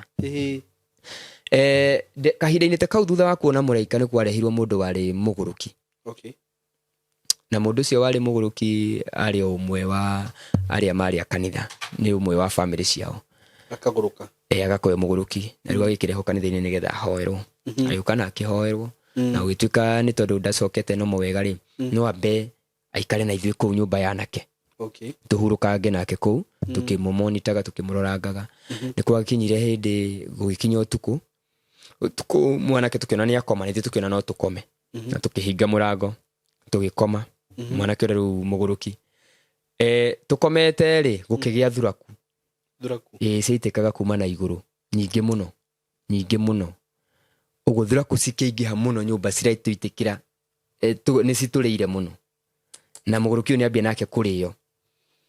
Kahinda-inĩ ta kau thutha wa kuona mũraika nĩ kwarehirwo mũndũ warĩ mũgũrũki. Na mũndũ ũcio warĩ mũgũrũki arĩ o ũmwe wa arĩa marĩ a kanitha, nĩ ũmwe wa family ciao. Akagũrũka. Agakorwo mũgũrũki. Na rĩu agĩkĩrehwo kanitha-inĩ nĩgetha ahoerwo. Agĩũka na akĩhoerwo. Na gũgĩtuĩka nĩ tondũ ndacokete nomo wega rĩ, no ambe aikare na ithuĩ kũu nyũmba ya anake. Tũhurũkange nake kũu, tũkĩmũmonitaga, tũkĩmũrorangaga. Nĩ kwakinyire hĩndĩ gũgĩkinya ũtukũ. Ũtukũ mwanake tũkĩona nĩ akoma, na ithuĩ tũkĩona no tũkome. Na tũkĩhinga mũrango, tũgĩkoma. Mwanake ũrĩa rĩu mũgũrũki. Tũkomete rĩ, gũkĩgĩa thuraku. Thuraku. Ciaitĩkaga kuma na igũrũ, nyingĩ mũno, nyingĩ mũno. Ũguo thuraku cikĩingĩha mũno nyũmba ciraitũitĩkĩra, nĩ citũrĩire mũno. Na mũgũrũki ũyũ nĩ ambia nake kũrĩo.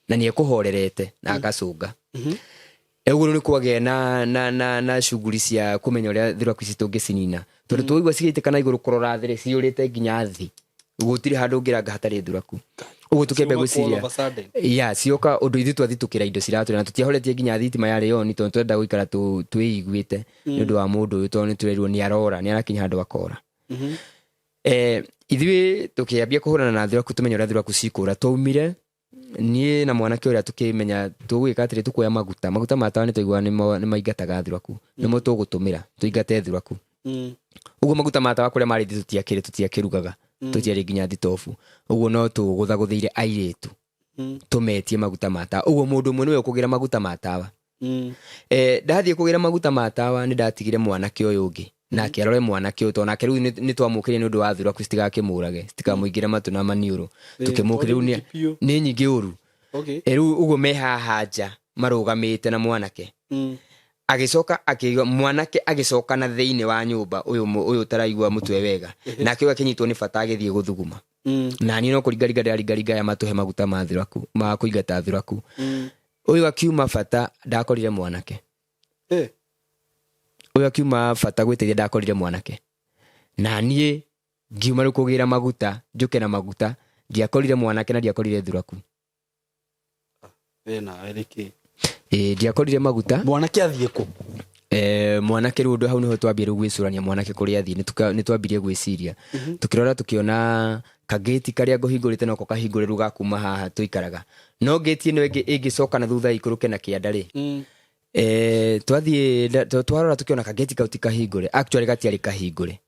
Na nĩ ekũhorerete na agacũnga. Ũguo nĩ kwagĩa na shughuli cia kũmenya ũrĩa thuraku ici tũngĩcinina. Tondũ twaigua cigĩitĩka na igũrũ kũrora thĩ rĩ, ciyũrĩte nginya thĩ. Gũtirĩ handũ ũngĩranga hatarĩ thuraku. Ũguo tũkĩambia Ciuma gwĩciria. all of a sudden. Yeah, cioka ũndũ ithuĩ twathitũkĩra indo ciratũrĩa na tũtiahoretie nginya thitima yarĩ on tondũ twenda gũikara twĩiguĩte nĩ ũndũ wa mũndũ ũyũ tondũ nĩ tũrerirwo nĩ arora, nĩ arakinya handũ akora. Ithuĩ tũkĩambia kũhũrana na thuraku tũmenye ũrĩa thuraku cikũra. Twaumire Niĩ na mwanake ũrĩa tũkĩmenya tũgwĩka atĩrĩ, tũkuoya maguta, maguta ma tawa nĩ twaiguaga nĩmo nĩ maingataga thuraku, nĩmo tũgũtũmĩra tũingate thuraku. Ũguo maguta ma tawa kũrĩa marĩ tũtiakĩrĩ tũtiakĩrugaga, tũtiarĩ nginya thitobu, ũguo no tũgũthagũthĩire airĩtu tũmetie maguta ma tawa. Ũguo mũndũ ũmwe nĩwe ũkũgĩra maguta ma tawa. Ndathiĩ kũgĩra maguta ma tawa, nĩ ndatigire mwanake ũyũ ũngĩ nake arore mwanake ũyũ, tondũ nake rĩu nĩ twamũkĩrire nĩ ũndũ wa thuraku citigakĩmũrage, citikamũingĩre matũ na maniũrũ. Tũkĩmũkĩra rĩu Biũ. Nĩ nyingĩ ũru. Rĩu ũguo me haha nja marũgamĩte na mwanake, agĩcoka akĩigua mwanake agĩcoka na thĩinĩ wa nyũmba, ũyũ ũyũ ũtaraigua mũtwe wega, nake ũyũ akĩnyitwo nĩ bata agĩthiĩ gũthuguma. Na niĩ no kũringaringa ndĩraringaringa aya matũhe maguta ma thuraku ma kũingata thuraku. Ũyũ akiuma bata, ndakorire mwanake. Ũyũ akiuma bata gwĩteithia, ndakorire mwanake, na niĩ ngiuma rĩu kũgĩra maguta njũke na maguta, ndiakorire mwanake na ndiakorire thuraku. We nawe nĩkĩ? Ĩ, ndiakorire maguta. Mwanake athiĩ kũ? Mwanake rĩu ũndũ hau nĩho twambire rĩu gwĩcũrania mwanake kũrĩa athiĩ. Nĩ twambirie gwĩciria, tũkĩrora, tũkĩona kagĩti karĩa ngũhingũrĩte noko kahingũrĩru ga kuma haha tũikaraga, no ngĩti ĩno ĩngĩ ĩngĩcoka na thutha ĩikũrũke na kĩanda rĩ. Twathiĩ twarora, tũkĩona kagĩti kau ti kahingũre, actually gatiarĩ kahingũre.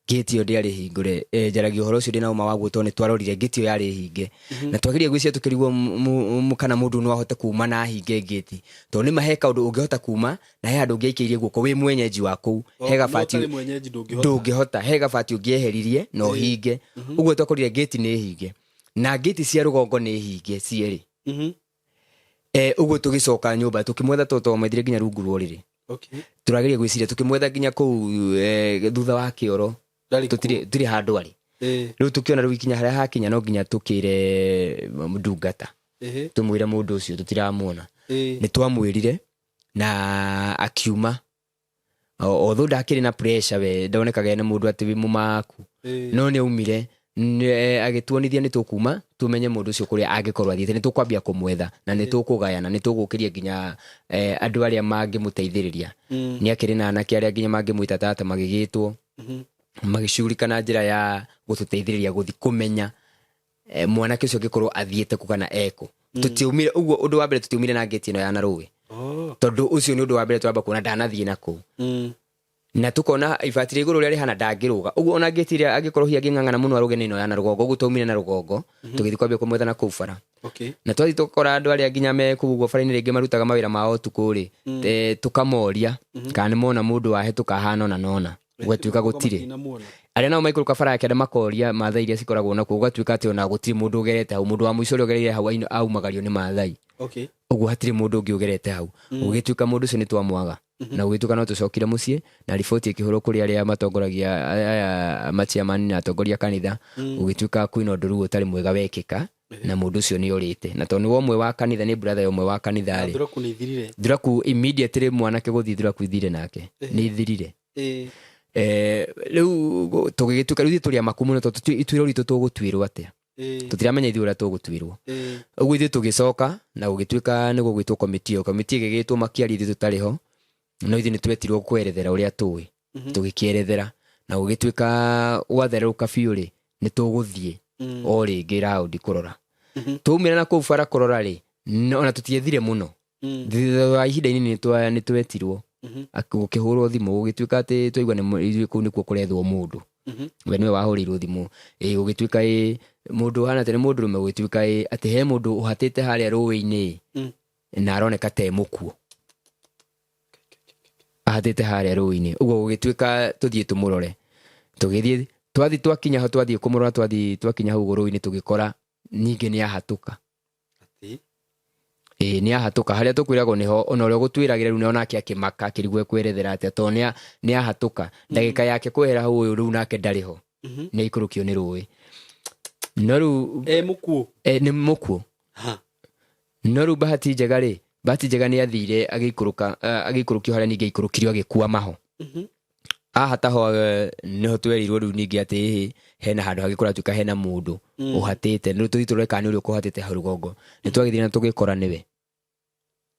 Ngĩti ĩyo ndĩarĩ hingũre. Njaragia ũhoro ũcio ndĩna ũma waguo tondũ nĩ twarorire ngĩti ĩyo yarĩ hinge, na twageria gwĩciria tũkĩrigwo kana mũndũ no ahote kuma na ahinge ngĩti, tondũ nĩ ma he kaũndũ ũngĩhota kuma na he handũ ũngĩaikĩirie guoko wĩ mwenyeji wa kũu, he gabati. Ũtarĩ mwenyeji ndũngĩhota. Ndũngĩhota, he gabati ũngĩeheririe na ũhinge. Ũguo twakorire ngĩti nĩ hinge na ngĩti cia rũgongo nĩ hinge cierĩ. Ũguo tũgĩcoka nyũmba tũkĩmwetha, tondũ twamwethire nginya rungu rwa ũrĩrĩ. Tũrageria gwĩciria tũkĩmwetha nginya kũu thutha wa kĩoro. Ndarĩ. Tũtirĩ handũ arĩ. Rĩu tũkĩona rĩu ikinya harĩa hakinya no nginya tũkĩre ndungata, tũmwĩre mũndũ ũcio tũtiramuona. Nĩ twamwĩrire na akiuma. Although ndakĩrĩ na pressure, we ndonekaga ena mũndũ atĩ wĩ mũmaku, no nĩ aumire agĩtuonithia nĩ tũkuma tũmenye mũndũ ũcio kũrĩa angĩkorwo athiĩte, nĩ tũkwambia kũmwetha na nĩ tũkũgayana, nĩ tũgũkĩria nginya andũ arĩa mangĩmũteithĩrĩria. Nĩ akĩrĩ na anake arĩa nginya mangĩmwĩta tata, magĩgĩtwo, magĩcugurika na njĩra ya gũtũteithĩrĩria gũthi kũmenya mwanake ũcio angĩkorwo athiĩte kũ kana ekũ. Tũtiaumire ũguo, ũndũ wa mbere tũtiaumire na ngĩti ĩno ya narũĩ, tondũ ũcio nĩ ũndũ wa mbere twamba kuona ndanathiĩ na kũu, na tukona ibati rĩa igũrũ rĩrĩa rĩhana ndangĩrũga ũguo, ona ngĩti ĩrĩa angĩkorwo hihi angĩng'ang'ana mũno arũge nĩ ĩno ya na rũgongo. Ũguo twaumire na rũgongo, tũgĩthiĩ kwambia kũmwetha na kũu bara. Na twathiĩ tũkora andũ arĩa nginya me kũu ũguo bara-inĩ rĩngĩ marutaga mawĩra mao ũtukũ rĩ, tũkamoria kana nĩ mona mũndũ wahĩtũka ahana ona nona, gũgatuĩka gũtirĩ. Matinamuona. Arĩa nao maikũrũka bara ya kĩanda makoria mathai iria cikoragwo nakuo, gũgatuĩka atĩ ona gũtirĩ mũndũ ũgerete hau. Mũndũ wa mũico ũrĩa ũgereire hau aumagario nĩ mathai. Ũguo hatirĩ mũndũ ũngĩ ũgerete hau. Gũgĩtuĩka mũndũ ũcio nĩ twamwaga, na gũgĩtuĩka no tũcokire mũciĩ na riboti ĩkĩhũrwo kũrĩ arĩa matongoragia aya machairman na atongoria a kanitha. Gũgĩtuĩka kwĩna ũndũ rĩu ũtarĩ mwega wekĩka na mũndũ ũcio nĩ orĩte, na tondũ nĩ ũmwe wa kanitha, nĩ brother ũmwe wa kanitha rĩ. Thuraku nĩ ithirire. Thuraku immediately mwanake gũthiĩ, thuraku ithire nake, nĩ ithirire. Rĩu tũgĩgĩtuĩka rĩu ithuĩ tũrĩ amaku mũno, tondũ ituĩro ritũ tũgũtuĩrwo atĩa? Tũtiramenya ithuĩ ũrĩa tũgũtuĩrwo. Ũguo ithuĩ tũgĩcoka na gũgĩtuĩka nĩ gũgwĩtwo komiti ĩyo. Komiti ĩgĩgĩtwo, makĩaria ithuĩ tũtarĩ ho, no ithuĩ nĩ twetirwo kwerethera ũrĩa tũĩ. Tũgĩkĩerethera na gũgĩtuĩka gwatherũka biũ rĩ, nĩ tũgũthiĩ o rĩngĩ raundi kũrora. Twaumĩra na kũu bara kũrora rĩ, ona tũtiethire mũno. Thutha wa ihinda inini nĩ twetirwo, gũkĩhũrwo thimũ, gũgĩtuĩka atĩ twaigua nĩ ithuĩ kũu nĩkuo kũrethwo mũndũ. We nĩwe wahũrĩirwo thimũ. Ĩ gũgĩtuĩka ĩ mũndũ ũhana atĩ nĩ mũndũrũme, gũgĩtuĩka ĩ atĩ he mũndũ ũhatĩte harĩa rũĩ-inĩ na aroneka ta e mũkuũ, ahatĩte harĩa rũĩ-inĩ. Ũguo gũgĩtuĩka tũthiĩ tũmũrore. Tũgĩthiĩ, twathiĩ, twakinya ho, twathiĩ kũmũrora, twathiĩ twakinya hau ũguo rũĩ-inĩ, tũgĩkora ningĩ nĩ ahatũka. Atĩ? Ĩĩ, nĩ ahatũka harĩa tũkwĩragwo nĩho, ona ũrĩa ũgũtwĩragĩra rĩu onake akĩmaka, akĩrigwo ekwerethera atĩa, tondũ nĩ ahatũka ndagĩka yake kwehera hau, ũyũ rĩu nake ndarĩ ho, nĩ aikũrũkio nĩ rũĩ, no rĩu E mũkuũ? E, nĩ mũkuũ. No rĩu bahati njega rĩ, bahati njega nĩ athire agĩikũrũka, agĩikũrũkio harĩa ningĩ aikũrũkirio agĩkua maho. Haha taho nĩho twerirwo rĩu ningĩ atĩ ĩhĩ hena handũ hangĩ kũratuĩka hena mũndũ ũhatĩte. Rĩu tũthiĩ tũrore kana nĩ ũrĩa ũkũhatĩte hau rũgongo. Nĩ twagĩthire na tũgĩkora nĩwe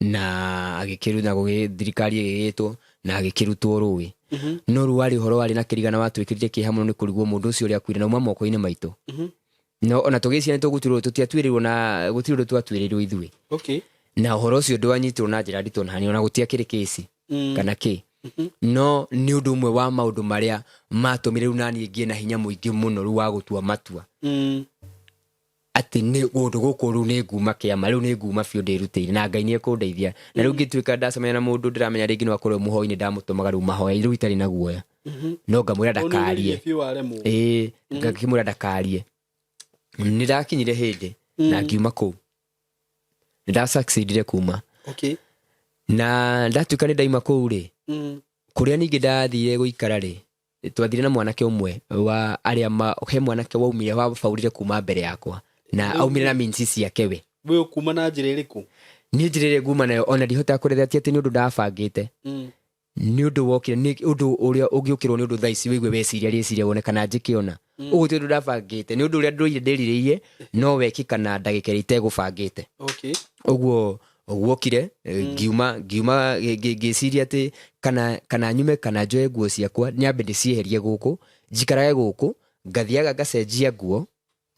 na agĩkĩru na thirikari ĩgĩgĩtwo na agĩkĩrutwo rũĩ. No rĩu warĩ ũhoro warĩ na kĩrigana watwĩkĩrire kĩeha mũno nĩ kũrigwo mũndũ ũcio ũrĩa akuire na uma moko-inĩ maitũ. No ona tũgĩciria nĩ tũgũtuĩrwo, tũtiatuĩrĩirwo na gũtirĩ ũndũ twatuĩrĩirwo ithuĩ. Na ũhoro ũcio ndwanyitirwo na njĩra nditũ na hanini, ona gũtiakĩrĩ kĩci kana kĩ. No nĩ ũndũ ũmwe wa maũndũ marĩa matũmire rĩu naniĩ ngĩe na hinya mũingĩ mũno rĩu wa gũtua matua. Atĩ nĩ kũndũ gũkũ rĩu nĩ nguma kĩama, rĩu nĩ nguma biũ ndĩrutĩire na Ngai nĩ ekũndeithia. Na rĩu ngĩtuĩka ndacemania na mũndũ ndĩramenya rĩngĩ no akorwo mũhoi-inĩ, ndamũtũmaga rĩu mahoya rĩu itarĩ na guoya. No ngamwĩra ndakarie. Biũ waremwo. Ĩĩ, ngakĩmwĩra ndakarie. Nĩ ndakinyire hĩndĩ na ngiuma kũu. Nĩ ndasucceedire kuma. Na ndatuĩka nĩ ndaima kũu rĩ, kũrĩa ningĩ ndathire gũikara rĩ, twathire na mwanake ũmwe wa arĩa ma, he mwanake waumire wabaurire kuma mbere yakwa na aumire na means ciake we. We ũkuma na njĩra ĩrĩkũ? Niĩ njĩra ĩrĩa nguma nayo ona ndihotaga kũrethera ti atĩ nĩ ũndũ ndabangĩte. Nĩ ũndũ wokire, nĩ ũndũ ũrĩa ũngĩũkĩrwo nĩ ũndũ thaa ici wĩigue weciria rĩciria wone kana njĩkĩona. Ũguo ti ũndũ ndabangĩte, nĩ ũndũ ũrĩa ndũire ndĩrirĩirie no wekĩka na ndagĩka ĩrĩa itegũbangĩte. Ũguo guokire, ngiuma, ngiuma, ngĩciria atĩ kana nyume kana njoe nguo ciakwa nyambe ndĩcieherie gũkũ, njikarage gũkũ, ngathiaga ngacenjia nguo,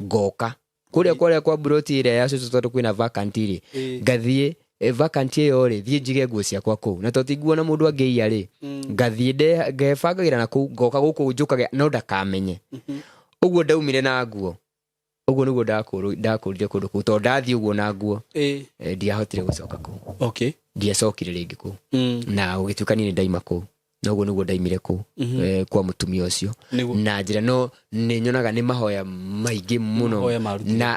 ngoka. Kũrĩa kwarĩa kwa mburoti ĩrĩa ya cũcũ tondũ kwĩna vacant rĩ, ngathiĩ, vacant ĩyo rĩ, thiĩ njige nguo ciakwa kũu. Na tondũ ti nguo na mũndũ angĩiya rĩ, ngathiĩ ngebangagĩra na kũu, ngoka gũkũ njũkage no ndakamenye. Ũguo ndaumire na nguo. Ũguo nĩguo ndakũrire kũndũ kũu, tondũ ndathiĩ ũguo na nguo, ndiahotire gũcoka kũu. Ndiacokire rĩngĩ kũu. Na gũgĩtuĩka niĩ nĩ ndaima kũu. Na ũguo nĩguo ndaimire kũu, kwa mũtumia ũcio. Na njĩra no nĩ nyonaga nĩ mahoya maingĩ mũno. Mahoya marutire. Na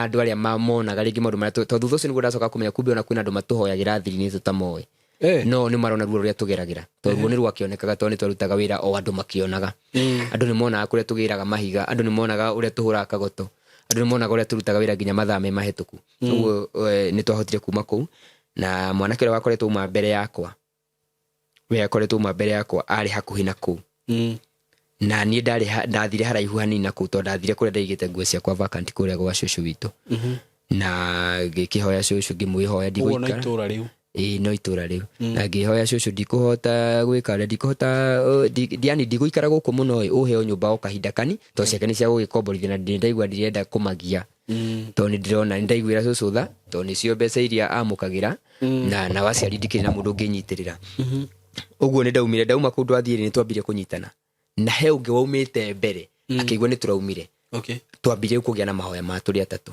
andũ arĩa monaga rĩngĩ maũndũ marĩa tondũ thutha ũcio nĩguo ndacoka kũmenya kumbe ona kwĩna andũ matũhoyagĩra thiri-inĩ tũtamoĩ. No nĩ marona ruo rũrĩa tũgeragĩra. Tondũ ruo nĩ rwakĩonekaga tondũ nĩ twarutaga wĩra o andũ makĩonaga. Andũ nĩ monaga kũrĩa tũgĩraga mahiga, andũ nĩ monaga ũrĩa tũhũraga kagoto, andũ nĩ monaga ũrĩa tũrutaga wĩra nginya mathaa me mahĩtũku. Ũguo nĩ twahotire kuma kũu. Na mwanake ũrĩa wakoretwo uma mbere yakwa, we akoretwo uma mbere yakwa arĩ hakuhĩ na kũu. Na niĩ ndathire haraihu hanini na kũu tondũ ndathire kũrĩa ndaigĩte nguo ciakwa vacant kũrĩa gwa cũcũ witũ. Na ngĩkĩhoya cũcũ, ngĩmwĩhoya Ũguo no ndigũikara. itũũra rĩu. Ĩĩ, no itũũra rĩu. Na ngĩhoya cũcũ ndikũhota gwĩka ũrĩa, ndikũhota, yani ndigũikara gũkũ mũno ĩ, ũheo nyũmba o kahinda kani, tondũ ciake nĩ cia gũgĩkomborithia na ndaigua ndirenda kũmagia. Tondũ nĩ ndĩrona, nĩ ndaiguĩra cũcũ tha, tondũ nĩcio mbeca iria amũkagĩra, na waciari ndikĩrĩ na mũndũ ũngĩnyitĩrĩra. Ũguo nĩ ndaumire, ndauma kũndũ athiĩ nĩ twambire kũnyitana. Na he ũngĩ waumĩte mbere, akĩigua nĩ tũraumire. Twambire kũgĩa na mahoya ma tũrĩ atatũ.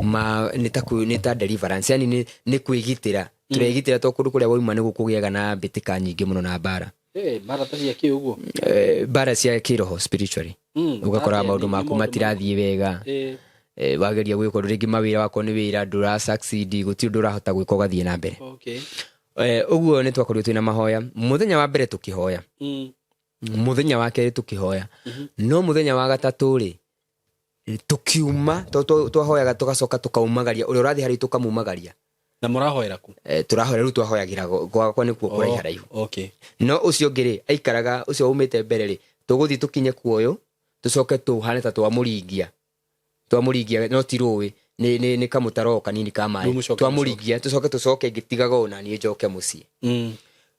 Ma, nĩ ta kwĩ, nĩ ta deliverance, yani nĩ kwĩgitĩra. Tũregitĩra tondũ kũndũ kũrĩa wauma nĩ gũkũgĩaga na mbĩtĩka nyingĩ mũno na mbara. Mbara ta cia kĩ ũguo? Mbara cia kĩroho, spiritually. Ũgakora Atĩa, maũndũ nĩ maku maũndũ matirathiĩ wega. Wageria gwĩka ũndũ rĩngĩ mawĩra wako nĩ wĩra, ndũra succeed, gũtirĩ ũndũ ũrahota gwĩka ũgathiĩ na mbere. Ũguo nĩ twakorirwo twĩna mahoya. Mũthenya wa mbere tũkĩhoya. Mũthenya wa kerĩ tũkĩhoya. No mũthenya wa gatatũ rĩ, tũkiuma, twahoyaga tũgacoka tũkaumagaria, ũrĩa ũrathiĩ harĩa tũkamumagaria. Na mũrahoera kũ? Tũrahoera rĩu twahoyagĩra gwakwa nĩkuo kũraiha raihu. No ũcio ũngĩ rĩ, aikaraga, ũcio umĩte mbere rĩ, tũgũthiĩ tũkinye kuoyũ, tũcoke tũhane ta twamũringia. Twamũringia, no ti rũĩ, nĩ kamũtaro kanini ka maĩ. Rĩu mũcoke Twamũringia, tũcoke tũcoke ngĩtigaga ũũ na niĩ njoke mũciĩ.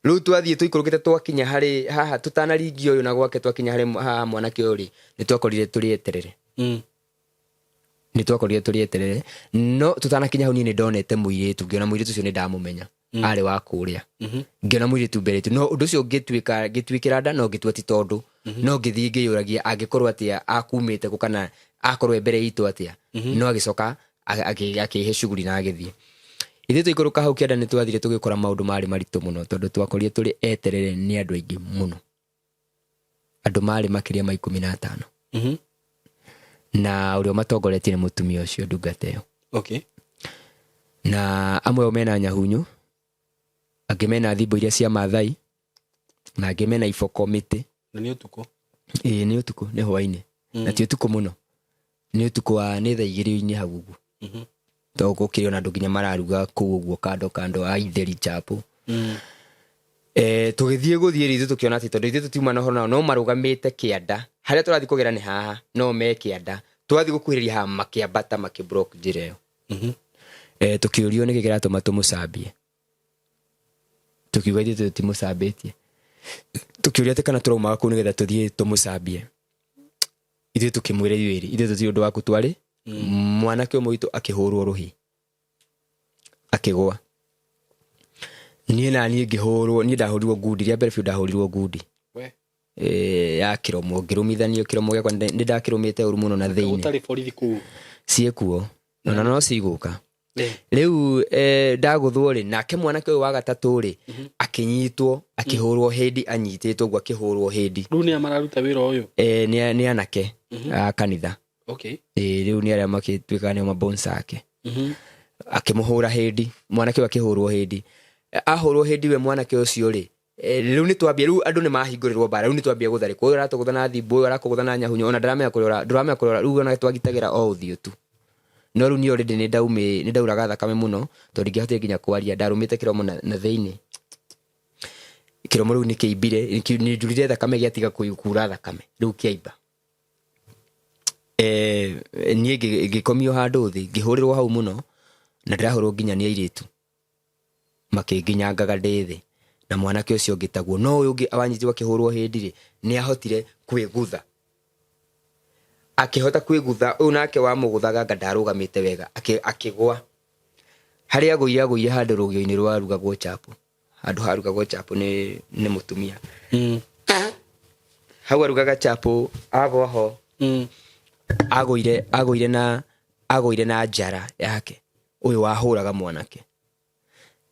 Rĩu twathiĩ tũikũrũkĩte twakinya harĩ haha, tũtanaringia ũyũ na gwake twakinya harĩ haha mwanake ũyũ rĩ, nĩ twakorire tũrĩ eterere. Nĩ twakorire tũrĩ eterere. No tũtanakinya hau niĩ nĩ ndonete mũirĩtu, ngĩona mũirĩtu ũcio nĩ ndamũmenya. Arĩ wa kũrĩa. Ngĩona mũirĩtu mbere tu. No ũndũ ũcio ngĩtuĩkĩra nda, no ngĩtua ti tondũ. No ngĩthiĩ ngĩyũragia angĩkorwo atĩa akumĩte kũ kana akorwo e mbere itũ atĩa. No agĩcoka akĩhe shughuli na agĩthiĩ. Ithuĩ tũikũrũka hau kĩanda nĩ twathire tũgĩkora maũndũ marĩ maritũ mũno tondũ twakorire tũrĩ eterere nĩ andũ aingĩ mũno. Andũ marĩ makĩria ma ikũmi na atano. Na ũrĩa ũmatongoretie nĩ mũtumia ũcio ndungata ĩyo. Na amwe ao mena nyahunyu, angĩ mena thimbo iria cia Maathai, na angĩ mena iboko mĩtĩ. Na nĩ ũtukũ? Ĩĩ, nĩ ũtukũ, nĩ hwaĩ-inĩ. Na ti ũtukũ mũno. Nĩ ũtukũ wa nĩ thaa igĩrĩ-inĩ hau ũguo. Tondũ gũkĩrĩ ona andũ nginya mararuga kũu ũguo kando kando a itheri chapo. Tũgĩthiĩ gũthiĩ rĩ, ithuĩ tũkĩona atĩ tondũ ithuĩ tũtiuma na ũhoro nao, no marũgamĩte kĩanda. Harĩa tũrathiĩ kũgera nĩ haha, no me kĩanda. Twathiĩ gũkuhĩrĩria haha makĩambata makĩblock njĩra ĩyo. Tũkĩũrio nĩkĩ kĩratũma tũmũcambie. Tũkiuga ithuĩ tũtimũcambĩtie. Tũkĩũria atĩ kana tũraumaga kũu nĩgetha tũthiĩ tũmũcambie. Ithuĩ tũkĩmwĩra ithuĩ erĩ, ithuĩ tũtirĩ ũndũ waku Mwanake ũmwe witũ akĩhũrwo rũhi akĩgwa. Niĩ na niĩ ngĩhũrwo, niĩ ndahũrirwo ngundi rĩa mbere biũ, ndahũrirwo ngundi We. Ya kĩromo, ngĩrũmithanio kĩromo gĩakwa, nĩ ndakĩrũmĩte ũru mũno na thĩinĩ. Gũtarĩ borithi kũu? Ciĩkuo ona no cigũka. Rĩu ndagũthwo rĩ, nake mwanake ũyũ wa gatatũ rĩ, akĩnyitwo akĩhũrwo hĩndi, anyitĩtwo ũguo akĩhũrwo hĩndi. Rĩu nĩa mararuta wĩra ũyũ? Nĩ anake a kanitha. Rĩu nĩ arĩa makĩtuĩkaga nĩo mabonsa ake. Akĩmũhũra hĩndi, mwanake ũyũ akĩhũrwo hĩndi. Ahũrwo hĩndi we mwanake ũcio rĩ, rĩu nĩ twambia, rĩu andũ nĩ mahingũrĩrwo mbara, rĩu nĩ twambia gũtharĩkwo. Ũyũ aratũgũtha na thimũ, ũyũ arakũgũtha na nyahunyo, ona ndaramenya kũrĩa ndũramenya kũrĩa rĩu ona twagitagĩra o ũthiũ tu. No rĩu niĩ already nĩ ndauraga thakame mũno, tondũ ndingĩahotire nginya kwaria, ndarũmĩte kĩromo na thĩinĩ. Kĩromo rĩu nĩ kĩimbire, nĩ njurire thakame gĩatiga kura thakame, rĩu kĩaimba. Niĩ ngĩkomio handũ thĩ, ngĩhũrĩrwo hau mũno, na ndĩrahũrwo nginya nĩ airĩtu. Makĩnginyangaga ndĩ thĩ. Na mwanake ũcio ũngĩ taguo. No ũyũ ũngĩ wanyitirwo akĩhũrwo hĩndĩ rĩ, nĩ ahotire kwĩgutha. Akĩhota kwĩgutha, ũyũ nake wamũgũthaga anga ndarũgamĩte wega, akĩgwa. Harĩa agũire, agũire handũ rũgĩo-inĩ rwarugagwo chapo. Handũ harugagwo chapo nĩ mũtumia. Hau arugaga chapo, agwa ho. Agũire na njara yake. Ũyũ wahũraga mwanake.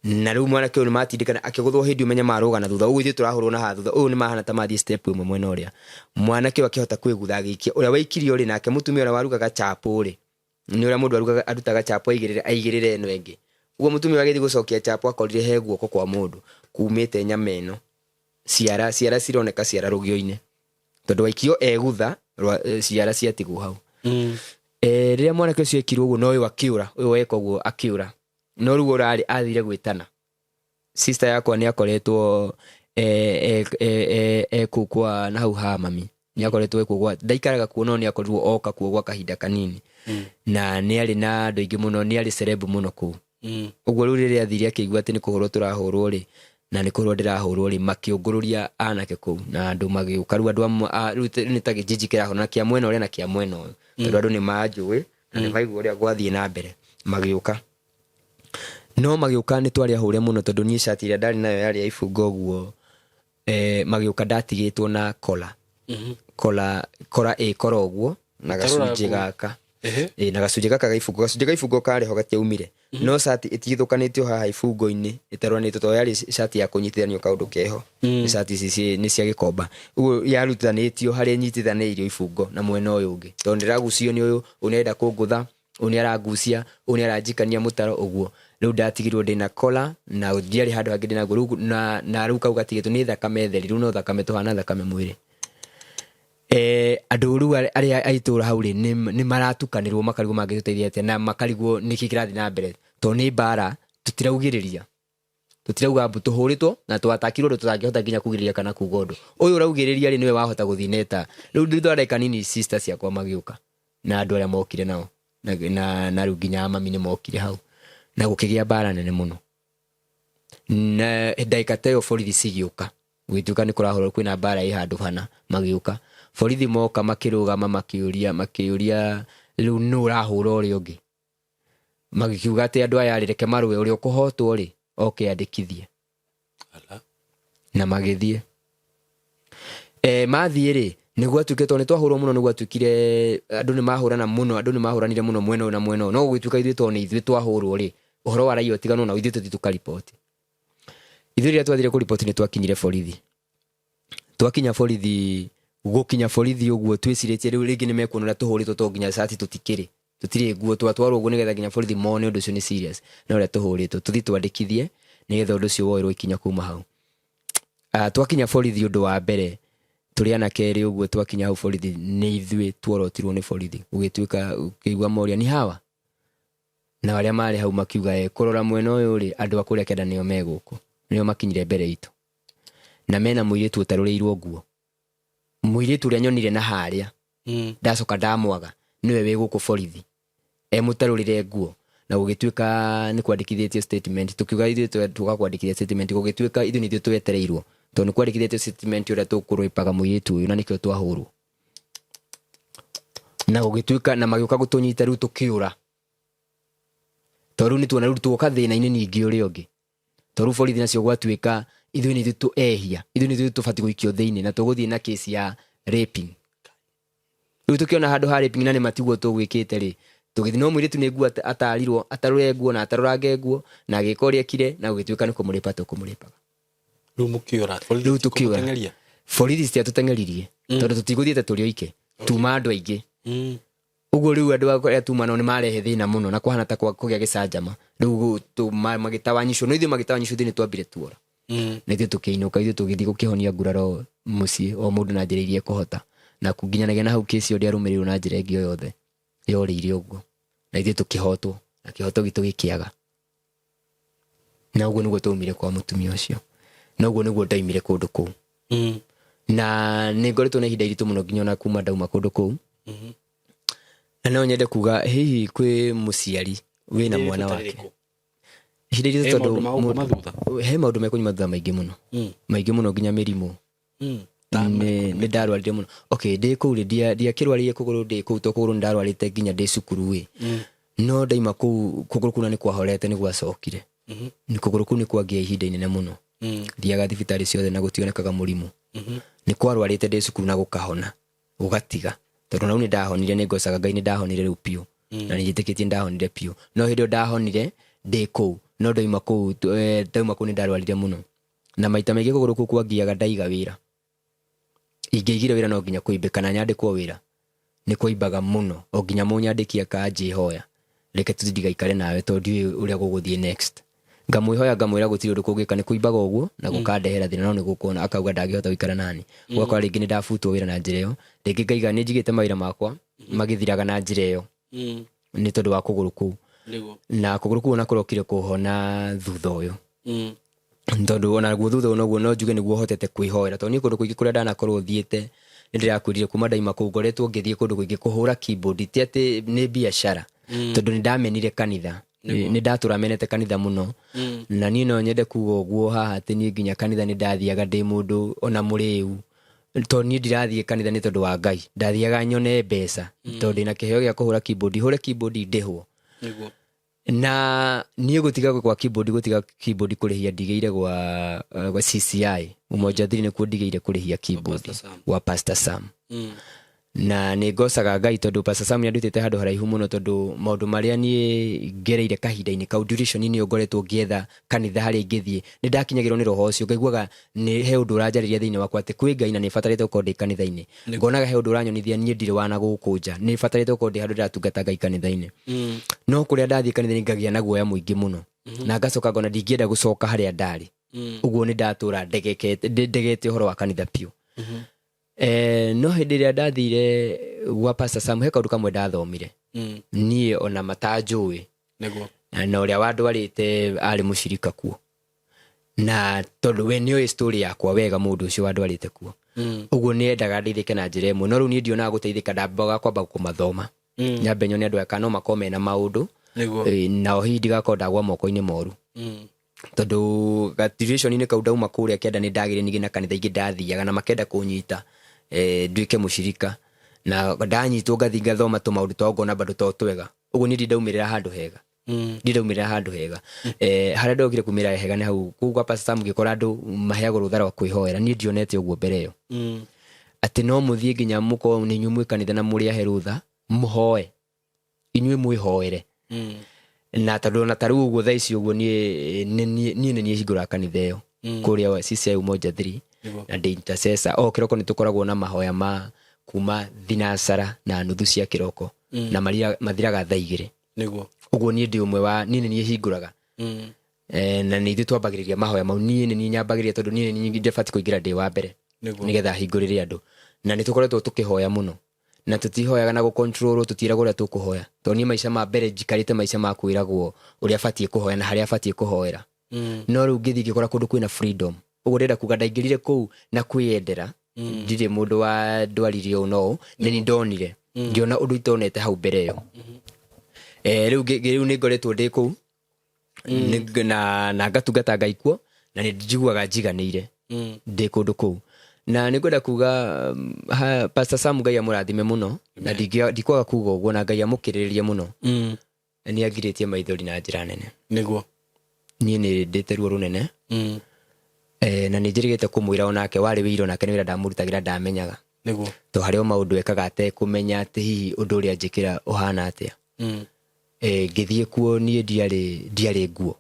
Na rĩu mwanake ũyũ nĩmatindĩkana, akĩgũthwo hĩndĩ ũmenye marũgana thutha. Ũguo ithuĩ tũrahũrwo na haha thutha. Ũyũ nĩmahana ta mathiĩ step ĩmwe mwena ũrĩa. Mwanake ũyũ akĩhota kwĩgutha agĩikia. Ũrĩa waikirio rĩ, nake mũtumia ũrĩa warugaga chapo rĩ, nĩ ũrĩa mũndũ arugaga, arutaga chapo aigĩrĩre ĩno ĩngĩ. Ũguo mũtumia ũrĩa agĩthiĩ gũcokia chapo akorire he guoko kwa mũndũ kumĩte nyama ĩno. Ciara cironeka ciara rũgĩo-inĩ. Tondũ waikio egutha, ciara ciatigwo hau. Rĩrĩa mwanake ũcio ekirwo ũguo, no ũyũ akĩũra, ũyũ weka ũguo akĩũra. No rĩu ũrarĩ athire gwĩtana. Sister yakwa nĩ akoretwo, kũu kwa na hau ha mami. Nĩ akoretwo kuo gwa, ndaikaraga kuo no nĩ akorirwo oka kuo gwa kahinda kanini. Na nĩ arĩ na andũ aingĩ mũno, nĩ arĩ celeb mũno kũu. Ũguo rĩu rĩrĩa athire akĩigua atĩ nĩ kũhũrwo tũrahũrwo rĩ, na nĩ kũhũrwo ndĩrahũrwo rĩ, makĩũngũrũria anake kũu na andũ magĩũka. Rĩu andũ amwe, rĩu nĩ ta gĩjiji kĩrahũrwo na kĩa mwena ũrĩa na kĩa mwena ũyũ. Tondũ andũ nĩ manjũĩ na nĩ maigua ũrĩa gwathiĩ na mbere, magĩũka. No magĩũka nĩ twarĩ ahũre mũno tondũ niĩ cati ĩrĩa ndarĩ nayo yarĩ ya ibungo ũguo. Magĩũka ndatigĩtwo na kola. Kola ĩ kora ũguo na Tarora gacunjĩ nguo. gaka. Na gacunjĩ gaka ga ibungo, gacunjĩ ga ibungo karĩ ho gatiaumire. No cati ĩtigithũkanĩtio haha ibungo-inĩ, ĩtarũranĩtio tondũ yarĩ cati ya kũnyitithanio kaũndũ keho. Nĩ cati ici nĩ cia gĩkomba. Ũguo yarutithanĩtio harĩa ĩnyitithanĩirio ibungo na mwena ũyũ ũngĩ. Tondũ ndĩragucio nĩ ũyũ, ũyũ nĩarenda kũngũtha, ũyũ nĩarangucia, ũyũ nĩaranjikania mũtaro ũguo. Rĩu ndatigirwo ndĩna kola na ndiarĩ handũ hangĩ ndĩna nguo. Rĩu na rĩu kau gatigĩtwo nĩ thakame theri, rĩu no thakame tũhana thakame mwĩrĩ. Andũ rĩu arĩa a itũũra hau rĩ, nĩ maratukanĩrwo makarigwo mangĩtũteithia atĩa, na makarigwo nĩkĩ kĩrathiĩ na mbere. Tondũ nĩ mbara, tũtiraugĩrĩria. Tũtirauga mbu, tũhũrĩtwo na twatakirwo ũndũ tũtangĩhota nginya kugĩrĩria kana kuga ũndũ. Ũyũ ũraugĩrĩria rĩ, nĩwe wahota gũthiĩ neta. Rĩu thutha wa ndagĩka nini sister ciakwa magĩũka na andũ arĩa mokire nao. Na rĩu nginya mami nĩ mokire hau. Na gũkĩgĩa mbara nene mũno. Na ndagĩka ta ĩyo borithi cigĩũka. Gũgĩtuĩka nĩ kũrahũrwo kwĩna mbara ĩ handũ hana, magĩũka. Borithi moka makĩrũgama makĩũria rĩu nũ ũrahũra ũrĩa ũngĩ. Magĩkiuga atĩ andũ aya rĩ, reke marũe, ũrĩa ũkũhotwo rĩ, oke andĩkithie. Ala. Na magĩthiĩ. Mathiĩ rĩ, nĩ gwatuĩkire, tondũ nĩ twahũrwo mũno, nĩ gwatuĩkire andũ nĩ mahũrana mũno, andũ nĩ mahũranire mũno mwena ũyũ na mwena ũyũ. No gũgĩtuĩka ithuĩ tondũ nĩ ithuĩ twahũrwo rĩ, ũhoro wa raia ũtiganwo nao, ithuĩ tũthiĩ tũkariboti. Ithuĩ rĩrĩa twathire kũriboti nĩ twakinyire borithi. Twakinya borithi, gũkinya borithi ũguo twĩcirĩtie rĩu rĩngĩ nĩ mekuona ũrĩa tũhũrĩtwo tondũ nginya cati tũtikĩrĩ. Tũtirĩ nguo, twatwarwo ũguo nĩgetha nginya borithi mone ũndũ ũcio nĩ serious. Na ũrĩa tũhũrĩtwo, tũthiĩ twandĩkithie nĩgetha ũndũ ũcio woerwo ikinya kuma hau. Twakinya borithi ũndũ wa mbere, tũrĩ anake erĩ ũguo twakinya hau borithi, nĩ ithuĩ tuorotirwo nĩ borithi. Gũgĩtuĩka, ũkĩigua moria, ni hawa? Na arĩa marĩ hau makiuga, kũrora mwena ũyũ rĩ, andũ a kũrĩa kĩanda nĩo me gũkũ. Nĩo makinyire mbere itũ. Na mena mũirĩtu ũtarũrĩirwo nguo. Mũirĩtu ũrĩa nyonire na harĩa, ndacoka ndamwaga, nĩwe wĩ gũkũ borithi. Emũtarũrĩre nguo. Na gũgĩtuĩka nĩ kwandĩkithĩtio statement. Tũkiuga ithuĩ tũka kwandĩkithia statement, gũgĩtuĩka ithuĩ nĩ ithuĩ twetereirwo. Tondũ nĩ kwandĩkithĩtio statement ũrĩa tũkũrĩpaga mũirĩtu ũyũ na nĩkĩo twahũrwo. Na gũgĩtuĩka na magĩũka gũtũnyita, rĩu tũkĩũra, tondũ rĩu nĩtuona rĩu tuoka thĩna-inĩ ningĩ ũrĩa ũngĩ, tondũ rĩu borithi nacio gwatuĩka ithuĩ nĩ ithuĩ tũ ehia, ithuĩ nĩ ithuĩ tũbatiĩ gũikio thĩinĩ na tũgũthiĩ na kesi ya raping. Rĩu tũkĩona handũ ha raping na nĩ matiguo tũgwĩkĩte rĩ, tũgĩthiĩ. No mũirĩtu nĩ nguo atarirwo atarũre nguo na atarũrange nguo na agĩka ũrĩa ekire, na gũgĩtuĩka nĩ kũmũrĩpa tũkũmũrĩpaga. Rĩu mũkĩũra? Rĩu tũkĩũra. Borithi citiatũteng'eririe tondũ tũtigũthiĩte tũrĩ oike, tuma andũ aingĩ. Ũguo rĩu andũ arĩa tuma nao nĩ marehe thĩna mũno na kũhana ta kũgĩa gĩcanjama. Rĩu magĩtawanyicwo, no ithuĩ magĩtawanyicwo ithuĩ nĩ twambire tuora. Na ithuĩ tũkĩinũka, ithuĩ tũgĩthiĩ gũkĩhonia nguraro mũciĩ, o mũndũ na njĩra iria ekũhota, na nginyanagia na hau kĩci ĩyo ndĩarũmĩrĩirwo na njĩra ĩngĩ o yothe, yorĩire ũguo, na ithuĩ tũkĩhotwo na kĩhoto gitũ gĩkĩaga. Na ũguo nĩguo twaumire kwa mũtumia ũcio, na ũguo nĩguo ndaimire kũndũ kũu. Na nĩ ngoretwo na ihinda iritũ mũno nginya ona kuma ndauma kũndũ kũu. Na no nyende kuga hihi kwĩ mũciari wĩna mwana wake ihinda iritũ, He tondũ maũndũ ma gũkoma thutha? He maũndũ mekũnyuma thutha maingĩ mũno. Maingĩ mũno, nginya mĩrimũ. Nĩ ndarwarire mũno. Okay, ndĩ kũu rĩ, ndiakĩrwarire kũgũrũ ndĩ kũu, to kũgũrũ nĩ ndarwarĩte nginya ndĩ cukuru ĩ. No ndaima kũu, kũgũrũ kũu na nĩ kwahorete, nĩ gwacokire. Nĩ kũgũrũ kũu nĩ kwangia ihinda inene mũno. Thiaga thibitarĩ ciothe na gũtionekaga mũrimũ. Nĩ kwarwarĩte ndĩ cukuru na gũkahona, gũgatiga, tondũ nau nĩ ndahonire. Nĩ ngocaga Ngai nĩ ndahonire rĩu biũ, na nĩ njĩtĩkĩtie nĩ ndahonire biũ. No hĩndĩ ĩyo ndahonire ndĩ kũu, no ndauma kũu, ndauma kũu nĩ ndarwarire mũno, na maita maingĩ kũgũrũ kũu kwangiaga ndaiga wĩra. Ingĩaigire wĩra no nginya kũimbe kana nyandĩkwo wĩra, nĩ kwaimbaga mũno, o nginya mũnyandĩki akanjĩhoya, reke tu ndigaikare nawe tondũ ndiũĩ ũrĩa gũgũthiĩ next. Ngamwĩhoya, ngamwĩra gũtirĩ ũndũ kũngĩka, nĩ kũimbaga ũguo na gũkandehera thĩna, no nĩ gũkuona. Akauga ndangĩhota gũikara nani. Ũgakora rĩngĩ nĩ ndabutwo wĩra na njĩra ĩyo, rĩngĩ ngaiga nĩ njigĩte mawĩra makwa magĩthiraga na njĩra ĩyo nĩ tondũ wa kũgũrũ kũu. Na kũgũrũ kũu ona kũrokire kũhona thutha ũyũ, tondũ onaguo thutha ũyũ noguo no njuge nĩguo hotete kwĩhoera, tondũ niĩ kũndũ kũingĩ kũrĩa ndanakorwo thiĩte, nĩ ndĩrakwĩrire kuma ndaima kũu ngoretwo ngĩthiĩ kũndũ kũingĩ kũhũra keyboard, ti atĩ nĩ biacara, tondũ nĩ ndamenire kanitha, nĩ ndatũra menete kanitha mũno. Na niĩ no nyende kuga ũguo haha atĩ niĩ nginya kanitha nĩ ndathiaga ndĩ mũndũ ona mũrĩu, tondũ niĩ ndirathiĩ kanitha nĩ tondũ wa Ngai, ndathiaga nyone mbeca, tondũ ndĩna kĩheo gĩa kũhũra keyboard, hũre keyboard ndĩhwo. Na niĩ gũtiga gwa keyboard, gũtiga keyboard kũrĩhia ndigĩire gwa CCI Umoja 3, nĩkuo ndigĩire kũrĩhia keyboard. Pastor Sam. Gwa Pastor Sam. Na nĩ ngocaga Ngai tondũ Pastor Sam nĩ andutĩte handũ haraihu mũno, tondũ maũndũ marĩa niĩ ngereire kahinda-inĩ kau, duration-inĩ ĩyo ngoretwo ngĩetha kanitha harĩa ingĩthiĩ, nĩ ndakinyagĩrwo nĩ roho ũcio, ngaiguaga nĩ he ũndũ ũranjarĩria thĩinĩ wakwa atĩ kwĩ Ngai na nĩ batarĩte gũkorwo ndĩ kanitha-inĩ. Ngonaga he ũndũ ũranyonithia niĩ ndirĩ wana gũkũ nja, nĩ batarĩte gũkorwo ndĩ handũ ndĩratungata Ngai kanitha-inĩ. No kũrĩa ndathiĩ kanitha-inĩ ngagĩa na guoya mũingĩ mũno, na ngacoka ngona ndingĩenda gũcoka harĩa ndarĩ. Ũguo nĩ ndatũra ndegete ũhoro wa kanitha biũ. No hĩndĩ ĩrĩa ndathire gwa Pastor Sam, he kaũndũ kamwe ndathomire niĩ ona matanjũĩ. Na ũrĩa wandwarĩte arĩ mũcirika kuo, na tondũ we nĩoĩ story yakwa wega, mũndũ ũcio wandwarĩte kuo, ũguo nĩ endaga ndeithĩke na njĩra ĩmwe. No rĩu niĩ ndionaga gũteithĩka, ndambaga kwamba kũmathoma, nyambe nyone andũ aya kana no makorwo mena maũndũ. Nao hihi ndigakorwo ndagwa moko-inĩ moru, tondũ gatuation-inĩ kau ndauma kũrĩa kĩanda nĩ ndagĩire ningĩ na kanitha ingĩ ndathiaga na makenda kũnyita, nduĩke mũcirika, na ndanyitwo ngathi ngathoma tũmaũndũ twao, ngona bado to twega. Ũguo niĩ ndindaumĩrĩra handũ hega. Ndindaumĩrĩra handũ hega. Harĩa ndokire kumĩra hega nĩ hau kũu gwa Pastor Sam, ngĩkora andũ maheagwo rũtha rwa kwĩhoera. Niĩ ndionete ũguo mbere ĩyo, atĩ no mũthiĩ nginya mũkorwo nĩ inyuĩ mwĩ kanitha na mũrĩ ahe rũtha mũhoe, inyuĩ mwĩhoere. Na tondũ ona ta rĩu ũguo thaa ici ũguo niĩ nĩ niĩ hingũraga kanitha ĩyo kũrĩa CCI Umoja 3, na ndĩ intercessor. O kĩroko nĩ tũkoragwo na mahoya ma kuma 6:30 cia kĩroko, na mathiraga thaa 2. Ũguo niĩ ndĩ ũmwe wa niĩ nĩ niĩ hingũraga. Na nĩ ithuĩ twambagĩrĩria mahoya mau. Niĩ nĩ niĩ nyambagĩrĩria, tondũ niĩ nĩ niĩ ndĩbatiĩ kũingĩra ndĩ wa mbere, nĩgetha hingũrĩre andũ. Na nĩ tũkoretwo tũkĩhoya mũno, na tũtihoyaga na gũcontrol, tũtiĩragwo ũrĩa tũkũhoya, tondũ niĩ maica ma mbere njikarĩte maica ma kwĩragwo ũrĩa batiĩ kũhoya na harĩa batiĩ kũhoera. No rĩu ngĩthiĩ ngĩkora kũndũ kwĩna freedom. Ũguo ndĩrenda kuga ndaingĩrire kũu na kwĩyendera, ndirĩ mũndũ wa ndwarire ũũ, no nĩ ni ndonire, ngĩona ũndũ itonete hau mbere ĩyo. Rĩu rĩu nĩ ngoretwo ndĩ kũu na ngatungata Ngai kuo, na nĩ njiguaga njiganĩire ndĩ kũndũ kũu. Na nĩ ngwenda kuga Pastor Sam, Ngai amũrathime mũno, na ndikwaga kuga ũguo, na Ngai amũkĩrĩrĩrie mũno. Nĩ angirĩtie maithori na njĩra nene. Niĩ nĩ ndĩte ruo rũnene. Na nĩ njĩrĩgĩte kũmwĩra onake warĩ wĩira, onake nĩ wĩra ndamũrutagĩra ndamenyaga. To harĩ o maũndũ ekaga atekũmenya atĩ hihi ũndũ ũrĩa njĩkĩra ũhana atĩa. Ngĩthiĩ kuo niĩ ndiarĩ nguo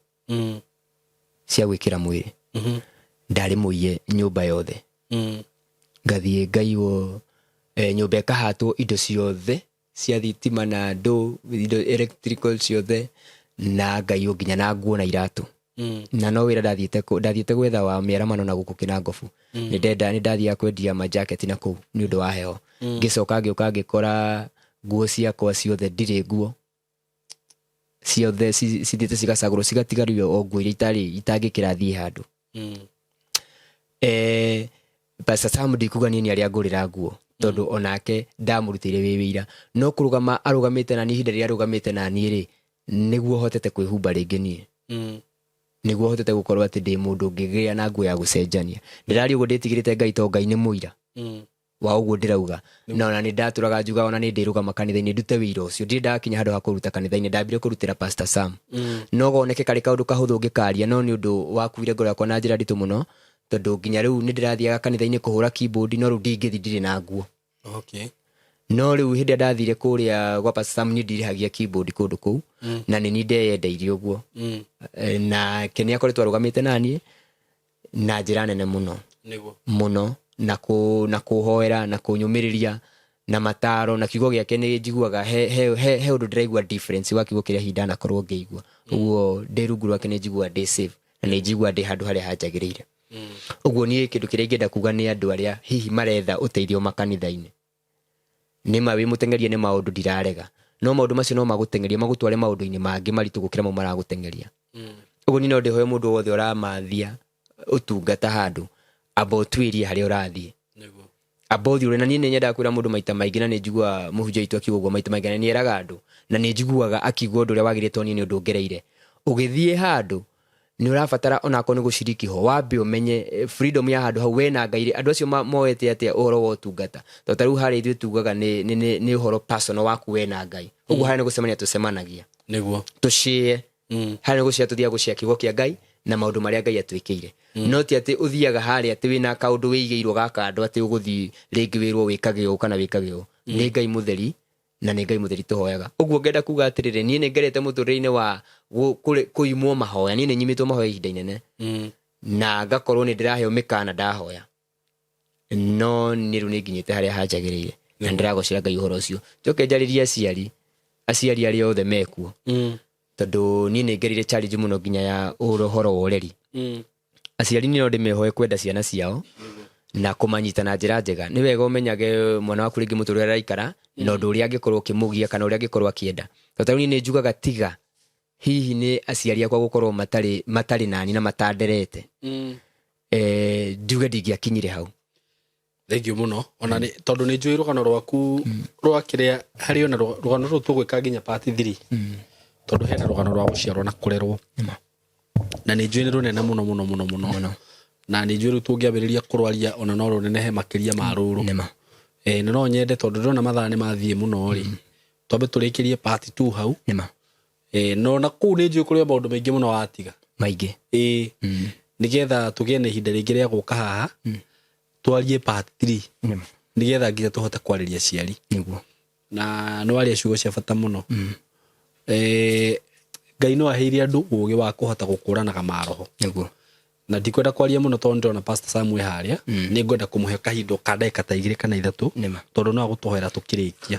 cia gwĩkĩra mwĩrĩ. Ndarĩ mũiye nyũmba yothe. Ngathiĩ ngaiywo, nyũmba ĩkahatwo indo ciothe cia thitima na ndũ, indo electrical ciothe, na ngaiywo nginya na nguo na iratũ. Na no wĩra ndathiĩte gwetha wa mĩaramano na gũkũ Kĩnangobu. Nĩ ndathiaga kwendia majaketi na kũu nĩ ũndũ wa heho. Ngĩcoka ngĩũka ngĩkora nguo ciakwa ciothe ndirĩ nguo ciothe, cithiĩte cigacagũrwo, cigatigario o nguo iria itangĩkĩra thiĩ handũ. Pastor Sam, ndikuga niĩ nĩ arĩa ngũrĩra nguo, tondũ onake ndamũrutĩire wĩ wĩira, no kũrũgama arũgamĩte na niĩ, ihinda rĩrĩa arũgamĩte na niĩ rĩ, nĩguo hotete kwĩhumba rĩngĩ niĩ. Nĩguo hotete gũkorwo atĩ ndĩ mũndũ ũngĩgĩa na nguo ya gũcenjania. Ndĩraria ũguo ndĩtigĩrĩte Ngai, to Ngai nĩ mũira wa ũguo ndĩrauga. Na ona nĩ ndatũraga njugaga ona nĩ ndĩrũgama kanitha-inĩ ndute wĩira ũcio. Ndirĩ ndakinya handũ ha kũruta kanitha-inĩ, ndambire kũrutĩra Pastor Sam. No goneke karĩ kaũndũ kahũthũ ngĩkaria, no nĩ ũndũ wakuire ngoro yakwa na njĩra nditũ mũno, tondũ nginya rĩu nĩ ndĩrathiaga kanitha-inĩ kũhũra keyboard, no rĩu ndingĩthiĩ ndirĩ na nguo. No rĩu hĩndĩ ĩrĩa ndathire kũrĩa gwa Pastor Sam, niĩ ndirĩhagia keyboard kũndũ kũu. Na nĩ niĩ ndeyendeirie ũguo. Nake nĩ akoretwo arũgamĩte na niĩ na njĩra nene mũno. Mũno, na kũhoera na kũnyũmĩrĩria na mataro na kiugo gĩake. Nĩ njiguaga he ũndũ ndĩraigua difference wa kiugo kĩrĩa hihi ndanakorwo ngĩigua. Ũguo ndĩ rungu rwake nĩ njiguaga ndĩ safe, na nĩ njiguaga ndĩ handũ harĩa hanjagĩrĩire. Ũguo niĩ kĩndũ kĩrĩa ingĩenda kuga nĩ andũ arĩa hihi maretha ũteithio makanitha-inĩ, nĩ ma wĩ mũteng'erie nĩ maũndũ, ndirarega, no maũndũ macio no magũteng'erie magũtware maũndũ-inĩ mangĩ maritũ gũkĩra mau maragũteng'eria. Ũguo niĩ no ndĩhoe mũndũ wothe ũramathia ũtungata handũ, amba ũtuĩrie harĩa ũrathiĩ. Amba ũthiĩ ũrore. Na niĩ nĩ nyendaga kwĩra mũndũ maita maingĩ, na nĩ njiguaga mũhunjia witũ akiuga ũguo maita maingĩ, na nĩ eraga andũ, na nĩ njiguaga akiuga ũndũ ũrĩa wagĩrĩire, tondũ niĩ nĩ ũndũ ngereire. Ũgĩthiĩ handũ nĩ ũrabatara onakorwo nĩ gũciriki ho, wambe ũmenye freedom ya handũ hau we na Ngai rĩ, andũ acio moete atĩa ũhoro wa ũtungata. Tondũ ta rĩu harĩa ithuĩ tugaga nĩ ũhoro personal waku we na Ngai. Ũguo harĩa nĩ gũcemania tũcemanagia. Tũcĩe. Harĩa nĩ gũcĩa tũthiaga gũcĩa kiugo kĩa Ngai na maũndũ marĩa Ngai atwĩkĩire. No ti atĩ ũthiaga harĩa atĩ wĩna kaũndũ wĩigĩirwo ga kando, atĩ ũgũthiĩ rĩngĩ wĩrwo wĩkage ũũ kana wĩkage ũũ. Nĩ Ngai mũtheri, na nĩ Ngai mũtheri tũhoyaga. Ũguo ngenda kuga atĩrĩrĩ, niĩ nĩ ngerete mũtũrĩre-inĩ wa kũimwo mahoya. Niĩ nĩ nyimĩtwo mahoya ihinda inene. Na ngakorwo nĩ ndĩraheo mĩkana ndahoya. No nĩ rĩu nĩ nginyĩte harĩa hanjagĩrĩire, na ndĩragocera Ngai ũhoro ũcio. Njoke njarĩrie aciari arĩa othe mekuo. Tondũ niĩ nĩ ngerire challenge mũno nginya ya ũhoro wa ũreri. Aciari niĩ no ndĩmehoe kwenda ciana ciao na kũmanyita na njĩra njega. Nĩ wega ũmenyage mwana waku rĩngĩ mũtũrĩre araikara na ũndũ ũrĩa angĩkorwo ũkĩmũgia kana ũrĩa angĩkorwo akĩenda. Tondũ ta rĩu niĩ nĩ njugaga tiga hihi nĩ aciari akwa gũkorwo matarĩ nani na matanderete. Njuge ndingĩakinyire hau. Thank you mũno. Ona nĩ tondũ nĩ njũĩ rũgano rwaku rwa kĩrĩa harĩ ona rũgano rũrũ tũgwĩka nginya part 3. Tondũ hena rũgano rwa gũciarwo na kũrerwo. Na nĩ njũĩ nĩ rũnene mũno mũno mũno mũno. Na nĩ njũĩ rĩu tũngĩambĩrĩria kũrwaria ona no rũnenehe makĩria ma rũrũ. Na no nyende, tondũ ndĩrona mathaa nĩ mathiĩ mũno rĩ, twambe tũrĩkĩrie part 2 hau. No na kũu nĩ njũĩ kũrĩ o maũndũ maingĩ mũno watiga. Maingĩ. Nĩgetha tũgĩe na ihinda rĩngĩ rĩa gũka haha twarie part 3. Nĩgetha nginya tũhote kwarĩria aciari. Na nĩ waria ciugo cia bata mũno. Ngai no aheire andũ ũgĩ wa kũhota gũkũranaga maroho. Na ndikwenda kwaria mũno tondũ ndĩrona Pastor Sam wĩ harĩa. Nĩ ngwenda kũmũhe kahinda ka ndagĩka ta 2 kana 3. Tondũ no agũtũhoera tũkĩrĩkia.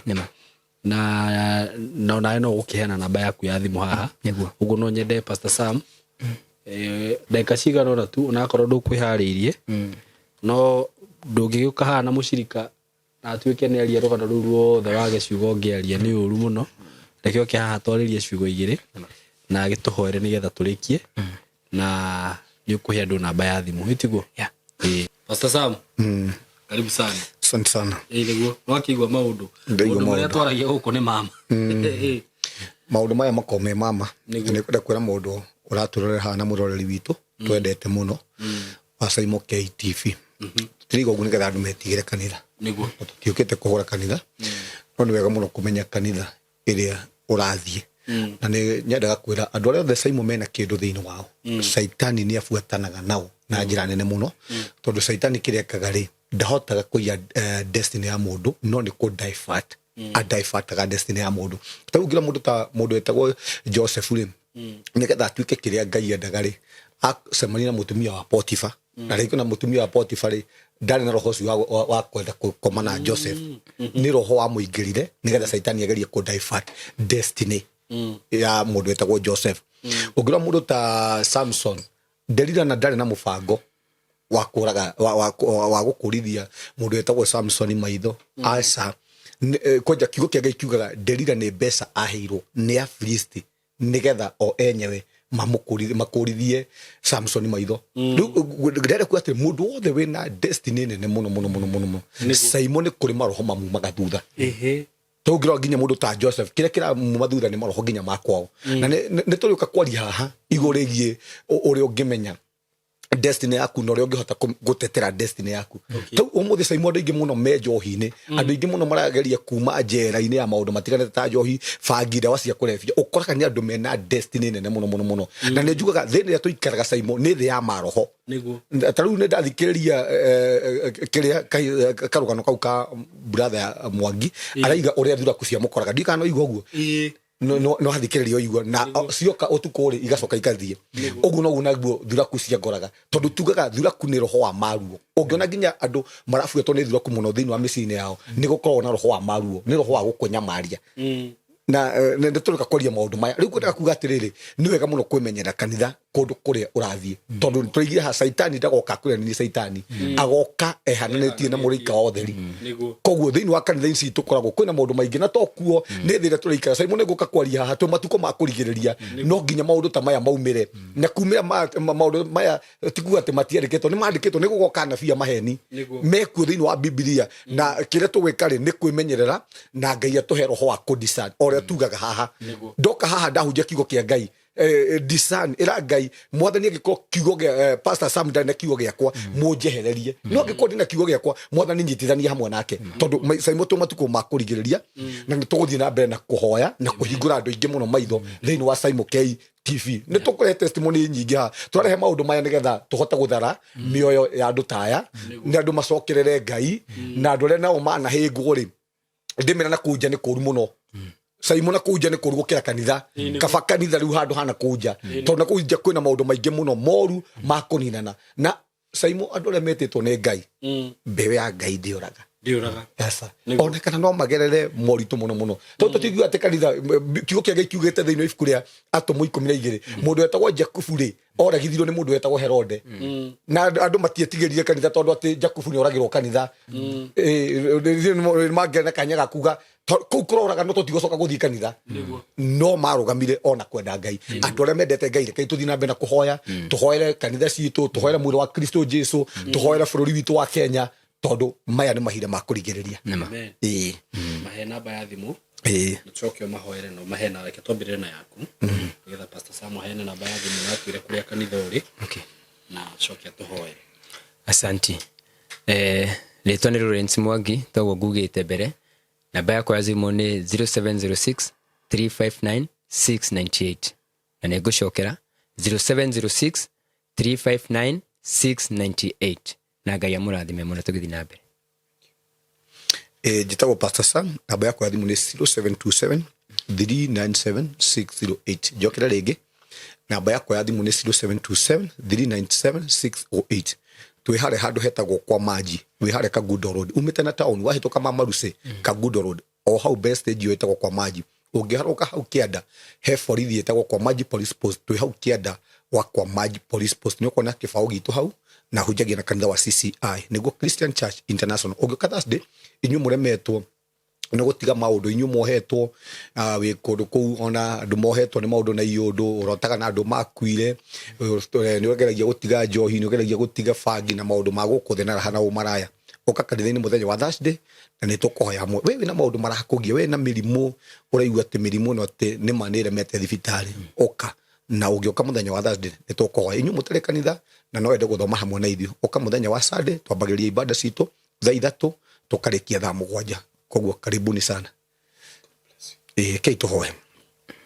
Na onawe no ũgũkĩheana namba yaku ya thimũ haha. Ũguo no nyende Pastor Sam, ndagĩka cigana ũna tu, onakorwo ndũkwĩharĩirie, no ndũngĩgĩũka haha na mũcirika na atuĩke nĩ aria rũgano rũu ruothe wage ciugo ũngĩaria, nĩ ũru mũno. Reke oke haha twarĩrie ciugo 2 na agĩtũhoere nĩgetha tũrĩkie, na nĩ ũkũhe andũ namba ya thimũ, ĩtiguo? Yeah. Pastor Sam, karibu sana. Asante sana. Nĩguo wakĩigua maũndũ. Ndaigua Maũndũ marĩa maũndũ. twaragia gũkũ nĩ mama. Maũndũ maya makoragwo me mama. Nĩ kwenda kwĩra mũndũ ũratũrorera haha na mũroreri witũ twendete mũno wa Saimo KTV. Tiriga ũguo nĩgetha andũ metigĩre kanitha. Nĩguo. Na tũtiũkĩte kũhũra kanitha, no nĩ wega mũno kũmenya kanitha ĩrĩa ũrathiĩ. Na nĩ nyendaga kwĩra andũ arĩa othe Saimo mena kĩndũ thĩinĩ wao, Caitani nĩ abuatanaga nao na njĩra nene mũno, tondũ Caitani kĩrĩa ekaga rĩ, ndahotaga kũiya destiny ya mũndũ, no nĩ kũ divert adivertaga destiny ya mũndũ. Ta rĩu ũngĩra mũndũ ta mũndũ wetagwo Joseph rĩ, nĩgetha atuĩke kĩrĩa Ngai endaga rĩ, acemania na mũtumia wa Potifa. Na rĩngĩ na mũtumia wa Potifa rĩ, ndarĩ na roho ũcio wa kwenda gũkoma na Joseph, nĩ roho wamũingĩrire nĩgetha Caitani agerie kũ divert destiny ya mũndũ wetagwo Joseph. Ũngĩrora mũndũ ta Samson, Delila na ndarĩ na mũbango wa kũraga wa gũkũrithia mũndũ wetagwo Samson maitho. Aca. Kwanja kiugo kĩa Ngai kiugaga Delila nĩ mbeca aheirwo nĩ Afilisti nĩgetha o enyewe makũrithie Samson maitho. Rĩu ndĩrenda kuga atĩ mũndũ wothe wĩna destiny nene mũno mũno mũno mũno mũno, Simon, nĩ kũrĩ maroho mamumaga thutha. Tondũ ũngĩrora nginya mũndũ ta Joseph, kĩrĩa kĩramuma thutha nĩ maroho nginya ma kwao. Na nĩ tũrĩũka kwaria haha igũrũ rĩgiĩ ũrĩa ũngĩmenya destiny yaku na ũrĩa ũngĩhota gũtetera destiny yaku. Tau ũmũthĩ Saimo, andũ aingĩ mũno me njohi-inĩ, andũ aingĩ mũno marageria kuma njera-inĩ ya maũndũ matiganĩte ta njohi, bangi, ndawa cia kũrebia. Ũkoraga nĩ andũ mena destiny nene mũno mũno mũno. Na nĩ njugaga thĩ ĩrĩa tũikaraga, Saimo, nĩ thĩ ya maroho. Ta rĩu nĩ ndathikĩrĩria kĩrĩa karũgano kau ka brother ya Mwangi, araiga ũrĩa thuraku ciamũkoraga. Ndiũĩ kana no igua ũguo. No athikĩrĩria ũigua na cioka ũtukũ rĩ, igacoka igathiĩ ũguo. Noguo naguo thuraku ciangoraga, tondũ tugaga thuraku nĩ roho wa maruo. Ũngĩona nginya andũ marabuatwo nĩ thuraku mũno thĩinĩ wa mĩciĩ-inĩ yao, nĩ gũkoragwo na roho wa maruo, nĩ roho wa gũkũnyamaria. Na nĩ tũrĩka kwaria maũndũ maya. Rĩu ngwendaga kuga atĩrĩrĩ, nĩ wega mũno kwĩmenyera kanitha kũndũ kũrĩa ũrathiĩ, tondũ tũraigire ha Caitani ndagoka kũrĩa nĩ Caitani agoka ehananĩtie na mũraika wa ũtheri. Koguo thĩinĩ wa kanitha ici tũkoragwo kwĩna maũndũ maingĩ, na to kuo, nĩ thĩ ĩrĩa tũraikara. Saimo, nĩ ngũka kwaria haha twĩ matukũ ma kũrigĩrĩria, no nginya maũndũ ta maya maumĩre. Na kumĩra maũndũ maya ti kuga atĩ matiandĩkĩtwo, nĩ mandĩkĩtwo, nĩ gũgoka anabii a maheni mekuo thĩinĩ wa Bibilia. Na kĩrĩa tũgwĩka rĩ, nĩ kwĩmenyerera na Ngai atũhe roho wa kũ-discern, o ũrĩa tugaga haha. Ndoka haha ndahunjia kiugo kĩa Ngai, discern, ĩra Ngai, Mwathani, angĩkorwo kiugo gĩa Pastor Sam ndarĩ na kiugo gĩakwa, mũnjehererie, no angĩkorwo ndĩ na kiugo gĩakwa, Mwathani, nyitithanie hamwe nake, tondũ Saimo twĩ matukũ ma kũrigĩrĩria. Na nĩ tũgũthiĩ na mbere na kũhoya na kũhingũra andũ aingĩ mũno maitho thĩinĩ wa Saimo K TV. Nĩ tũkũrehe testimony nyingĩ haha. Tũrarehe maũndũ maya nĩgetha tũhote gũthara mĩoyo ya andũ ta aya, nĩ andũ macokerere Ngai. Na andũ arĩa nao manahĩngwo rĩ, ndĩmera na kũu nja nĩ kũru mũno. Saimo, na kũu nja nĩ kũru gũkĩra kanitha. Kaba kanitha rĩu handũ hana kũu nja, tondũ na kũu nja kwĩna maũndũ maingĩ mũno moru ma kũninana. Na Saimo, andũ arĩa metĩtwo nĩ Ngai, mbeũ ya Ngai ndĩũraga. Ndiũraga. Aca. Ona kana no magerere moritũ mũno mũno, tondũ tũtingiuga atĩ kanitha, kiugo kĩa Ngai kiugĩte thĩinĩ wa ibuku rĩa Atũmwo 12, mũndũ wetagwo Jakubu rĩ, oragithirio nĩ mũndũ wetagwo Herode. Na andũ matietigĩrire kanitha tondũ atĩ Jakubu nĩ oragĩrwo kanitha. Mangĩarĩ na kanya ga kuga kũu kũroraga, no tũtigũcoka gũthiĩ kanitha, no marũgamire ona kwenda Ngai. Andũ arĩa mendete Ngai, rekei tũthiĩ na mbere na kũhoya, tũhoere kanitha citũ, tũhoere mwĩrĩ wa Kristo Jesu, tũhoere bũrũri witũ wa Kenya, tondũ maya nĩ mahinda ma kũrigĩrĩria. Amen. Mahe namba ya thimũ. Na tũcoke ũmahoere. No mahe na reke twambĩrĩre na yaku, nĩgetha Pastor Sam aheane namba ya thimũ na atwĩre kũrĩa kanitha ũrĩ, na acoke atũhoere. Asanti. Rĩtwa nĩ Lawrence Mwangi, toguo ngugĩte mbere. Namba yakwa ya thimũ nĩ 0706 359 698. Na nĩ ngũcokera, 0706 359 698. Na Ngai amũrathime mũno tũgĩthiĩ na mbere. Njĩtagwo Pastor Sam, namba yakwa ya thimũ nĩ 0727 397 608. Njokera rĩngĩ, namba yakwa ya thimũ nĩ 0727 397 608. Twĩ harĩa handũ hetagwo kwa Maji, wĩ harĩa Kagundo Road, umĩte na town, wahĩtũka Mama Lucy, Kagundo Road, o hau best stage ĩyo ĩtagwo kwa Maji. Ũngĩharũka hau kĩanda, he borithi ĩtagwo kwa Maji Police Post. Twĩ hau kĩanda wa kwa Maji Police Post, nĩ ũkuona kĩbaũ gitũ hau. Na hunjagia na kanitha wa CCI, nĩguo Christian Church International. Ũngĩũka Thursday, inyuĩ mũremetwo nĩ gũtiga maũndũ, inyuĩ mohetwo, wĩ kũndũ kũu ona andũ mohetwo nĩ maũndũ na iũndũ, ũrotaga na andũ makuire, nĩ ũgeragia gũtiga njohi, nĩ ũgeragia gũtiga bangi na maũndũ ma gũkũ thĩ na raha na ũmaraya, ũka kanitha-inĩ mũthenya wa Thursday na nĩ tũkũhoya hamwe. We wĩna maũndũ marakũgia, we na mĩrimũ ũraigua atĩ mĩrimũ ĩno atĩ nĩ ma nĩ ĩremete thibitarĩ, ũka. Na ũngĩũka mũthenya wa Thursday nĩ tũkũhoya. Inyuĩ mũtarĩ kanitha na no wende gũthoma hamwe na ithuĩ, ũka mũthenya wa Sunday, twambagĩrĩria ibada citũ thaa 3 tũkarĩkia thaa 7. Koguo karibuni sana. Ĩĩ, kei tũhoe.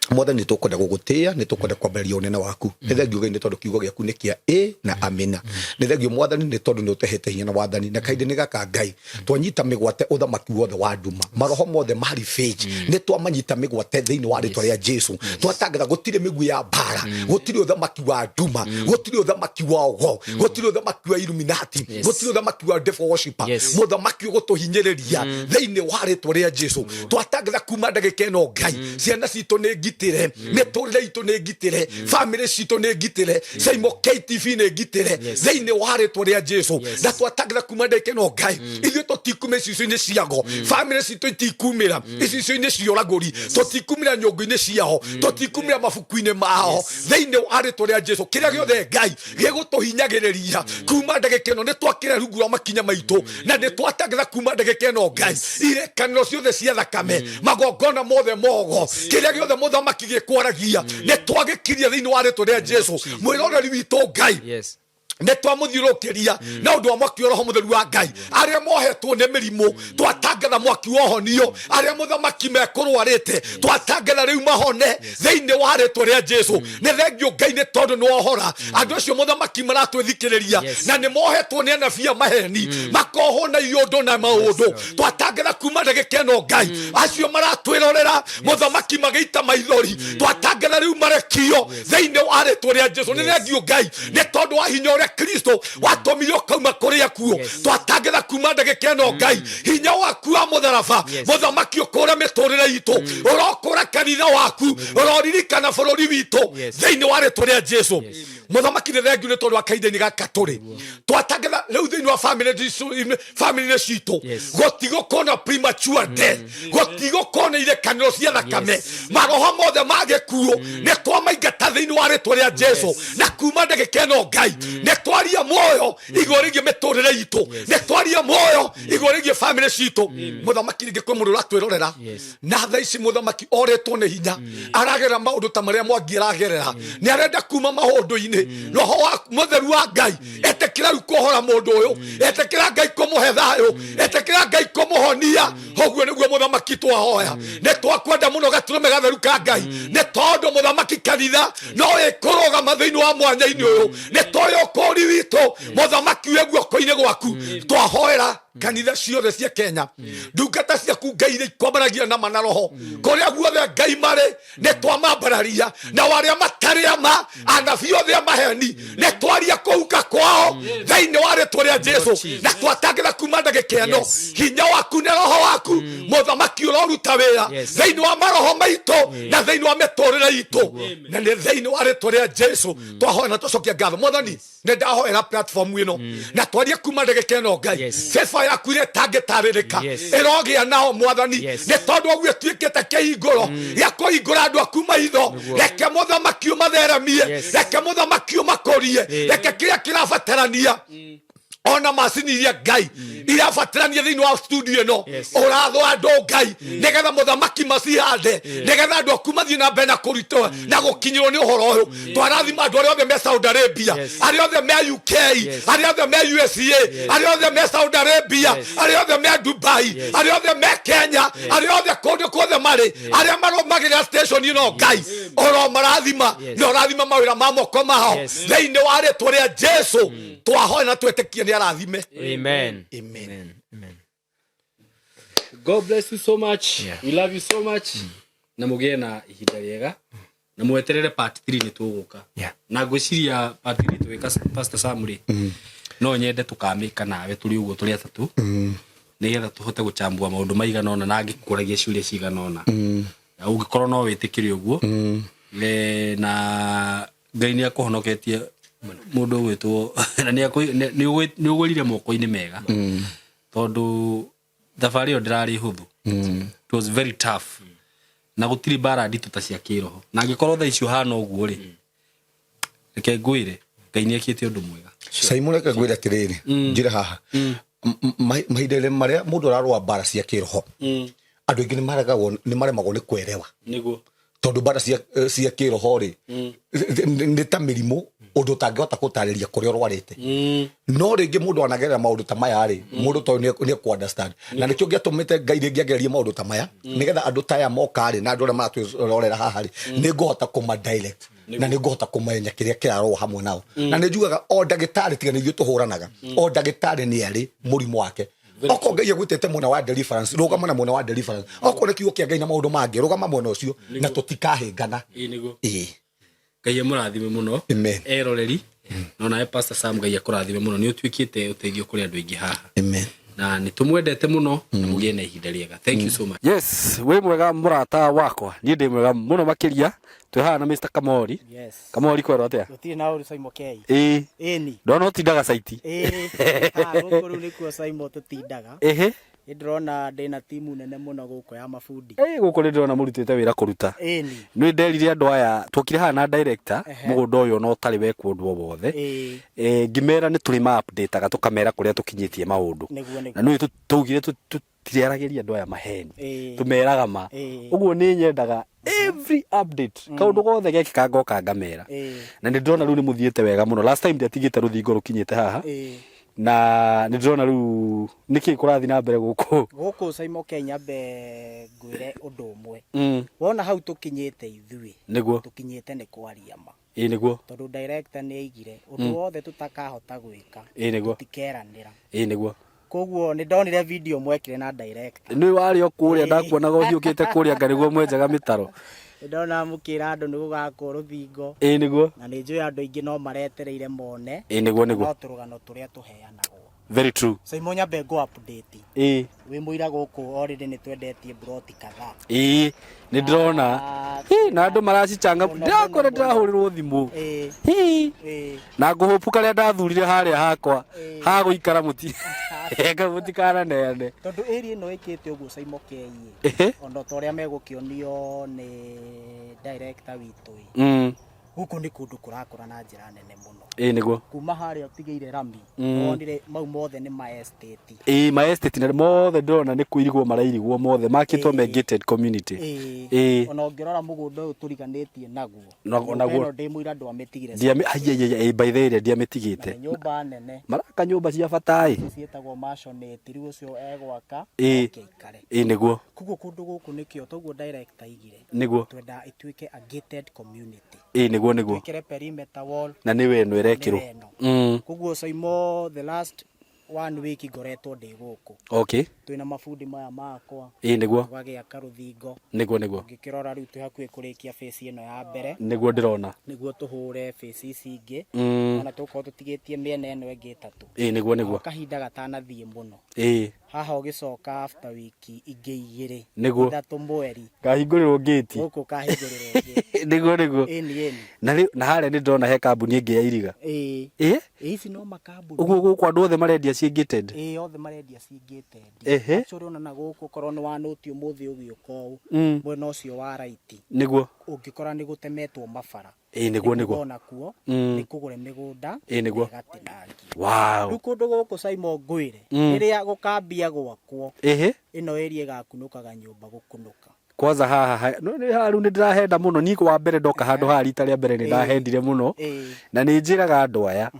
Mwathani, nĩ tũkwenda gũgũtĩĩa, nĩ tũkwenda kwambĩrĩria ũnene waku. Nĩ thengio Ngai nĩ tondũ kiugo gĩaku nĩ kĩa ĩ na amina. Nĩ thengio Mwathani nĩ tondũ nĩ ũtũhete hinya na wathani, na kahinda-inĩ gaka Ngai twanyita mĩgwate ũthamaki wothe wa nduma, maroho mothe ma ribĩnji nĩ twamanyita mĩgwate thĩinĩ wa rĩtwa rĩa Jesu. Twatangatha gũtirĩ mĩguĩ ya mbara, gũtirĩ ũthamaki wa nduma, gũtirĩ ũthamaki wa ũgo, gũtirĩ ũthamaki wa Illuminati, gũtirĩ ũthamaki wa devil worshiper, mũthamaki ũgũtũhinyĩrĩria thĩinĩ wa rĩtwa rĩa Jesu. Twatangatha kuma ndagĩka ĩno Ngai, ciana citũ nĩ ngitĩre, mĩtũrĩre itũ nĩ ngitĩre, bamĩrĩ citũ nĩ ngitĩre, Saimo KTV nĩ ngitĩre thĩinĩ wa rĩtwa rĩa Jesu. Na twatangatha kuma ndagĩka ĩno Ngai, ithuĩ tũtikuma icicio-inĩ ciago, bamĩrĩ citũ itikumĩra icicio-inĩ cia ũragũri, tũtikumĩra nyũngũ-inĩ ciao, tũtikumĩra mabuku-inĩ mao thĩinĩ wa rĩtwa rĩa Jesu. Kĩrĩa gĩothe Ngai gĩgũtũhinyagĩrĩria kuma ndagĩka ĩno nĩ twakĩra rungu rwa makinya maitũ, na nĩ twatangatha kuma ndagĩka ĩno Ngai, irekanĩro ciothe cia thakame, magongona mothe mogo, kĩrĩa gĩothe mũthamaki gĩkwaragia nĩ twagĩkiria thĩinĩ wa rĩtwa rĩa Jesu. Mwĩroreri witũ Ngai, nä twamũthiũrũkĩria na ũndũ wa mwaki wa roho mũtheru wa Ngai. Arĩa mohetwo nĩ mĩrimũ, twatangatha mwaki wa ũhonio. Arĩa mũthamaki mekũrwarĩte, twatangatha rĩu mahone thĩinĩ wa rĩtwa rĩa Jesu. Nĩ thengio Ngai nĩ tondũ nĩ wohora andũ acio mũthamaki maratwĩthikĩrĩria na nĩ mohetwo nĩ anabii a maheni, makohwo na iũndũ na maũndũ. Twatangatha kuma ndagĩka ĩno Ngai, acio maratwĩrorera mũthamaki magĩita maithori, twatangatha rĩu marekio thĩinĩ wa rĩtwa rĩa Jesu. Nĩ thengio Ngai nĩ tondũ wa hinya ũrĩa Kristo watũmire ũkauma kũrĩ akuo. Twatangatha kuma ndagĩka ĩno Ngai, hinya waku wa mũtharaba, mũthamaki, ũkũre mĩtũrĩre itũ, ũrokũra kanitha waku, ũroririkana bũrũri witũ thĩinĩ wa rĩtwa rĩa Jesu. Mũthamaki, nĩ thengio nĩ tondũ wa kahinda-inĩ gaka tũrĩ. Twatangatha rĩu thĩinĩ wa famĩlĩ citũ gũtigũkorwo premature death, gũtigũkorwo na irekanĩro cia thakame. Maroho mothe ma gĩkuũ nĩ twamaingata thĩinĩ wa rĩtwa rĩa Jesu. Na kuma ndagĩka ĩno Ngai, nĩ twaria muoyo igũrũ rĩgiĩ mĩtũrĩre itũ, nĩ twaria muoyo igũrũ rĩgiĩ famĩlĩ citũ. Mũthamaki, rĩngĩ kwĩ mũndũ ũratwĩrorera na thaa ici mũthamaki orĩtwo nĩ hinya, aragerera maũndũ ta marĩa Mwangi aragerera, nĩ arenda kuma maũndũ-inĩ. Roho wa mũtheru wa Ngai, etĩkĩra rĩu kũhora mũndũ ũyũ, etĩkĩra Ngai kũmũhe thayũ, etĩkĩra Ngai kũmũhonia. Ũguo nĩguo mũthamaki twahoya. Nĩ twakwenda mũno gatũrũme gatheru ka Ngai, nĩ tondũ mũthamaki kanitha no ĩkũrũgama thĩinĩ wa mwanya-inĩ ũyũ. Nĩ toĩ ũkũri witũ mũthamaki wĩ guoko-inĩ gwaku. Twahoera kanitha ciothe cia Kenya, ndungata ciaku Ngai iria ikwambaragia nama na roho, kũrĩa guothe Ngai marĩ nĩ twamambararia, na arĩa matarĩ ama, anabii othe a maheni, nĩ twaria kũhuka kwao thĩinĩ wa rĩtwa rĩa Jesu. Na twatangĩra kuma ndagĩka ĩno, hinya waku na roho waku mũthamaki ũroruta wĩra thĩinĩ wa maroho maitũ na thĩinĩ wa mĩtũrĩre itũ, na nĩ thĩinĩ wa rĩtwa rĩa Jesu twahoya na twacokia ngatho. Mwathani, nĩ ndahoera platform ĩno na twarie kuma ndagĩka ĩno Ngai, favor yaku ĩrĩa ĩtangĩtarĩrĩka ĩrogĩa nao Mwathani, nĩ tondũ ũguo ĩtuĩkĩte kĩhingũro gĩa kũhingũra andũ aku maitho. Reke mũthamaki ũmatheremie, reke mũthamaki ũmakũrie, reke kĩrĩa kĩrabatarania, ona macini iria Ngai irabatarania thĩinĩ wa studio ĩno, ũrathwo andũ Ngai nĩgetha mũthamaki macihande, nĩgetha andũ aku mathiĩ na mbere na kũrutwo na gũkinyĩrwo nĩ ũhoro ũyũ. Twarathima andũ arĩa othe me Saudi Arabia, arĩa othe me UK, arĩa othe me USA, arĩa othe me Saudi Arabia, arĩa othe me Dubai, arĩa othe me Kenya, arĩa othe kũndũ kuothe marĩ, arĩa marũmagĩrĩra station ĩno. Ngai, ũromarathima na ũrathima mawĩra ma moko mao. Thĩinĩ wa rĩtwa rĩa Jesu twahoya na twetĩkia, nĩ arathime. Amen. Amen. Amen. Amen. God bless you so much. We love you so much. Na mũgĩe na ihinda rĩega na mweterere part 3 nĩ tũgũka. Na ngwĩciria part 3 tũgĩka, Pastor Sam rĩ, no nyende tũkamĩka nawe tũrĩ ũguo tũrĩ atatũ, nĩgetha tũhote gũchambua maũndũ maigana ũna na ngĩkũragia ciũria cigana ũna, na ũngĩkorwo no wĩtĩkĩre ũguo. Na Ngai nĩ akũhonoketie mũndũ ũgwĩtwo na nĩ ũgwĩrire moko-inĩ mega, tondũ thabarĩ ĩyo ndĩrarĩ hũthũ. It was very tough na gũtirĩ mbara nditũ ta cia kĩroho. Na angĩkorwo thaa icio hana ũguo rĩ, reke ngwĩre Ngai nĩ ekĩte ũndũ mwega. Simon, reke ngwĩre atĩrĩrĩ, njĩre haha. Mahinda-inĩ marĩa mũndũ ararũa mbara cia kĩroho, andũ aingĩ nĩ maremagwo nĩ kwerewa. Nĩguo. Tondũ mbara cia kĩroho rĩ, nĩ ta mĩrimũ ũndũ ũtangĩhota gũtarĩria kũrĩa ũrwarĩte. No rĩngĩ mũndũ anagerera maũndũ ta maya rĩ, mũndũ ta ũyũ nĩ ekũ understand, na nĩkĩo gĩatũmĩte Ngai rĩngĩ agererie maũndũ ta maya, nĩgetha andũ ta aya moka rĩ, na andũ arĩa maratwĩrorera haha rĩ, nĩ ngũhota kũma direct na nĩ ngũhota kũmenya kĩrĩa kĩrarorwo hamwe nao. Na nĩ njugaga o ndagĩtarĩ, tiga nĩ ithuĩ tũhũranaga, o ndagĩtarĩ nĩ arĩ mũrimũ wake. Okorwo Ngai agwĩtĩte mwena wa deliverance, rũgama na mwena wa deliverance. Okorwo nĩ kiugo kĩa Ngai na maũndũ mangĩ, rũgama mwena ũcio na tũtikahĩngana. Ĩĩ nĩguo. Ĩĩ. Ngai amũrathime mũno. Amen. Eroreri na onawe Pastor Sam, Ngai akũrathime mũno, nĩ ũtuĩkĩte ũteithio kũrĩ andũ aingĩ haha. Amen. Na nĩ tũmwendete mũno, na mũgĩe na ihinda rĩega. Thank you so much. Yes, wĩ mwega mũrata wakwa, niĩ ndĩ mwega mũno makĩria. Twĩ haha na Mr Kamori. Yes. Kamori, kwerwo atĩa? Gũtirĩ na ũru, Simon K. Ĩĩ. Ĩni. Ndona ũtindaga site. Ĩĩ. Haha gũkũ rĩu nĩkuo, Simon, tũtindaga. Nĩ ndĩrona ndĩna timu nene mũno gũkũ ya mabundi. Ĩĩ, gũkũ nĩ ndĩrona mũrutĩte wĩra kũruta. Ĩni. Nĩ nderire andũ aya twokire haha na director, mũgũnda ũyũ ona ũtarĩ wekwo ũndũ o wothe. Ngĩmera nĩ tũrĩ ma updateaga, tũkamera kũrĩa tũkinyĩtie maũndũ. Nĩguo. Na nĩ tũugire tũtirĩaragĩria andũ aya maheni, tũmeraga ma. Ũguo nĩ nyendaga every update, kaũndũ gothe gekĩka ngoka ngamera. Na nĩ ndĩrona rĩu nĩ mũthiĩte wega mũno. Last time ndiatigĩte rũthingo rũkinyĩte haha, na nĩ ndĩrona rĩu nĩkĩ kũrathiĩ na mbere gũkũ. Gũkũ, Simon K, nyambe ngwĩre ũndũ ũmwe. Wona hau tũkinyĩte ithuĩ, tũkinyĩte nĩ kwaria ma. Ĩĩ nĩguo. Tondũ director nĩ aigire ũndũ wothe tũtakahota gwĩka, Ĩĩ nĩguo. tũtikeranĩra. Ĩĩ nĩguo. Koguo nĩ ndonire video mwekire na director. Nĩ warĩ o kũrĩa, ndakuonaga ũhiũkĩte kũrĩa nga nĩguo mwenjaga mĩtaro. Nĩ ndona mũkĩra andũ nĩ gũgakwo rũthingo. Ĩĩ nĩguo. Na nĩ njũĩ andũ aingĩ no maretereire mone. Ĩĩ nĩguo nĩguo. No tũrũgano tũrĩa tũheanagwo. Very true. Simon, nyambe ngũ update. Wĩ mũira gũkũ already nĩ twendetie buroti kadhaa. Ĩĩ, nĩ ndĩrona. Hĩ, na andũ maracicanga. Mũno, ndĩrakora mũno. Ndĩrahũrĩrwo thimũ. Hĩ. Na ngũhũpu karĩa ndathurire harĩa hakwa ha gũikara mũti mũtikananeane. Tondũ area ĩno ĩkĩte ũguo, Simon K, ona ta ũrĩa megũkĩonio nĩ director witũ ĩ, gũkũ nĩ kũndũ kũrakũra na njĩra nene mũno. Ĩĩ nĩguo. Kuma harĩa ũtigĩire rami, wonire mau mothe nĩ ma estate. Ĩĩ, ma estate, na mothe ndĩrona nĩ kũirigwo marairigwo mothe makĩtwo me gated community. Ĩĩ. Ona ũngĩrora mũgũnda ũyũ tũriganĩtie naguo, Ona nyũmba ĩno ndĩ mũira ndwamĩtigire. Ndiamĩ by the way, ndiamĩtigĩte. Na nĩ nyũmba nene. Maraka nyũmba cia bata ĩ. Ciĩtagwo maisonette, rĩu ũcio egwaka oke aikare. Ĩĩ nĩguo. Koguo kũndũ gũkũ nĩkĩo toguo director aigire, twendaga ĩtuĩke a gated community. Ĩĩ nĩguo nĩguo. Twĩkĩre perimeter wall. Na nĩwe ĩno ĩrekĩrwo. Nĩwe ĩno. Koguo Saimo, the last one week ngoretwo ndĩ gũkũ. Twĩna mabundi maya makwa. Ĩĩ nĩguo. Tũgagĩaka rũthingo. Nĩguo nĩguo. Ũngĩkĩrora rĩu twĩ hakuhĩ kũrĩkia phase ĩno ya mbere. Nĩguo ndĩrona. Nĩguo tũhũre phase ici ingĩ. Ona tũgũkorwo tũtigĩtie mĩena ĩno ĩngĩ ĩtatũ. Ĩĩ nĩguo nĩguo. Kahinda gatanathiĩ mũno. Haha ũgĩcoka after wiki ingĩ 2, 3 mweri, Kahingũrĩrwo ngĩti. Gũkũ kahingũrĩrwo ngĩti. Nĩguo nĩguo. Ĩni ĩni. Na rĩu na harĩa nĩ ndĩrona he kambuni ĩngĩ ya iriga. Ĩĩ. Ĩĩ. Ĩ, ici no makambuni. Ũguo gũkũ andũ othe marendia ciĩ gated. Ĩĩ, othe marendia ci gated. Actually ona na gũkũ korwo nĩ wanũti ũmũthĩ ũgĩũka ũũ, mwena ũcio wa right, ũngĩkora nĩ gũtemetwo mabara. Ĩĩ nĩguo nĩguo. Ona kuo nĩ kũgũre mĩgũnda ĩgatinangio. Rĩu kũndũ gũkũ, Simon, ngwĩre, rĩrĩa gũkambia gwakwo, ĩno area ĩgakunũkaga nyũmba gũkunũka. Kwanza haha no nĩ haha rĩu nĩ ndĩrahenda mũno. Niĩ wa mbere ndoka handũ haha rita rĩa mbere nĩ ndahendire mũno. Na nĩ njĩraga andũ aya,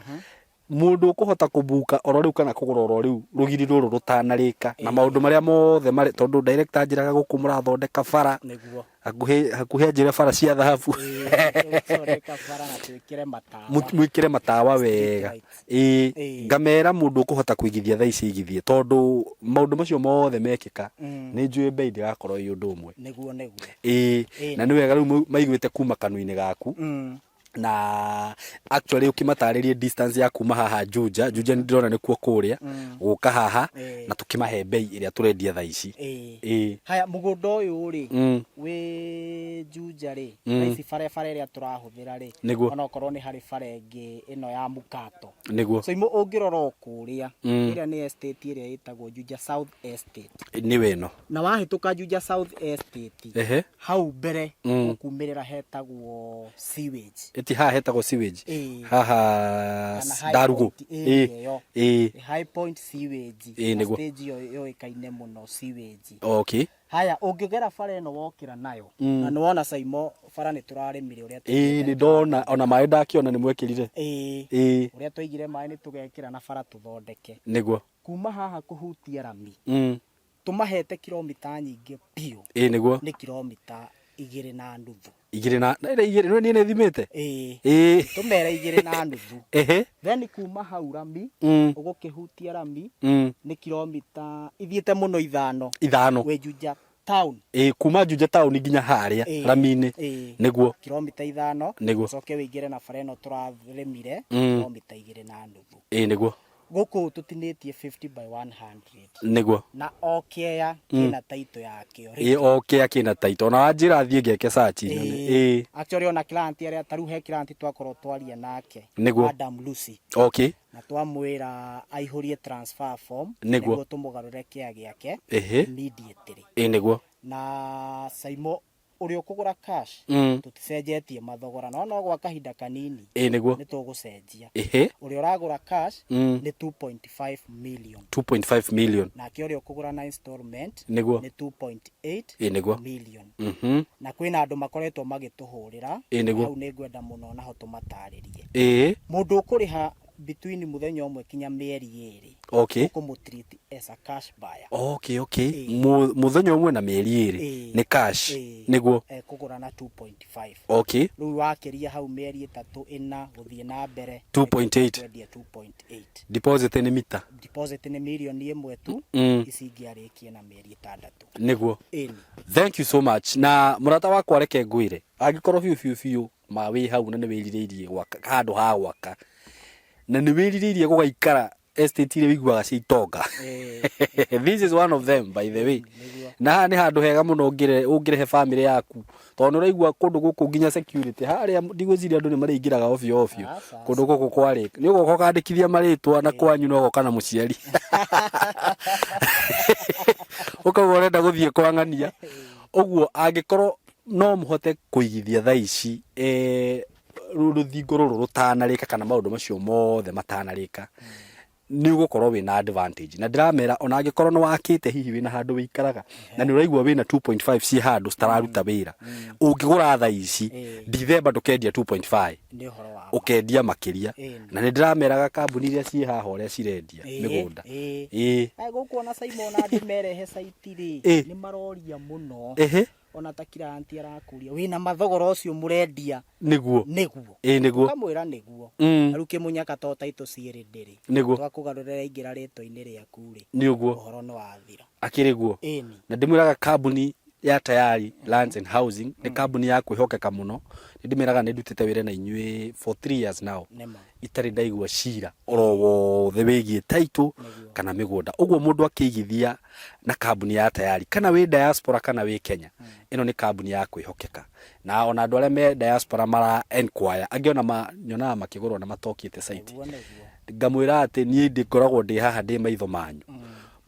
mũndũ ũkũhota kũbuka oro rĩu kana kũgũra oro rĩu rũgiri rũrũ rũtanarĩka na maũndũ marĩa mothe marĩ, tondũ director anjĩraga gũkũ mũrathondeka bara, hakuhĩ hakuhĩ anjĩre bara cia thahabu. Tũthondeka bara na twĩkĩre matawa. Mwĩkĩre matawa wega. Lights. Ĩĩ. Ngamera mũndũ ũkũhota kũigithia thaa ici aigithie, tondũ maũndũ macio mothe mekĩka, nĩ njũĩ mbei ndĩgakorwo ĩ ũndũ ũmwe. Nĩguo nĩguo. Ĩĩ. Na nĩ wega rĩu maiguĩte kuma kanua-inĩ gaku. Na actually ũkĩmatarĩrie distance ya kuma haha Juja, Juja nĩ ndĩrona nĩkuo kũrĩa gũka haha, na tũkĩmahe mbei ĩrĩa tũrendia thaa ici. Ĩĩ. Haya, mũgũnda ũyũ rĩ, wĩ Juja rĩ, thaa ici barabara ĩrĩa tũrahũthĩra rĩ, ona okorwo nĩ harĩ bara ĩngĩ ĩno ya Mukato. So imo ũngĩrora o kũrĩa, ĩrĩa nĩ estate ĩrĩa ĩtagwo Juja South Estate. Nĩwe ĩno. Na wahĩtũka Juja South Estate, hau mbere ũkumĩrĩra hetagwo sewage. Ĩti haha hetagwo sewage. Ĩĩ. Haha Kana High Ndarugũ. Point, ĩĩ, ĩyo. Ĩĩ. High Point sewage. Ĩĩ, Na nĩguo. stage ĩyo yũĩkaine mũno sewage. Okay. Haya, ũngĩgera bara ĩno wokĩra nayo, na nĩ wona Saimo bara nĩ tũrarĩmire ũrĩa Ĩĩ, nĩ ndona ona maĩ ndakĩona nĩ mwekĩrire. Ĩĩ. Ĩĩ. Ũrĩa twaigire maĩ nĩ tũgekĩra na bara tũthondeke. Nĩguo. Kuma haha kũhutia rami, tũmahete kilomita nyingĩ biũ. Ĩĩ, nĩguo. Nĩ kilomita igĩrĩ na nuthu. Igĩrĩ na igĩrĩ, niĩ nĩ thimĩte? Ĩĩ. Ĩĩ. Tũmere igĩrĩ na nuthu. Ehe. Then kuma hau rami, ũgũkĩhutia rami, nĩ kilomita ithiĩte mũno ithano. Ithano. Wĩ Juja town. Ĩĩ, kuma Juja town nginya harĩa Ĩĩ. rami-inĩ. Ĩĩ. Nĩguo. Kilomita ithano. Nĩguo. Ũcoke wĩingĩre na bara ĩno tũrarĩmire, kilomita igĩrĩ na nuthu. Ĩĩ, nĩguo. Gũkũ tũtinĩtie 50 by 100. Nĩguo. Na o kĩea kĩna title yakĩo. Ĩĩ, o kĩea kĩna title. Ona wanjĩra thiĩ ngeke search nyone. Ĩĩ. Actually ona client arĩa ta rĩu he client twakorwo twaria nake. Nĩguo. Madam Lucy. Okay. Na twamwĩra aihũrie transfer form. Nĩguo. Nĩguo tũmũgarũre kĩea gĩake. Ehe. Immediately. Ĩĩ, nĩguo. Na Saimo ũrĩa ũkũgũra cash, tũticenjetie mathogora, no no gwa kahinda kanini. Ĩĩ, nĩguo. Nĩ tũgũcenjia. Ehe. Ũrĩa ũragũra cash nĩ 2.5 million. 2.5 million. Nake ũrĩa ũkũgũra na installment Nĩguo. nĩ 2.8 Ĩĩ, nĩguo. million. Na kwĩna andũ makoretwo magĩtũhũrĩra. Ĩĩ, nĩguo. Hau nĩ ngwenda mũno naho tũmatarĩrie. Ĩĩ. Mũndũ ũkũrĩha between mũthenya ũmwe kinya mĩeri ĩrĩ. Okay. Ũkũmũtreat as a cash buyer. Okay, okay. Mũthenya ũmwe na mĩeri ĩrĩ Ĩĩ. nĩ cash. Ĩĩ. Nĩguo. Kũgũra na 2.5. Okay. Rĩu wakĩria hau mĩeri ĩtatũ ĩna gũthiĩ na mbere. 2.8. Kwendia 2.8. Deposit nĩ mita. Deposit nĩ mirioni ĩmwe tu. Ici ingĩ arĩkie na mĩeri ĩtandatũ. Nĩguo. Ĩni. Thank you so much. Na mũrata wakwa reke ngwĩre, angĩkorwo biũ biũ biũ ma wĩ hau na nĩ wĩrirĩirie gwaka handũ ha gwaka, na nĩ wĩrirĩirie gũgaikara estate iria ũiguaga cia itonga. This is one of them, by the way. Na haha nĩ handũ hega mũno ũngĩrehe family yaku, tondũ nĩ ũraigua kũndũ gũkũ nginya security harĩa ndigwĩciria andũ nĩ marĩingĩraga ovyo ovyo kũndũ gũkũ kwarĩ nĩ ũgoka ũkandĩkithia marĩtwa na kwanyu no ũgoka na mũciari ũkauga ũrenda gũthiĩ kwang'ania. Ũguo angĩkorwo no mũhote kũigithia thaa ici, rũthingo rũrũ rũtanarĩka kana maũndũ macio mothe matanarĩka, nĩ ũgũkorwo wĩna advantage. Na ndĩramera ona angĩkorwo nĩ wakĩte hihi wĩna handũ wĩikaraga na nĩ ũraigua wĩna 2.5 ciĩ handũ citararuta wĩra, ũngĩgũra thaa ici Dithemba ndũkendia 2.5, Nĩ ũhoro wa ũkendia makĩria. Ĩĩ. Na nĩ ndĩrameraga kambuni iria ciĩ haha ũrĩa cirendia mĩgũnda. Ĩĩ. Ĩ, gũkũ ona Simon andũ merehe site rĩ, Ĩĩ. nĩ maroria mũno. Ehe. Ona ta client arakũria wĩna mathogora ũcio mũrendia. Nĩguo. Nĩguo. Ĩĩ, nĩguo. Ũkamwĩra nĩguo. Na rĩu kĩmũnyaka to title ciĩrĩ ndĩrĩ. Nĩguo. Twakũgarũrĩra ingĩra rĩtwa-inĩ rĩaku rĩ. Nĩ ũguo. Ũhoro nĩ wathira. Akĩrĩ guo. Ĩni. Na ndĩmwĩraga kambuni ya Tayari Lands and Housing nĩ kambuni ya kwĩhokeka mũno. Nĩ ndĩmĩraga nĩ ndutĩte wĩra na inyuĩ for 3 years now. Nĩma. Itarĩ ndaigua cira oro wothe wĩgiĩ title kana mĩgũnda. Ũguo mũndũ akĩigithia na kambuni ya Tayari kana wĩ diaspora kana wĩ Kenya, ĩno nĩ kambuni ya kwĩhokeka. Na ona andũ arĩa me diaspora mara enquire, angĩ ona nyonaga makĩgũrwo na matokĩte site. Nĩguo, nĩguo. Ngamwĩra atĩ niĩ ngoragwo ndĩ haha ndĩ maitho manyu.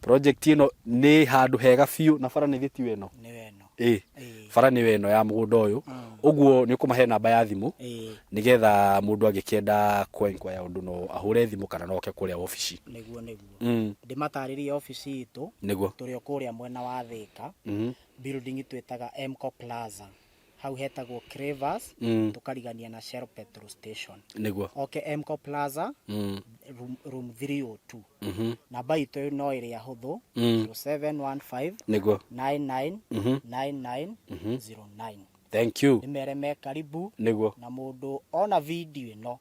Project ĩno nĩ handũ hega biũ na bara nĩ thĩ tiwe ĩno. Nĩ weno. Ĩĩ. Ĩĩ. Bara nĩ ĩno ya mũgũnda ũyũ. Ũguo nĩ ũkũmahe namba ya thimũ. Ĩĩ. Nĩgetha mũndũ angĩkĩenda kũ enquire ũndũ no ahũre thimũ kana no oke kũrĩa obici. Nĩguo, nĩguo. Ndĩmatarĩrie obici itũ. Nĩguo. Tũrĩ o kũrĩa mwena wa Thĩka. Building twĩtaga Mco Plaza. Hau hetagwo Cravers, tũkarigania na Shell petrol station. Nĩguo. Oke Mco Plaza, room 302. Namba itũ no ĩrĩa hũthũ, 0715 Nĩguo. 99 99 09. Thank you. Nĩmere me karibu. Nĩguo. Na mũndũ ona video ĩno,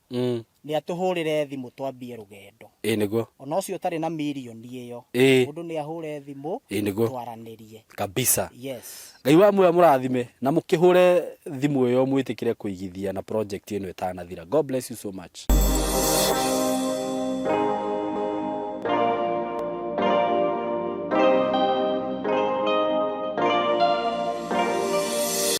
nĩ atũhũrĩre thimũ twambie rũgendo. Ĩĩ, nĩguo. Ona ũcio ũtarĩ na mirioni ĩyo, Ĩĩ. mũndũ nĩ ahũre thimũ, Ĩĩ, nĩguo. twaranĩrie. Kabisa. Yes. Ngai wa muoyo mũrathime na mũkĩhũre thimũ ĩyo mwĩtĩkĩre kũigithia na project ĩno ĩtanathira. God bless you so much.